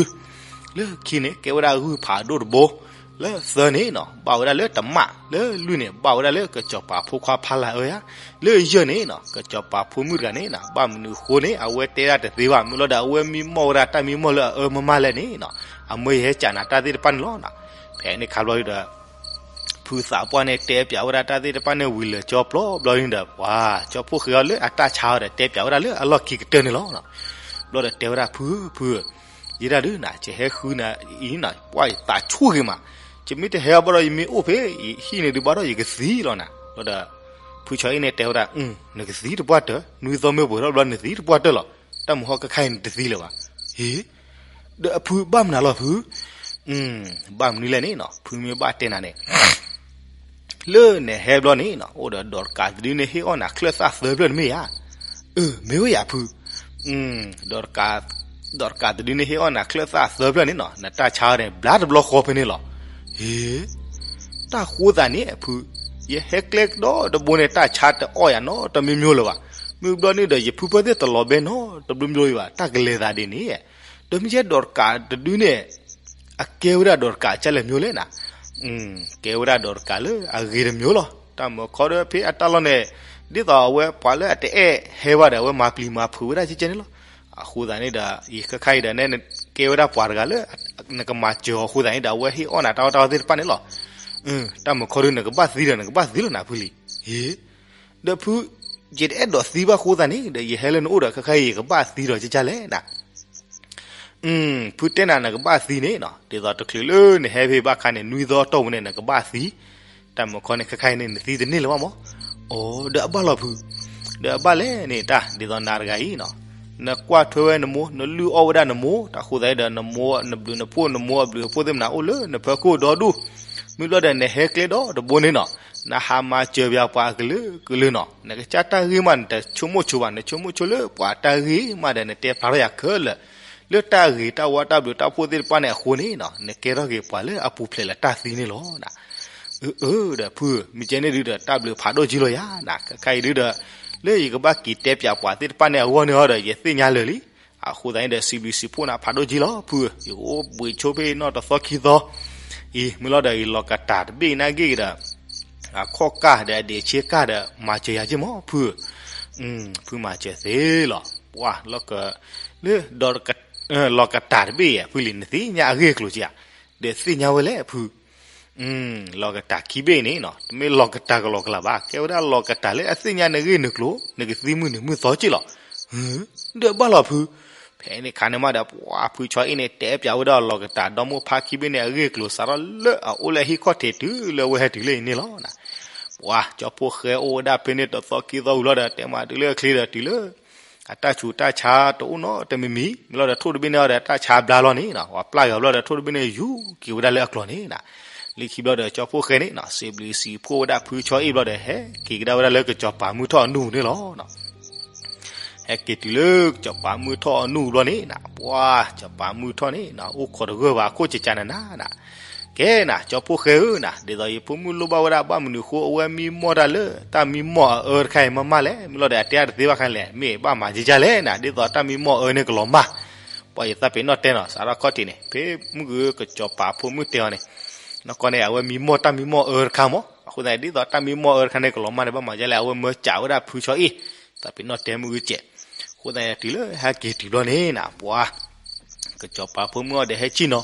လၢခံန့ၣ် ကဲဝဲဒၣ်ဂုၢ်ဖးဒိၣ်တဘိ, လၢသၢန့ၣ်နီၤ ဘၣ်ဝဲဒၣ်လၢတမၣ်, လၢလွံၢ်န့ၣ် ဘၣ်ဝဲဒၣ်လၢကစီၤပၤဖိခွါဖးလၢ်အၢယါ, လၢယဲၢ်န့ၣ်နီၤ ကစီၤပၤဖိမုၣ်တဂၤန့ၣ်နီၤ ဘၣ်မနုၤအဃိန့ၣ် အဝဲတဲဒၣ်တသ့ဘၣ် မ့ၢ်လီၤဒီး အဝဲမံမီၢ်ဝဲဒၣ်တၢ်မံမီၢ်လၢအအၢမမၢ်လဲၣ်န့ၣ်နီၤ အမၢယဟဲကးနၤတၢ်သ့ၣ်တဖၣ်န့ၣ်လီၤနီၤ. ဖဲန့ၣ်ခါဘျီဒီး ဖုသးပှၢ်န့ၣ် တဲပၠးဝဲဒၣ်တၢ်သ့ၣ်တဖၣ်န့ၣ်ဝံၤလၢာ်ကၠီပျီဘျီန့ၣ်ဒီး ပှၤကၠီဖှိၣ်ဃဲအီၤလၢအတၢ်ဆါအီၤဒီး တဲပၠးဝဲဒၣ်လၢအလီၢ်ခံကတၢၢ်န့ၣ်လီၤနီၤ. ဘျီဒီးတဲဝဲဒၣ်ဖုဧၢ ဖုဧၢ, ယဲဒၣ်ဒုးနၤ ယဟဲဃုနၤအံၤနၤ ပှၢ်ယသးဆူၣ်ဂ့ၤမး, ယမ့ၢ်တဟဲဘၣ်ဒီးယမ့ၢ်အိၣ်ဖဲယဟံၣ်န့ၣ်ဒုးဘၣ်ဒီးယကသံလီၤနၤ. ဘျီဒီး ဖုဆီအ့ၣ်န့ၣ်တဲဝဲဒၣ် နကသံတပှၢ်တၢၢ်, နွံသီမ့ၢ်ပှဲၤထီၣ်ဘျီနသံတပှၢ်တၢၢ်လီၤ. တၢ်မုာ်ဟီၣ်ခဲခါအံၤနတသံလၢၤဘၣ်. ဟ့ ဒီးအဖုဘၣ်မနုၤလီၤဖု, ဘၣ်မနုၤလဲၣ်န့ၣ်နီၤ ဖုမ့ၢ်ဘၣ်တဲနၤန့ၣ် လၢနဟဲဘျီန့ၣ်နီၤ အိၣ်ဒီးဒီးတကးတဒုန့ၣ်ဟ့ၣ်အီၣ်နၤချၢၣ်သၣ်သၢဖျၢၣ်တမ့ၢ်ဧါ. အၢ မ့ၢ်ဝဲယၤဖု, ဒီးတကးတဒုန့ၣ်ဟ့ၣ်အီၣ်နၤချၢၣ်သၣ်သၢဖျၢၣ်န့ၣ်နီၤ နတၢ်ဆါန့ၣ် ဘျါတဘျီဃီဖဲန့ၣ်လီၤ. ဟ့ တၢ်ဃိသးန့ၣ်အဖု, ယဟဲကျဲကဒီးတဘိန့ၣ် တၢ်ဆါတအီၣ်ယၤနီတမံၤမံၤလၢၤဘၣ်. မ့ၢ်ဘျီန့ၣ်ဒီး ယဖုဖၢသ့ၣ်တလီၤဘဲနီတဘျီမံၤဘၣ် တၢ်ကလဲၤသးဒ်န့ၣ်. ဒီးမ့ၢ်ကဲဒီးတကးတဒုန့ၣ် အကဲဝဲဒၣ်ဒီးတကးကၢ်လဲၣ်မံၤလဲၣ်နၤ. ကဲဝဲဒၣ်ဒီးတကးလၢအဂ့ၤတမံၤလီၤ. တၢ်မုာ်ခီဒီးဖဲအတၢ်လီၢ်န့ၣ် ဒ်သိးအဝဲပှၤလၢအတအဲၣ်ဟဲဘၣ်ဒီး အဝဲမၤပျံၤမၤဖုးဝဲဒၣ်ကဲကဲန့ၣ်လီၤ. အဃိသတးန့ၣ်ဒီး ယခဲခါအံၤဒီး နကဲဝဲဒၣ်ပှၤတဂၤလၢ နကမၤစၢၤအီၤအဃိသတးန့ၣ်ဒီး အဝဲဟ့ၣ်အီၣ်နၤတၢ်အီၣ်တၢ်အီသ့ၣ်တဖၣ်န့ၣ်လီၤ. တၢ်မုာ်ခီဒီး နကဘၣ်သံဒီး နကဘၣ်သံလီၤနၤဖုလံ. ဟ့ ဒီးဖု ယတအဲၣ်ဒိးသံဘၣ်ဃိသတးန့ၣ်ဒီး ယဟဲလၢနအိၣ်ဒီး ခဲခါအံၤယကဘၣ်သံဒီးကဲကဲလဲၣ်နၤ. ဖုတဲနၤနကဘၣ်သံန့ၣ်နီၤ ဒ်သိးတချုးလၢနဟဲဖဲဘၣ်ခါန့ၣ် နွံသီတီၢ်ပူၤန့ၣ် နကဘၣ်သံ. တၢ်မုာ်ခီန့ၣ် ခဲခါအံၤန့ၣ် နသံတန့ၢ်လၢၤဘၣ်မး. အိ ဒီးအဘၣ်လီၤဖု, ဒီးအဘၣ်လဲၣ်န့ၣ် တၢ်ဒ်သိးနၤတဂၤအံၤနီၤ နကွၢ်ထွဲဝဲနမိၢ် နလုၢ်အီၣ်ဝဲဒၣ်နမိၢ် တၢ်ဃိသတးဒီး နမိၢ်နဘျုးနဖှိၣ် နမိၢ်အဘျုးအဖှိၣ်သ့ၣ်မနၤအိၣ်လၢနဖီခိၣ်ဒီဒူၣ်. မ့ၢ်ဘျီဒီးနဟဲကျဲဒီးတဘိန့ၣ်နီၤ နဟးမၤစၢၤပှၤအကလုာ်ကလုာ်နီၤ နကစၢ်တၢ်ဂ့ၢ်မး နတဆိကမိၣ်ဆိဘၣ် နဆိကမိၣ်ဆိလၢပှၤတၢ်ဂ့ၢ်မးဒီး နတဲဖျါထီၣ်ယၤခဲလၢာ် လၢတၢ်ဂ့ၤတၢ်ဝါတၢ်ဘျုးတၢ်ဖှိၣ်သ့ၣ်တဖၣ်န့ၣ်အဃိန့ၣ်နီၤ နကဲထီၣ်က့ၤပှၤလၢအပူၤဖျဲးလၢတၢ်သံန့ၣ်လီၤ. အၢ အၢ ဒီးဖု မ့ၢ်ကဲန့ၣ်ဒုးဒီး တၢ်ဘျုးဖးဒိၣ်ကံလီၤယၤနၤ ခဲခါအံၤဒုးဒီး လၢယကဘၣ်က့ၤတဲပၠးပှၤသ့ၣ်တဖၣ်န့ၣ်အဂီၢ်န့ၣ်ဟီဒီး ယသ့ၣ်ညါလၢာ်လံ. အဃိသတးန့ၣ်ဒီး စံးဘျုးစံးဖှိၣ်နၤဖးဒိၣ်ကံလီၤဖု, ယကအိၣ်ဘှံးဆိဖဲနီၢ်တသီခံသီ အံၤ မ့ၢ်လီၤဒီး ယလီၤကတၢ်တဘ့ၣ်နာ်က့ၤဒီး အခီၣ်ကၢ်ဒီးအဒံးဆ့ကၢ်ဒီး မၤစၢၤယၤက့ၤမးဖု, ဖုမၤစၢၤသ့လီၤ. ပှၤ လၢ လၢ လီၤကတၢ်တဘ့ၣ်ယဲ ဖုလံ နသ့ၣ်ညါအဂ့ၢ်အကျိၤက့ၤဧါ, ဒီးသ့ၣ်ညါဝဲလဲၣ်ဖု လီၤကတၢ်ခံဘ့ၣ်န့ၣ်နီၤ တမ့ၢ်လီၤကတၢ်ကလီၤကလးဘၣ် ကဲဝဲဒၣ်လီၤကတၢ်လၢအသ့ၣ်ညါနဂ့ၢ်နကျိၤ နကသံမုၢ်နံၤမုၢ်သီက့ၤလီၤ. ဒီးဘၣ်လီၤဖု, ဖဲန့ၣ်ခါန့ၣ်မးဒီး ပှၤဖုဆီအ့ၣ်န့ၣ် တဲပၠးဝဲဒၣ်လီၤကတၢ်ဒီမိၢ်ဖါခံဘ့ၣ်န့ၣ် အဂ့ၢ်အကျိၤစးထီၣ်လၢအအိၣ်လၢဟံၣ်ခီၣ်ထံးတုၤလၢဝဲဟဲတုၤလၢအံၤန့ၣ်လီၤ. ပှၤ ကၠီဖီၣ်ဃဲအိၣ်ဝဲဒၣ်ဖဲန့ၣ်တသီခံသီဝံၤလီၤဒီး တဲမးတုၤလၢအချ့ဒီးတုၤလၢ အတၢ်ဆူးတၢ်ဆါတအိၣ်နီတမံၤမံၤ မ့ၢ်လီၤဒီးထိၣ်တဘ့ၣ်န့ၣ်အီၤဒီးတၢ်ဆါဘျါလီၤန့ၣ်နီၤ ပှၤပျၢ်က့ၤအီၤဘျီဒီး ထိၣ်တဘ့ၣ်န့ၣ်ယူၤက့ၤဝဲဒၣ်လၢအကျိၤန့ၣ်နီၤ. လၢခံဘျီဒီး ကၠီဖီၣ်ဃဲန့ၣ်နီၤ စံးဘျုးစံးဖှိၣ်ဝဲဒၣ်ဖုဆီအ့ၣ်ဘျီဒီး ဟဲက့ၤကဒါဝဲဒၣ်လၢကစီၤပၤမုၢ်ထီၣ်အနူၢ်န့ၣ်လီၤ. ဟဲက့ၤတုၤလၢကစီၤပၤမုၢ်ထီၣ်အနူၢ်ဘျီန့ၣ်နီၤ ပှၤ ကစီၤပၤမုၢ်ထီၣ်န့ၣ်နီၤ အိၣ်ခိးတဂၢၢ်ဘၣ်အခိၣ်ကကနၤနၤနီၤ ကဲနၤ ကၠီဖီၣ်ဃဲဧၢနၤ ဒ်သိးယဖိမုၣ်လိၣ်ဘၣ်ဝဲဒၣ်ဘၣ်မနုၤအဃိ အဝဲမံမီၢ်တၢ်လၢတၢ်မံမီၢ်အအၢတခါအံၤမးမးလဲၣ် မ့ၢ်လီၤဒီးအတဲအါတသ့ဘၣ်ခါလဲၣ် မ့ၢ်ဘၣ်မၤကကလဲၣ်နၤ ဒ်သိးတၢ်မံမီၢ်အအၢန့ၣ်ကလီၤမၢ်. ပှၤယသးပ့ၤနီၣ်တဲနီၤ စးထီၣ်ခီၣ်ထံးန့ၣ် ဖဲမုၢ်ဂုၤကစီၤပၤဖိမုၣ်တဲအီၤန့ၣ် နီၢ်ကီၢ်န့ၣ် အဝဲမံမီၢ်တၢ်မံမီၢ်အအၢတခါမး အဃိသတး ဒ်သိးတၢ်မံမီၢ်အအၢတခါန့ၣ်ကလီၤမၢ်န့ၣ် ဘၣ်မၤကလဲၣ် အဝဲမၢစးဝဲဒၣ်ဖုဆီအ့ၣ် သးပ့ၤနီၣ်တဲမုၢ်ဂုၤကဲး အဃိသတးတုၤလၢဟဲက့ၤတုၤဘျီန့ၣ်နၤ ပှၤ ကစီၤပၤဖိမုၣ်အီၤဒီးဟဲဆ့ၣ်နီၤ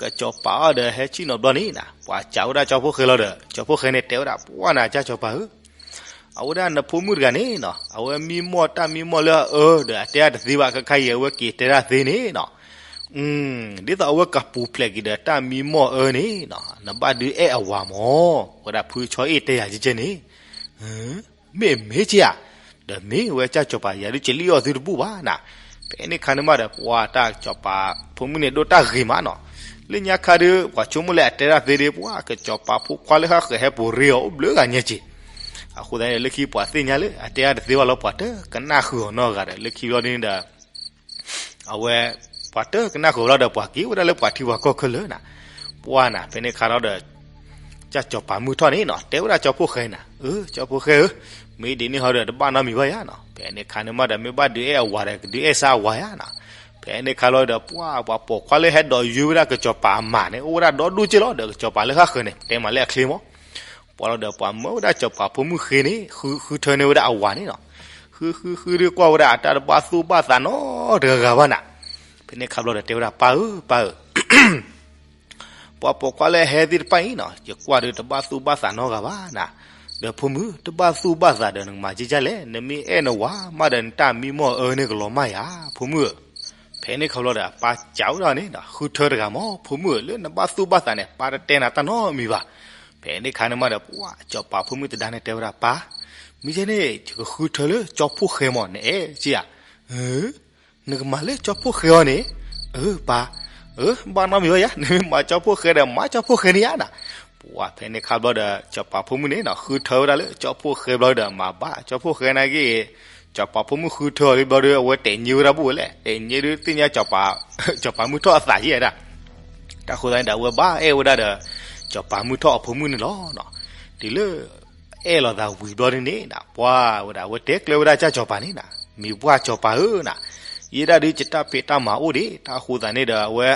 ကစီၤပၤအီၤဒီးဟဲဆ့ၣ်နီၤဘျီန့ၣ်နၤ ပှၤစးဝဲဒၣ်ကၠီဖီၣ်ဃဲလီၤဒီး ကၠီဖီၣ်ဃဲန့ၣ်တဲဝဲဒၣ် ပှၤနၤကၠၢ်ကစီၤပၤဧၢ အဝဲဒၣ်နဖိမုၣ်တဂၤန့ၣ်နီၤ အဝဲမံမီၢ်တၢ်မံမီၢ်လၢအအၢဒီးအတဲအါတသ့ဘၣ် ခဲခါအံၤအဝဲက့ၤတဲဒၣ်သ့န့ၣ်နီၤ ဒ်သိးအဝဲကပူၤဖျဲးက့ၤဒီးတၢ်မံမီၢ်အအၢန့ၣ်နီၤ နဘၣ်ဒုးအဲၣ်အဝၤမး ဝဲဒၣ်ဖုဆီအ့ၣ်တဲယၤကကဲန့ၣ် မ့ၢ်မ့ၢ်က့ဧါ ဒီးမ့ၢ်ဝဲကၠၢ်ကစီၤပၤ ယၤဒုးကလံၣ်အီၣ်သုတဘူၣ်ဘၣ်နၤ ဖဲန့ၣ်ခါန့ၣ်မးဒီး ပှၤတၢ်ကစီၤပၤဖိမုၣ်န့ၣ်ဒိၣ်တၢ်ဂ့ၤမးနီၤ လၢညါခါဒီး ပှၤဆိကမိၣ်လၢအတဲဒၣ်သ့ဒီး ပှၤကစီၤပၤဖိခွါလၢဃၣ်ဃၢၤဟဲပူၤရ့အီၤအိၣ်ဘျုးဂၤညါက့ အဃိသတးန့ၣ် လၢခံပှၤသ့ၣ်ညါလၢအတဲဒၣ်တသ့ဘၣ်လီၤ ပှၤတကနၣ်ဃုာ်အီၤနီတဂၤဒီး လၢခံဘျီန့ၣ်ဒီး အဝဲ ပှၤတကနၣ်ဃုာ်ဘျီဒီး ပှၤက့ၤဝဲဒၣ်လၢပှၤထံပှၤကီၢ်ခဲလၢာ်နၤ ပှၤနၤ ဖဲန့ၣ်ခါဒီး ကၠၢ်ကစီၤပၤမုၢ်ထီၣ်န့ၣ်နီၤ တဲဝဲဒၣ်ကၠီဖီၣ်ဃဲနၤ အၢ ကၠီဖီၣ်ဃဲဧၢ မ့ၢ်ဒ်န့ၣ်ဟီဒီး တဘၣ်နီတမံၤဘၣ်ယၤနီၤ ဖဲန့ၣ်ခါန့ၣ်မးဒီး မ့ၢ်ဘၣ်ဒုးအဲၣ်အဝၤဒီး ကဒုးအဲၣ်စၢ်အဝၤယၤနီၤ ဖဲန့ၣ်ခါလီၤဒီး ပှၤ ပှၤပိာ်ခွါလၢဟဲဒိးယွၤဝဲဒၣ်ကစီၤပၤအမါန့ၣ် အိၣ်ဝဲဒၣ်ဒီဒူၣ်က့လီၤဒီး ကစီၤပၤလၢဃၣ်ဃၢၤန့ၣ် တဲမးလၢအချ့မး ပှၤလီၤဒီး ပှၤမၢဝဲဒၣ်ကစီၤပၤဖိမုၣ်ဃ့န့ၣ် ဃု ဃုထၢန့ၢ်ဝဲဒၣ်အဝၤန့ၣ်နီၤ ဃုဃုဃုဒီးကွၢ်ဝဲဒၣ်အတၢ်တဘၣ်သူၣ်ဘၣ်သးနီတဂၤဂၤဘၣ်နၤ ဖဲန့ၣ်ခါဘျီဒီးတဲဝဲဒၣ် ပၢ်ဧၢ ပၢ်ဧၢ ပှၤပိာ်ခွါလၢဟဲသ့ၣ်တဖၣ်အံၤနီၤ ယကွၢ်ဒီးတဘၣ်သူၣ်ဘၣ်သးနီတဂၤဘၣ်နၤ ဒီးဖိမုၣ် တဘၣ်သူၣ်ဘၣ်သးဒီးနကမၤကကလဲၣ် နမ့ၢ်အဲၣ်နဝၤမးဒီးနတၢ်မံမီၢ်အအၢန့ၣ်ကလီၤမၢ်ယၤ ဖိမုၣ်ဧၢ ဖဲန့ၣ်ခီဖျိဒီး အပၢ်စံးဝဲဒၣ်န့ၣ်ဒီး ဃုထၢတဂၤမး ဖိမုၣ်ဧၢ, လၢနဘၣ်သူၣ်ဘၣ်သးန့ၣ် ပၢ်တတဲနၤတၢ်နီတမံၤဘၣ်. ဖဲန့ၣ်အခါန့ၣ်မးဒီး ပှၤစီၤပၤဖိမုၣ်တဒါန့ၣ်တဲဝဲဒၣ်ပၢ်, မ့ၢ်ယဲန့ၣ် ယကဃုထၢလၢကၠီဖှိၣ်ဃဲမး နအဲၣ်က့ဧါ. နကမၤလၢကၠီဖှိၣ်ဃဲအီၤန့ၣ်, အၢပၢ်, အၢ ဘၣ်နီတမံၤဘၣ်ယါ, နမ့ၢ်မၤကၠီဖှိၣ်ဃဲဒီး မၤကၠီဖှိၣ်ဃဲန့ၣ်ဧါနၤ. ပှၤဖဲန့ၣ်အခါဘျီဒီး စီၤပၤဖိမုၣ်န့ၣ်နီၤ ဃုထၢဝဲဒၣ်လၢကၠီဖှိၣ်ဃဲဘျီဒီး မၤဘၣ်ကၠီဖှိၣ်ဃဲနာ်က့ စီၤပၤဖိမုၣ်ဃုထၢအီၤလံဘျီဒီး အဝဲတဲာ်ညါဝဲဒၣ်ဘၣ်ဝဲလဲၣ်, တဲာ်ညါဒုးသ့ၣ်ညါ စီၤပၤမုၢ်ထီၣ်အသးယဲဒၣ်. တၢ်ဃိသတးန့ၣ်ဒီး အဝဲဘၣ်အဲၣ်ဝဲဒၣ်ဒီး စီၤပၤမုၢ်ထီၣ်အဖိမုၣ်န့ၣ်လီၤ. တုၤလၢ အဲၣ်လိာ်သးဝံၤဘျီန့ၣ်န့ၣ် ပှၤဝဲဒၣ် အဝဲတဲကျၢၤဝဲဒၣ်ကၢ်စီၤပၤန့ၣ်နၤ, မံၤပှၢ်စီၤပၤဧၢနၤ, ယဲဒၣ်ဒုးယတၢ်ဖံးတၢ်မၤအိၣ်ဒံး တၢ်ဃိသတးန့ၣ်ဒီး အဝဲ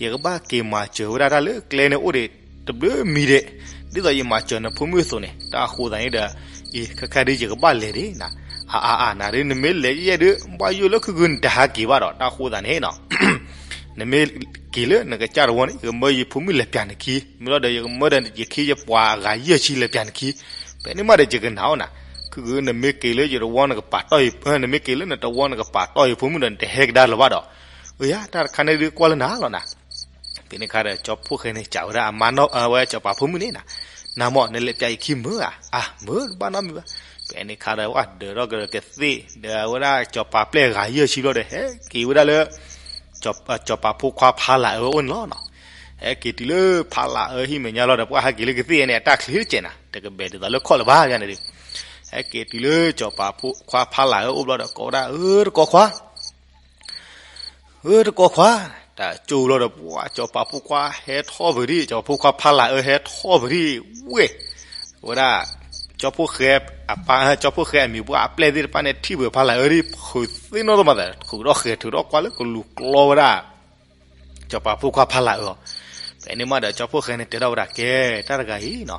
ယကဘၣ်က့ၤမၤစၢၤဝဲဒၣ်တၢ်လၢကျဲန့ၣ်အိၣ်ဒံး တဘျုးမံၤဒံး, ဒ်သိးယမၤစၢၤနဖိမုၣ်အသိးန့ၣ် တၢ်ဃိသတးန့ၣ်ဒီး အံၤ ခဲခါဒုးယကဘၣ်လဲၤဒံးနၤ, အါအါအါ နၤဒုး နမ့ၢ်လဲၤယဲၢ်ဒုး ဘၣ်ယိၣ်လၢခုၣ်ခုၣ်နတဟးက့ၤဘၣ်ဒီး တၢ်ဃိသတးန့ၣ်နီၤ နမ့ၢ်က့ၤလၢနကစၢ်တဝီန့ၣ် ယကမၢယဖိမုၣ်လဲၤပျးနခံ, မ့ၢ်လီၤဒီး ယကမၢဒီးယခံယပှၤအဂၤယဲၢ်ဆံလဲၤပျးနခံ, ဖဲန့ၣ်မးဒီးယကနာ်အီၤနၤ, ခုၣ်ခုၣ်နမ့ၢ်က့ၤလၢယတဝီနကပာ်တီၢ်ယ နမ့ၢ်က့ၤလၢနတဝီနကပာ်တီၢ်ယဖိမုၣ်ဒီး နတဟဲကဒါလၢၤဘၣ်ဒီး, အယါ တၢ်တခါန့ၣ်ဒုးကွၢ်လၢနၤလီၤနၤ. ဖဲန့ၣ်အခါဒီး ကၠီဖှိၣ်ဃဲန့ၣ် စံးဝဲဒၣ်အမါနီၢ် အဝဲစီၤပၤဖိမုၣ်န့ၣ်နၤ, နၤမ့ၢ် နလဲၤပျးယခံမုာ်ဧါ, အါ မုာ် တဘၣ်နီတမံၤဘၣ်. ဖဲန့ၣ်အခါဒီး ဝဲဒၣ်ဒၢးထီၣ်ကဒီးကသ့ၣ် ဒီးအဝဲဒၣ်စီၤပၤပျဲၢ်အဂၤယဲၢ်ဆံဘျီဒီး ဟဲက့ၤဝဲဒၣ်လၢ စီၤပၤဖိခွါဖးလးအၢအိၣ်န့ၣ်လီၤနီၤ. ဟဲက့ၤတုၤလၢဖးလးအၢဟံၣ်မဲာ်ညါလီၤဒီး ပှၤဟဲက့ၤလၢကသ့ၣ်န့ၣ် အတၢ်ချံတစဲးနၤ တကဘဲၣ်ဒ်သိးလၢခီၣ်လၢၤဘၣ်ယါန့ၣ်ဒုး, ဟဲက့ၤတုၤလၢစီၤပၤဖိခွါဖးလးအၢအိၣ်ဘျီဒီး ကိးဝဲဒၣ် အၢ တကိးခွါ အၢ တကိးခွါ, တၢ်ကၠိလီၤဒီး ပှၤစီၤပၤဖိခွါဟဲထီၣ်ပဒံး စီၤပၤဖိခွါဖးလးအၢဟဲထီၣ်ပဒံး ဝဲၢ်, ဝဲဒၣ် ကၠီဖှိၣ်ဃဲအပၢ် ကၠီဖှိၣ်ဃဲအမံၤပှၢ်အပျဲၢ်သ့ၣ်တဖၣ်န့ၣ် ထံၣ်ပှဲၤဖးလးအၢဒံး ဖုးသ့ၣ်နီၣ်တမၤသး ထုးထီၣ်ဃဲၤထုးထီၣ်ကွၢ်လၢကလူၤကျီဝဲဒၣ် စီၤပၤဖိခွါဖးလးအၢအီၤ. ဖဲန့ၣ်မးဒီး ကၠီဖှိၣ်ဃဲန့ၣ်တဲထီၣ်ဝဲဒၣ် ကဲ တၢ်တဂၤအံၤနီၤ,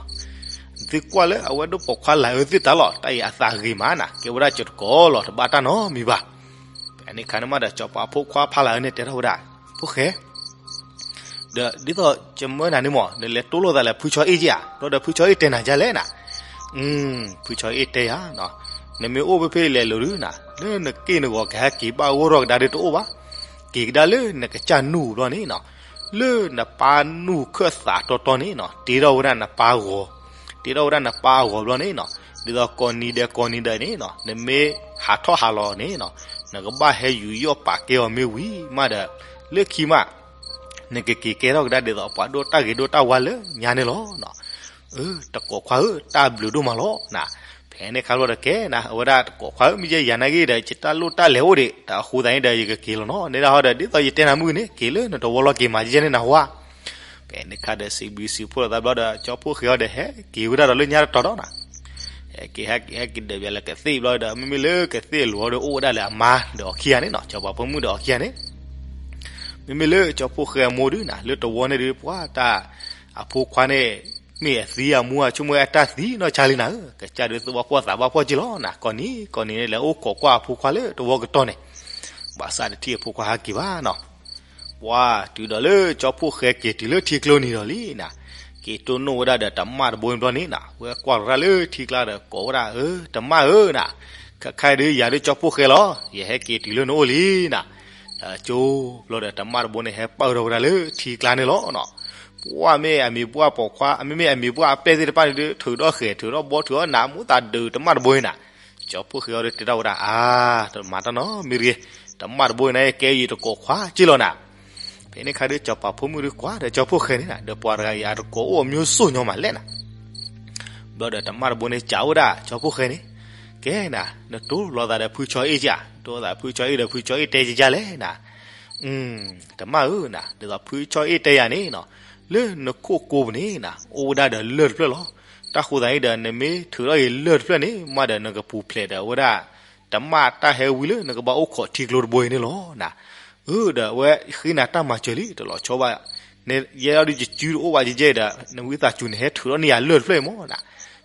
သုကွၢ်လၢအဝဲဒိၣ်ပိာ်ခွါလးအၢသ့ၣ်တၢ်လီၤ တၢ်အံၤအသးဂ့ၤမးနၤ ကဲဝဲဒၣ်ကၠီတကိးလီၤ တဘၣ်တၢ်နီတမံၤဘၣ်. ဖဲန့ၣ်အခါန့ၣ်မးဒီး စီၤပၤဖိခွါဖးလးအၢန့ၣ်တဲထီၣ်ဝဲဒၣ် ဖိၣ်ဃဲ ဒီးဒ်သိးယမၢနၤန့ၣ်မး နလဲၤတိၢ်လိာ်သးလၢဖုဆီအ့ၣ်က့ဧါ, ဘျီဒီးဖုဆီအ့ၣ်တဲနၤဒ်လဲၣ်နၤ. ဖုဆီအ့ၣ်တဲယၤ, နမ့ၢ်အိၣ်ဖဲဖဲလဲၤလိၤဒုနၤ လၢနက့ၢ်နဂီၤကဟဲက့ၤဘၣ်ဂီၢ်ထီၣ်ကဒါဒုတအိၣ်ဘၣ်. က့ၤကဒါလၢနကစၢ်နူၢ်ဘျီန့ၣ်နီၤ, လၢနပၢ်နူၢ်ခၢၣ်သးတီတီန့ၣ်နီၤ တ့ထီၣ်ဝဲဒၣ်နပၢ်အဂီၤ, တ့ထီၣ်ဝဲဒၣ်နပၢ်အဂီၤဘျီန့ၣ်နီၤ, ဒ်သိးကိးနံၤဒဲးကိးနံၤဒဲးန့ၣ်နီၤ နမ့ၢ်ဟးထီၣ်ဟးလီၤန့ၣ်နီၤ နကဘၣ်ဟဲယူးယီၣ်ပာ်ကဲအီၤမ့ၢ်ဝံၤမးဒီး လၢခံမး နကက့ၤကဲထီၣ်ကဒါဒ်သိးပှၤဒိၣ်တၢ်ဂ့ၤဒိၣ်တၢ်ဝါလၢညါန့ၣ်လီၤ. အၢ တကိးခွါဧၢ တၢ်ဘျုးဒိၣ်မးလီၤနၤ. ဖဲန့ၣ်ခါဘျီဒီးကဲနၤ အဝဲဒၣ်တကိးခွါဧၢ မ့ၢ်ယဲယၤနာ်က့ဒီး ယတၢ်လိၣ်တၢ်လဲၤအိၣ်ဒံး တၢ်အဃိသတးန့ၣ်ဒီး ယကက့ၤလီၤနီၤ နဲဒၣ်ဟီဒီး ဒ်သိးယတဲနၤမုၢ်န့ၣ် က့ၤလၢနတဝီလီၤက့ၤမၤယဲန့ၣ်နဟါ. ဖဲန့ၣ်ခါဒီး စံးဘျုးစံးဖှိၣ်လိာ်သးဘျီဒီး ကၠီဖှိၣ်ဃဲအီၤဒီး ဟဲက့ၤဝဲဒၣ်ဒီးလၢညါတတီၤဒီးနၤ ဟဲက့ၤဟဲက့ၤဟဲက့ၤဒၢးဘၣ်လၢကသ့ၣ်ဘျီဒီး မ့မ့ၢ်လၢကသ့ၣ်အလိၤဒီး အိၣ်ဝဲဒၣ်လၢအမါဒီးအီၤခံဂၤန့ၣ်နီၤ စီၤပၤဖိမုၣ်ဒီးအီၤခံဂၤန့ၣ် မ့မ့ၢ်လၢကၠီဖှိၣ်ဃဲအမိၢ်ဒုနၤ လၢတဝီန့ၣ်ဒုး ပှၤတၢ် အဖိခွါန့ၣ် မ့ၢ်အသံအမူအဆိကမိၣ်အတၢ်သံနီၢ်ဆါလံနၤဧၢ, ကစၢ်ဒုးသူၣ်ဘၣ်ဖှီၣ်သးဘၣ်ဖှီၣ်က့လီၤနၤ, ကိးနံၤကိးနံၤန့ၣ် လဲၤအိၣ်ခိးကွၢ်အဖိခွါလၢတဝီကတီၢ်န့ၣ်, ဘၣ်ဆၣ်တထံၣ်အဖိခွါဟးက့ၤဘၣ်နီၤ ပှၤတုၤဒီးလၢကၠီဖှိၣ်ဃဲက့ၤတုၤလၢထံကျိနံၤဒီးလံနၤ, က့ၤတိၢ်နီၣ်ဝဲဒၣ်ဒီးတမၣ်တဘိန့ၣ်ဘျီန့ၣ်နၤ, ဝဲကွၢ်လီၤတၢ်လၢထံကျါဒီးကိးဝဲဒၣ် အၢ တမၣ်ဧၢနၤ, ခဲခါဒုးယၤဒုးကၠီဖှိၣ်ဃဲလီၤ, ယဟဲက့ၤတုၤလၢနအိၣ်လံနၤ, ဒီးကၠိဘျီဒီးတမၣ်တဘိန့ၣ် ဟဲပာ်ထီၣ်ဝဲဒၣ်လၢထံကျါန့ၣ်လီၤနီၤ, ပှၤမ့ၢ်အမံၤပှၢ်ပိာ်ခွါ မ့မ့ၢ်အမံၤပှၢ်အပျဲၢ်သ့ၣ်တဖၣ်န့ၣ်ဒုး ထုးထီၣ်ဃဲၤထုးထီၣ်ဘီထုးထီၣ်နး မူသးဒုးတမၣ်တဘိန့ၣ်နၤ, ကၠီဖှိၣ်ဃဲအီၤဒုးတဲထီၣ်ဝဲဒၣ် အါ တမၤတၢ်နီတမံၤတဂ့ၤ, တမၣ်တဘိန့ၣ် ကဲယတကိးခွါက့လီၤနၤ, ဖဲန့ၣ်ခါဒုး စီၤပၤဖိမုၣ်ဒုးကွၢ်ဒီးကၠီဖှိၣ်ဃဲန့ၣ်နၤ, ဒီးပှၤတဂၤအံၤအတကိးအိၣ်အမျိုးစိညီမးလဲၣ်နၤ, ဘျီဒီးတမၣ်တဘိန့ၣ် စံးဝဲဒၣ်ကၠီဖှိၣ်ဃဲန့ၣ်, ကဲနၤ, နတိၢ်လိာ်သးဒီးဖုဆီအ့ၣ်က့ဧါ, တိၢ်လိာ်သးဖုဆီအ့ၣ်ဒီးဖုဆီအ့ၣ်တဲက့ဒ်လဲၣ်နၤ, တမၣ်ဧၢနၤ, ဒ်သိးဖုဆီအ့ၣ်တဲယၤန့ၣ်နီၤ, လၢနခိၣ်ကိပူၤန့ၣ်နၤ အိၣ်ဝဲဒၣ်ဒီးလၢၢ်တဖျၢၣ်လီၤ, တၢ်ဃိသတးန့ၣ်ဒီး နမ့ၢ်ထုးထီၣ်အံၤလၢၢ်တဖျၢၣ်န့ၣ် မးဒီးနကပူၤဖျဲးဒီးဝဲဒၣ် တမၣ်တၢ်ဟဲဝံလၢနကဘၣ်အိၣ်ခိးထံကျိတဘိအံၤန့ၣ်လီၤနၤ, အၢ ဒီးအဝဲဃ့နၤတၢ်မၤစၢၤလံ တလီၤဆီဘၣ်, ယဲဒၣ်ဒုးယစုတအိၣ်ဘၣ်ယဲယဲဒီး နဝံသးစူၤန့ၣ် ဟဲထုးထီၣ်န့ၢ်ယၤလၢၢ်တဖျၢၣ်အံၤမးနၤ,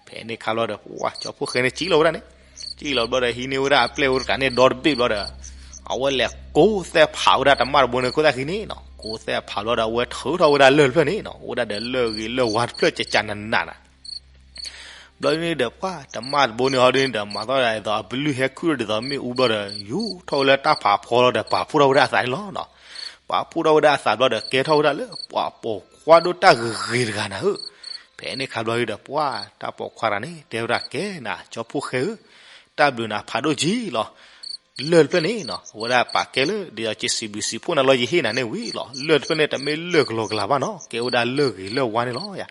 ဖဲန့ၣ်ခါလီၤဒီး ပှၤကၠီဖှိၣ်ဃဲန့ၣ် စံၣ်လီၤဝဲဒၣ်န့ၣ်, စံၣ်လီၤဘျီဒီး ဟံးန့ၢ်ဝဲဒၣ်အပျဲၢ်ဝဲတကးန့ၣ်ဒီတဘ့ၣ်ဘျီဒီး အဝဲလဲၤကိးသဲၣ်ဖးဝဲဒၣ်တမၣ်တဘိန့ၣ်ခိၣ်သၣ်ဃံန့ၣ်နီၤ, ကိးသဲၣ်ဖးဘျီဒီး အဝဲထုးထီၣ်ဝဲဒၣ်လၢၢ်တဖျၢၣ်န့ၣ်နီၤ, အိၣ်ဝဲဒၣ်ဒီးလၢၢ်ဂ့ၤလၢၢ်ဝါတဖျၢၣ်ကကးနးနးနၤ, ဘျီဒ်န့ၣ်ဒီးပှၤတမၣ်တဘိန့ၣ်ဟီဒ်န့ၣ်ဒီး မၤသီၣ်ဒ်သိးအပလုၢ်ဟဲခုၣ်ထီၣ်ဒ်သိးမ့ၣ်အူဘျီဒီး ယူၤထီၣ်ဝဲလၢတၢ်ဖးဖီလီၤဒီး ပာ်ဖှိၣ်ထီၣ်ဝဲဒၣ်အသးန့ၣ်လီၤနီၤ. ပာ်ဖှိၣ်ထီၣ်ဝဲဒၣ်အသးဘျီဒီး ကဲထီၣ်ဝဲဒၣ်လၢပှၤပိာ်ခွါဒိၣ်တၢ်ဂ့ၤဂ့ၤတဂၤနၤဧၢ. ဖဲန့ၣ်အခါဘျီဒ်ဒီး ပှၤတၢ်ပိာ်ခွါတဂၤန့ၣ် တဲဝဲဒၣ်ကဲနၤ ကၠီဖှိၣ်ဃဲဧၢ, တၢ်ဘျုးနၤဖးဒိၣ်ကံလီၤ. လၢၢ်တဖျၢၣ်န့ၣ်နီၤ အဝဲဒၣ်ပာ်ကဲလၢ ဒ်သိးက့စံးဘျုးစံးဖှိၣ်နၤလီၤ ယဟ့ၣ်နၤန့ၣ်ဝံၤလီၤ. လၢၢ်တဖျၢၣ်န့ၣ် တမ့ၢ်လၢၢ်ကလီကလီဘၣ်နီၤ ကဲဝဲဒၣ်လၢၢ်ဂ့ၤလၢၢ်ဝါန့ၣ်လီၤယၤ.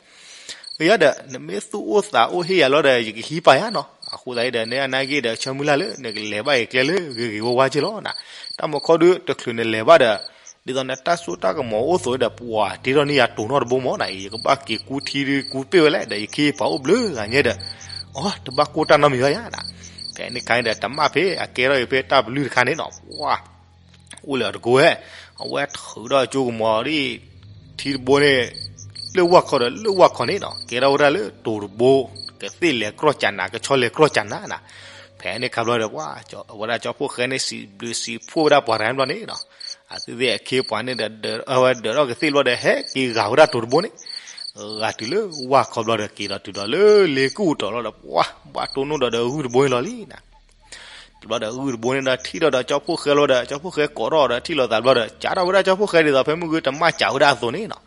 အယၤဒီး နမ့ၢ်သူၣ်အိၣ်သးအိၣ်ဟ့ၣ်ယၤလီၤဒီး ယကဟံးပာ်ယၤနီၤ. အဃိသတးန့ၣ်ဒီး နဲဒၣ်နၤဂ့ၤဒီး ဆၢမုၢ်လၢ်လၢ နကလဲၤဘၣ်က့ၤကျဲလၢဂ့ၤဂ့ၤဝါဝါက့လီၤနၤ. တၢ်မုၢ်ခီဒုး တချုးနလဲၤဘၣ်ဒီး ဒ်သိးနတၢ်စိတၢ်ကမီၤအိၣ်သိးဒီး ပှၤတ့ထီၣ်န့ၢ်ယၤတိၤနီၣ်တဘိမးနၤအံၤ ယကဘၣ်က့ၤကူထံဒုးကူပ့ၢ်ဝဲလဲၣ်ဒီး ယခ့ပှၤအိၣ်ဘျုးဂၤညါဒီး အိ တဘၣ်ကိၢ်တၢ်နီတမံၤဘၣ်ယၤနၤ. ဖဲန့ၣ်အခါန့ၣ်ဒီး တမၣ်ဖဲ အကဲထီၣ်အံၤဖဲတၢ်ပလုၢ်တခါန့ၣ်နီၤ ပှၤ အိၣ်လၢအတကိးဝဲ, အဝဲထုးထီၣ်အကၠိကမီၤဒ် ထံတဘိန့ၣ် လၢဝၢ်ခီဒီးလၢဝၢ်ခီန့ၣ်နီၤ ကဲထီၣ်ဝဲဒၣ်လၢတိၤတဘိ, ကသ့ၣ်လဲၤကြီၢ်ကၢ်နၤ ကဆီလဲၤကြီၢ်ကၢ်နၤနၤ. ဖဲန့ၣ်အခါဘျီဒီး ပှၤ အဝဲဒၣ်ကၠီဖှိၣ်ဃဲန့ၣ် စံးဘျုးစံးဖှိၣ်ဝဲဒၣ်ပှၤတဂၤန့ၣ်ဘျီန့ၣ်နီၤ, အသ့ၣ်သ့ၣ်အခ့အပှၤန့ၣ်ဒီး အဝဲဒၢးထီၣ်ကသ့ၣ်ဘျီဒီး ဟဲက့ၤဂၤဝဲဒၣ်တိၤတဘိန့ၣ်, ဂၤတုၤလၢဝၢ်ခီဘျီဒီး က့ၤဒီးတုၤဒီးလၢလ့ကူၣ်တီၤလီၤဒီး ပှၤ ဘၣ်တိၢ်နီၣ်ဒီးဒီးဂုၢ်တဘိန့ၣ်လီၤလံနၤ. တဘျီဒီးဂုၢ်တဘိန့ၣ်ဒီး ထံၣ်ထီၣ်ဒီးကၠီဖှိၣ်ဃဲလီၤဒီး ကၠီဖှိၣ်ဃဲကိးထီၣ်ဒီးထံၣ်လိာ်သးဘျီဒီး ကးထီၣ်ဝဲဒၣ်ကၠီဖှိၣ်ဃဲဒ်သိးဖဲမုၢ်ဂုၢ်တမၣ်ကးဝဲဒၣ်အသိးန့ၣ်နီၤ.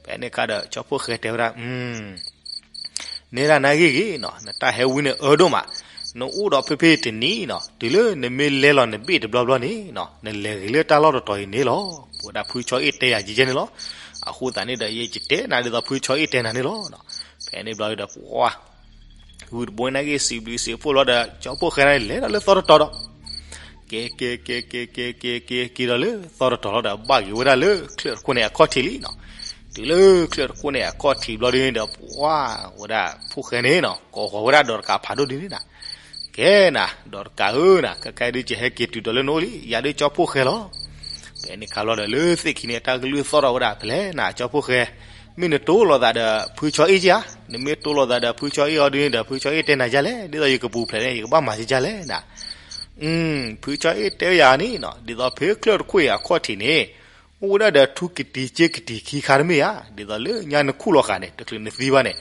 ဖဲန့ၣ်အခါဒီးကၠီဖှိၣ်ဃဲတဲဝဲဒၣ် နဲဒၣ်နၤဂ့ၤဂ့ၤနီၤ နတၢ်ဟဲဝံန့ၣ်အၢဒိၣ်မး, နအိၣ်ဒီးဖဲဖဲတနံၤနီၤ တုၤလၢနမ့ၢ်လဲလီၤနဘ့ၣ်တဘျီဘျီန့ၣ်နီၤ နလဲၤဂ့ၤလၢတၢ်လီၢ်တတီၤအံၤန့ၣ်လီၤ. ပဝဲဒၣ်ဖုဆီအ့ၣ်တဲယၤကဲကဲန့ၣ်လီၤ. အဃိသတးန့ၣ်ဒီး ယကတဲနၤဒ်သိးဖုဆီအ့ၣ်တဲနၤန့ၣ်လီၤ. ဖဲန့ၣ်ဘျီဒီးပှၤ ဂုၢ်တဘိန့ၣ်ဂ့ၤ စံးဘျုးစံးဖှိၣ်လီၤဒီး ကၠီဖှိၣ်ဃဲန့ၣ် လဲၤဒီးလၢသီတတီၤဒီး က့ၤက့ၤက့ၤက့ၤက့ၤက့ၤက့ၤက့ၤဒီးလၢသီတတီၤလီၤဒီး ဘၣ်က့ၤဝဲဒၣ်လၢချၢၣ်တခိၣ်န့ၣ်အခီၣ်ထံးလံနီၤ. တုၤလၢချၢၣ်တခိၣ်န့ၣ်အခီၣ်ထံးဘျီဒ်န့ၣ်ဒီး ပှၤ ဝဲဒၣ်ဖှိၣ်ဃဲန့ၣ်နီၤ ကိးဃီၤဝဲဒၣ်ဒီးတကးဖးဒိၣ်ဒ်န့ၣ်နၤ. ကဲနၤ ဒီးတကးဧၢနၤ ခဲခါဒုးကဟဲက့ၤတုၤဒီးလၢနအိၣ်လံ ယၤဒုးကၠီဖှိၣ်ဃဲလီၤ. ဖဲန့ၣ်ခါလီၤဒီး လၢသ့ၣ်ခံန့ၣ် တၢ်ကလုၢ်သီၣ်ထီၣ်ဝဲဒၣ်ဖဲလဲၣ်နၤ ကၠီဖှိၣ်ဃဲ, မ့ၢ်နတိလိာ်သးဒီးဖုဆီအ့ၣ်ကဧါ, နမ့ၢ်တိလိာ်သးဒီးဖုဆီအ့ၣ်အီၤဒ်န့ၣ်ဒီး ဖုဆီအ့ၣ်တဲနၤကလဲၣ် ဒ်သိးယကပူၤဖျဲးန့ၣ် ယကဘၣ်မၤကလဲၣ်နၤ. ဖုဆီအ့ၣ်တဲယၤန့ၣ်နီၤ ဒ်သိးဖဲချၢၣ်တခိၣ်အံၤအခီၣ်ထံးန့ၣ် အိၣ်ဝဲဒၣ်ဒီးထူကတံၤက့ကတံၤခံခါတမ့ၢ်ဧါ, ဒ်သိးလၢညါနခူၣ်လီၤဃာ်န့ၣ် တချုးနသံဘၣ်န့ၣ်,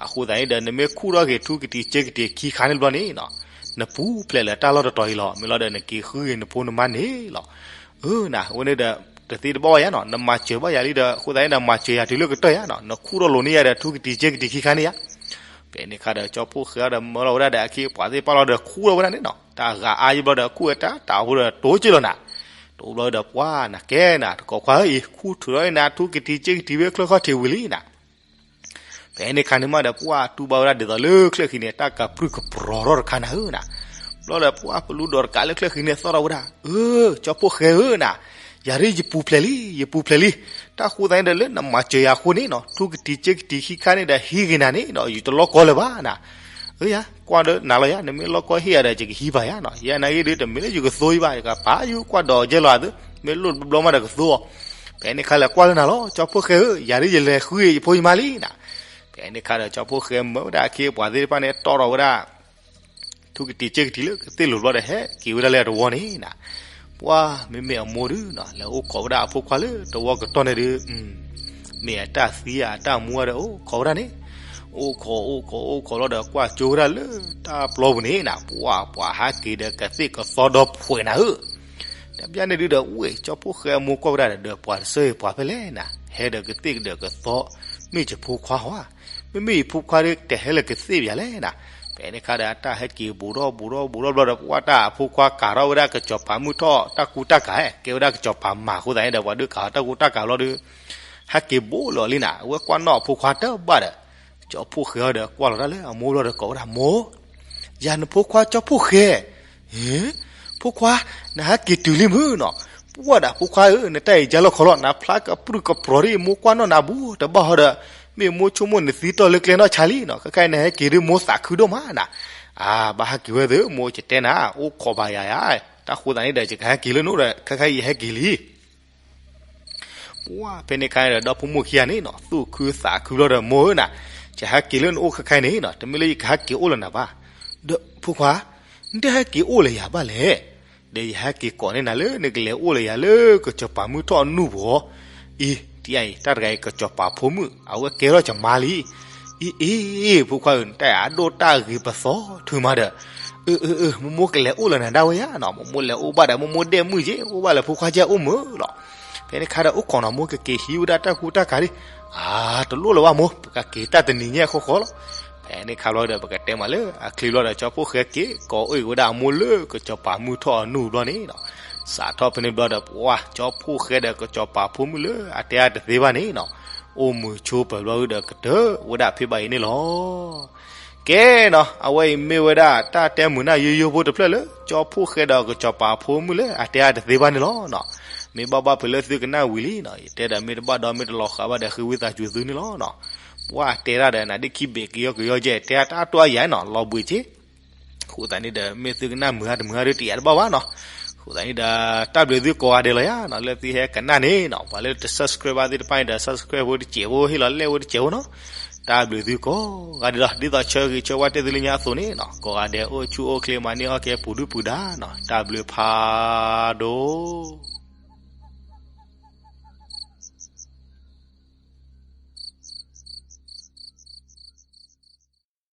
အဃိသတးန့ၣ်ဒီး နမ့ၢ်ခူၣ်ထီၣ်က့ၤထူကတံၤက့ကတံၤခံခါန့ၣ်ဘျီန့ၣ်နီၤ, နပူၤဖျဲးလၢတၢ်လီၢ်တတီၤအံၤလီၤ. မ့ၢ်လီၤဒီးနက့ၤဃုက့ၤနဖိနမါန့ၣ်လီၤ. အၢနၤ အဝဲန့ၣ်ဒီး တသ့တဘၣ်ဘၣ်ယၤနီၤ, နမၤစၢၤဘၣ်ယၤလံဒီး အဃိသတးန့ၣ်ဒီး မၤစၢၤယၤတုၤလၢကတၢၢ်ယၤနီၤ, နခူၣ်ထီၣ်လိာ်န့ၢ်ယၤဒီးထူကတံၤက့ကတံၤခံခါန့ၣ်ယၤ. ဖဲန့ၣ်အခါဒီး ကၠီဖှိၣ်ဃဲဒီးမၢလီၤဝဲဒၣ်ဒီးအခ့အပှၤသ့ၣ်တဖၣ်လီၤဒီး ခူၣ်ထီၣ်ဝဲဒၣ်န့ၣ်နီၤ, တၢ်ဂၤအါယံၤဘျီဒီးခူၣ်ဝဲတၢ်တၢ်အိၣ်ဒီးတိၤက့လီၤနၤ. တိၤဘျီဒီးပှၤနၤကဲနၤ တကိးခွါဧၢအံၤ ခူၣ်ထုးထီၣ်န့ၢ်နၤထူကတံၤက့ကတံၤဖဲချၢၣ်ခီၣ်ထံးဝံၤလံနၤ. ဖဲန့ၣ်ခါန့ၣ်မးဒီး ပှၤတူၢ်ဘၣ်ဝဲဒၣ်ဒ်သိးလၢချၢၣ်ဃံန့ၣ် တၢ်ကပြုၢ်ကပြီၤထီၣ်တခါနၤဧၢနၤ. ဘျီဒီးပှၤပလူဒီးတကးလၢချၢၣ်ဃံန့ၣ်သီၣ်ထီၣ်ဝဲဒၣ်, အၢ ကၠီဖှိၣ်ဃဲဧၢနၤ, ယၤဒ်ယပူၤဖျဲးလံ ယပူၤဖျဲးလံ. တၢ်ဃိသတးန့ၣ်ဒီး လၢနမၤစၢၤယၤအဃိန့ၣ်နီၤ ထူကတံၤက့ကတံၤခံခါန့ၣ်ဒီးဟံးဂ့ၤနၤန့ၣ်နီၤ ယတလီၢ်ကီလၢၤဘၣ်နၤ. အၢယၤ ကွၢ်ဒီးနၤလီၤယၤ နမ့ၢ်လီၢ်ကီဟ့ၣ်ယၤဒီး ယကဟံးဘၣ်ယၤနီၤ. ယဲနာ်ဂ့ၤဒီး တမ့ၢ်လၢယကသိယဘၣ် ယကပာ်ယုၢ်ကွၢ်ဒီးကဲလီၤအသး မ့ၢ်လိၣ်တဘျီဘျီမးဒီးကသိအီၤ. ဖဲန့ၣ်ခါလဲၤကွၢ်လၢနၤလီၤ ကၠီဖှိၣ်ဃဲဧၢ, ယၤဒ်ယလဲၤဃုယဖိယမါလံနၤ. ဖဲန့ၣ်ခါဒီး ကၠီဖှိၣ်ဃဲမၢဝဲဒၣ်အခ့အပှၤသ့ၣ်တဖၣ်န့ၣ် တီၣ်ထီၣ်ဝဲဒၣ် ထူကတံၤက့ကတံၤလၢကသ့ၣ်လိၤဘျီဒီး ဟဲက့ၤဝဲဒၣ်လၢအတဝီန့ၣ်နၤ. ပှၤမ့မ့ၢ်အမိၢ်ဒုးနီၤ လဲၤအိၣ်ခိးဝဲဒၣ်အဖိခွါလၢတဝီကတီၢ်န့ၣ်ဒုး မ့ၢ်အတၢ်သံဧါ အတၢ်မူဧါဒီး အိၣ်ခိးဝဲဒၣ်န့ၣ်, အိၣ်ခိး အိၣ်ခိး အိၣ်ခိးလီၤဒီး ကွၢ်ကၠိဝဲဒၣ်လၢတၢ်ပျီပူၤန့ၣ်နၤ, ပှၤပှၤဟးက့ၤဒီးကသ့ၣ်ကသီဒီဖှဲးနၤဧၢ. တဘျီန့ၣ်ဒုးဒီး ဝ့ၢ်ကၠီဖှိၣ်ဃဲအမိၢ်ကွၢ်ဝဲဒၣ်ဒီး ပှၤတစၢအံၤပှၤဖဲလဲၣ်နၤ, ဟဲဒီးကသ့ၣ်ဒီးကသီ, မ့ၢ်ယဖိခွါဧါ, မ့မ့ၢ်ယဖိခွါဒီး တဟဲလၢကသ့ၣ်ပယၤလဲၣ်နၤ. ဖဲန့ၣ်ခါဒီး အတၢ်ဟဲက့ၤဘူးထီၣ်ဘူးထီၣ်ဘူးထီၣ်ဘျီဒီး ပှၤတၢ်အဖိခွါကၤထီၣ်ဝဲဒၣ်ကစီၤပၤမုၢ်ထီၣ်တၢ်ကူတၢ်ကၤ, ကဲဝဲဒၣ်ကစီၤပၤမၤအဃိသတးန့ၣ်ဒီး ပှၤဒုးကၤထီၣ်တၢ်ကူတၢ်ကၤဘျီဒီး ဟဲက့ၤဘူးလီၤလံနၤ, အဝဲကွၢ်နီၣ်အဖိခွါတဘၣ်ဒီး ကၠီဖှိၣ်ဃဲအီၤဒီး ကွၢ်လီၤတၢ်လၢအမိၢ်ဘျီဒီးကိးဝဲဒၣ်မိၢ်, ယၤနဖိခွါကၠီဖှိၣ်ဃဲ, ဖိခွါ, နဟဲက့ၤတုၤလံမုၢ်နီၤ, ပှၢ်ဒၣ်ဖိခွါဧၢ, နတၢ်အံၤကၢ်လီၢ်ခီလီၤ, နဖျါကပြုၢ်ကပြီၤဒ်မိၢ်ကွၢ်နီၣ်နၤဘူးတဘၣ်ဟီဒီး, မ့ၢ်မိၢ်ဆိကမိၣ်နသံတီၢ်လၢကျဲနီၢ်ဆါလံနီၤ, ခဲခါအံၤနဟဲက့ၤဒ်မိၢ်သးခုဒိၣ်မးနၤ, အါ ဘၣ်ဟဲက့ၤဝဲသ့ၣ် မိၢ်ကတဲနၤ, အိၣ်ခိးဘၣ်ယၤယၤ, တၢ်ဃိသးန့ၣ်ဒီး ယကဟဲက့ၤလၢနအိၣ်ဒီး ခဲခါအံၤယဟဲက့ၤလံ ပှၢ်ဖဲန့ၣ်ခါန့ၣ်ဒီး ဒီဖိမိၢ်ခံဂၤန့ၣ်နီၤ သူၣ်ခုသးခုဘျီဒီး မိၢ်ဧၢနၤ, ယဟဲက့ၤလၢနအိၣ်ခဲခါအံၤန့ၣ်နီၤ တမ့ၢ်လၢယကဟဲက့ၤအိၣ်လၢနၤဘၣ်, ဒီးဖိခွါ, နတဟဲက့ၤအိၣ်လၢယၤဘၣ်လဲၣ်, ဒီးယဟဲက့ၤကိးန့ၢ်နၤလၢနကလဲၤအိၣ်လၢယၤလၢကစီၤပၤမုၢ်ထီၣ်အနူၢ်ပူၤအီၤ, အံၤ တယၤအံၤ တၢ်တဂၤအံၤ ကစီၤပၤဖိမုၣ် အဝဲကဲထီၣ်ယမါလံ, အ့ အ့ ဖိခွါဧၢ, နတၢ်အဒိၣ်တၢ်ဂ့ၤပသီထုးမးဒီး, အၢ အၢ အၢ မိၢ်မိၢ်ကလဲၤအိၣ်လၢၤနၤဒၣ်ဝဲယါနီၤ, မိၢ်မိၢ်လဲၤအိၣ်ဘၣ်ဒီး မိၢ်မိၢ်ဒဲၣ်မုၣ်က့ အိၣ်ဘၣ်လၢဖိခွါကဲအိၣ်မုာ်လီၤ. ဖဲန့ၣ်ခါဒီးအိၣ်ခိးနီၤ မိၢ်ကက့ၤဟံးဝဲဒၣ်တၢ်ကူတၢ်ကၤလံ, အါ တလိၣ်လၢၤဘၣ်မိၢ်, ပကက့ၤတၢ်တနံၤညါဃီဃီလီၤ. ဖဲန့ၣ်ခါဘျီဒီး ပကတဲမးလၢအချံဘျီဒီး ကၠီဖှိၣ်ဃဲက့ၤ ကိးအိၣ်ဝဲဒၣ်အမိၢ်လၢကစီၤပၤမုၢ်ထီၣ်အနူၢ်ဘျီန့ၣ်နီၤ, စးထီၣ်ဖဲန့ၣ်ဘျီဒီး ပှၤ ကၠီဖှိၣ်ဃဲဒီးကစီၤပၤဖိမုၣ်လၢအတဲအါတသ့ဘၣ်န့ၣ်နီၤ, အိၣ်မုာ်ဆိပၢၤဘျီဒီး ကတၢၢ်ဝဲဒၣ်ဖဲဘၣ်အံၤန့ၣ်လီၤ. ကဲနီၤ, အဝဲအံၤမ့ၢ်ဝဲဒၣ်တၢ်တဲမုာ်နၢ်ယိယိဖိတဖျၢၣ်လၢ ကၠီဖှိၣ်ဃဲဒီးကစီၤပၤဖိမုၣ်လၢအတဲအါတသ့ဘၣ်န့ၣ်လီၤနီၤ. မ့ၢ်ဘၣ်ဘၣ်ဖဲလၢသုကနၣ်ဝံၤလံနီၤ, ယတဲဒီးမ့ၢ်တဘၣ်ဒီးမ့ၢ်တလီၤဃာ်ဘၣ်ဒီး ဃ့ဝံသးစူၤသုန့ၣ်လီၤနီၤ. ပှၤတဲတၢ်ဒီးနၤဒ်ခံဘ့ၣ်ကယီကယီကဲ တဲတၢ်တိၢ်အါယၤနီၤ လီၤဘှံးက့ အဃိသတးန့ၣ်ဒီး မ့ၢ်သုကနၣ်မုာ်ဧါတမုာ်ဧါဒီး တယာ်တဘၣ်ဘၣ်နီၤ. အဃိသတးန့ၣ်ဒီး တၢ်ဘျုးသုကိးဂၤဒဲးလီၤယါနီၤ, လၢသုဟဲကနၣ်န့ၣ်နီၤ, ပှၤလၢတ subscribe ဘၣ်သ့ၣ်တဖၣ်န့ၣ်ဒီး subscribe ဖိတစဲးဖိ ဟ့ၣ်လီၤ like ဖိတစဲးဖိနီၤ. တၢ်ဘျုးသုကိးဂၤဒဲးလီၤ. ဒ်သိးဆၢဂ့ၤဆၢဝါတဲသုလၢညါအသိးန့ၣ်နီၤ, ကိးဂၤဒဲးအိၣ်ဆူၣ်အိၣ်ချ့မၤန့ၢ်အီၣ်ကဲပူၤဒုၣ်ပူၤဒါနီၤ. တၢ်ဘျုးဖးဒိၣ်.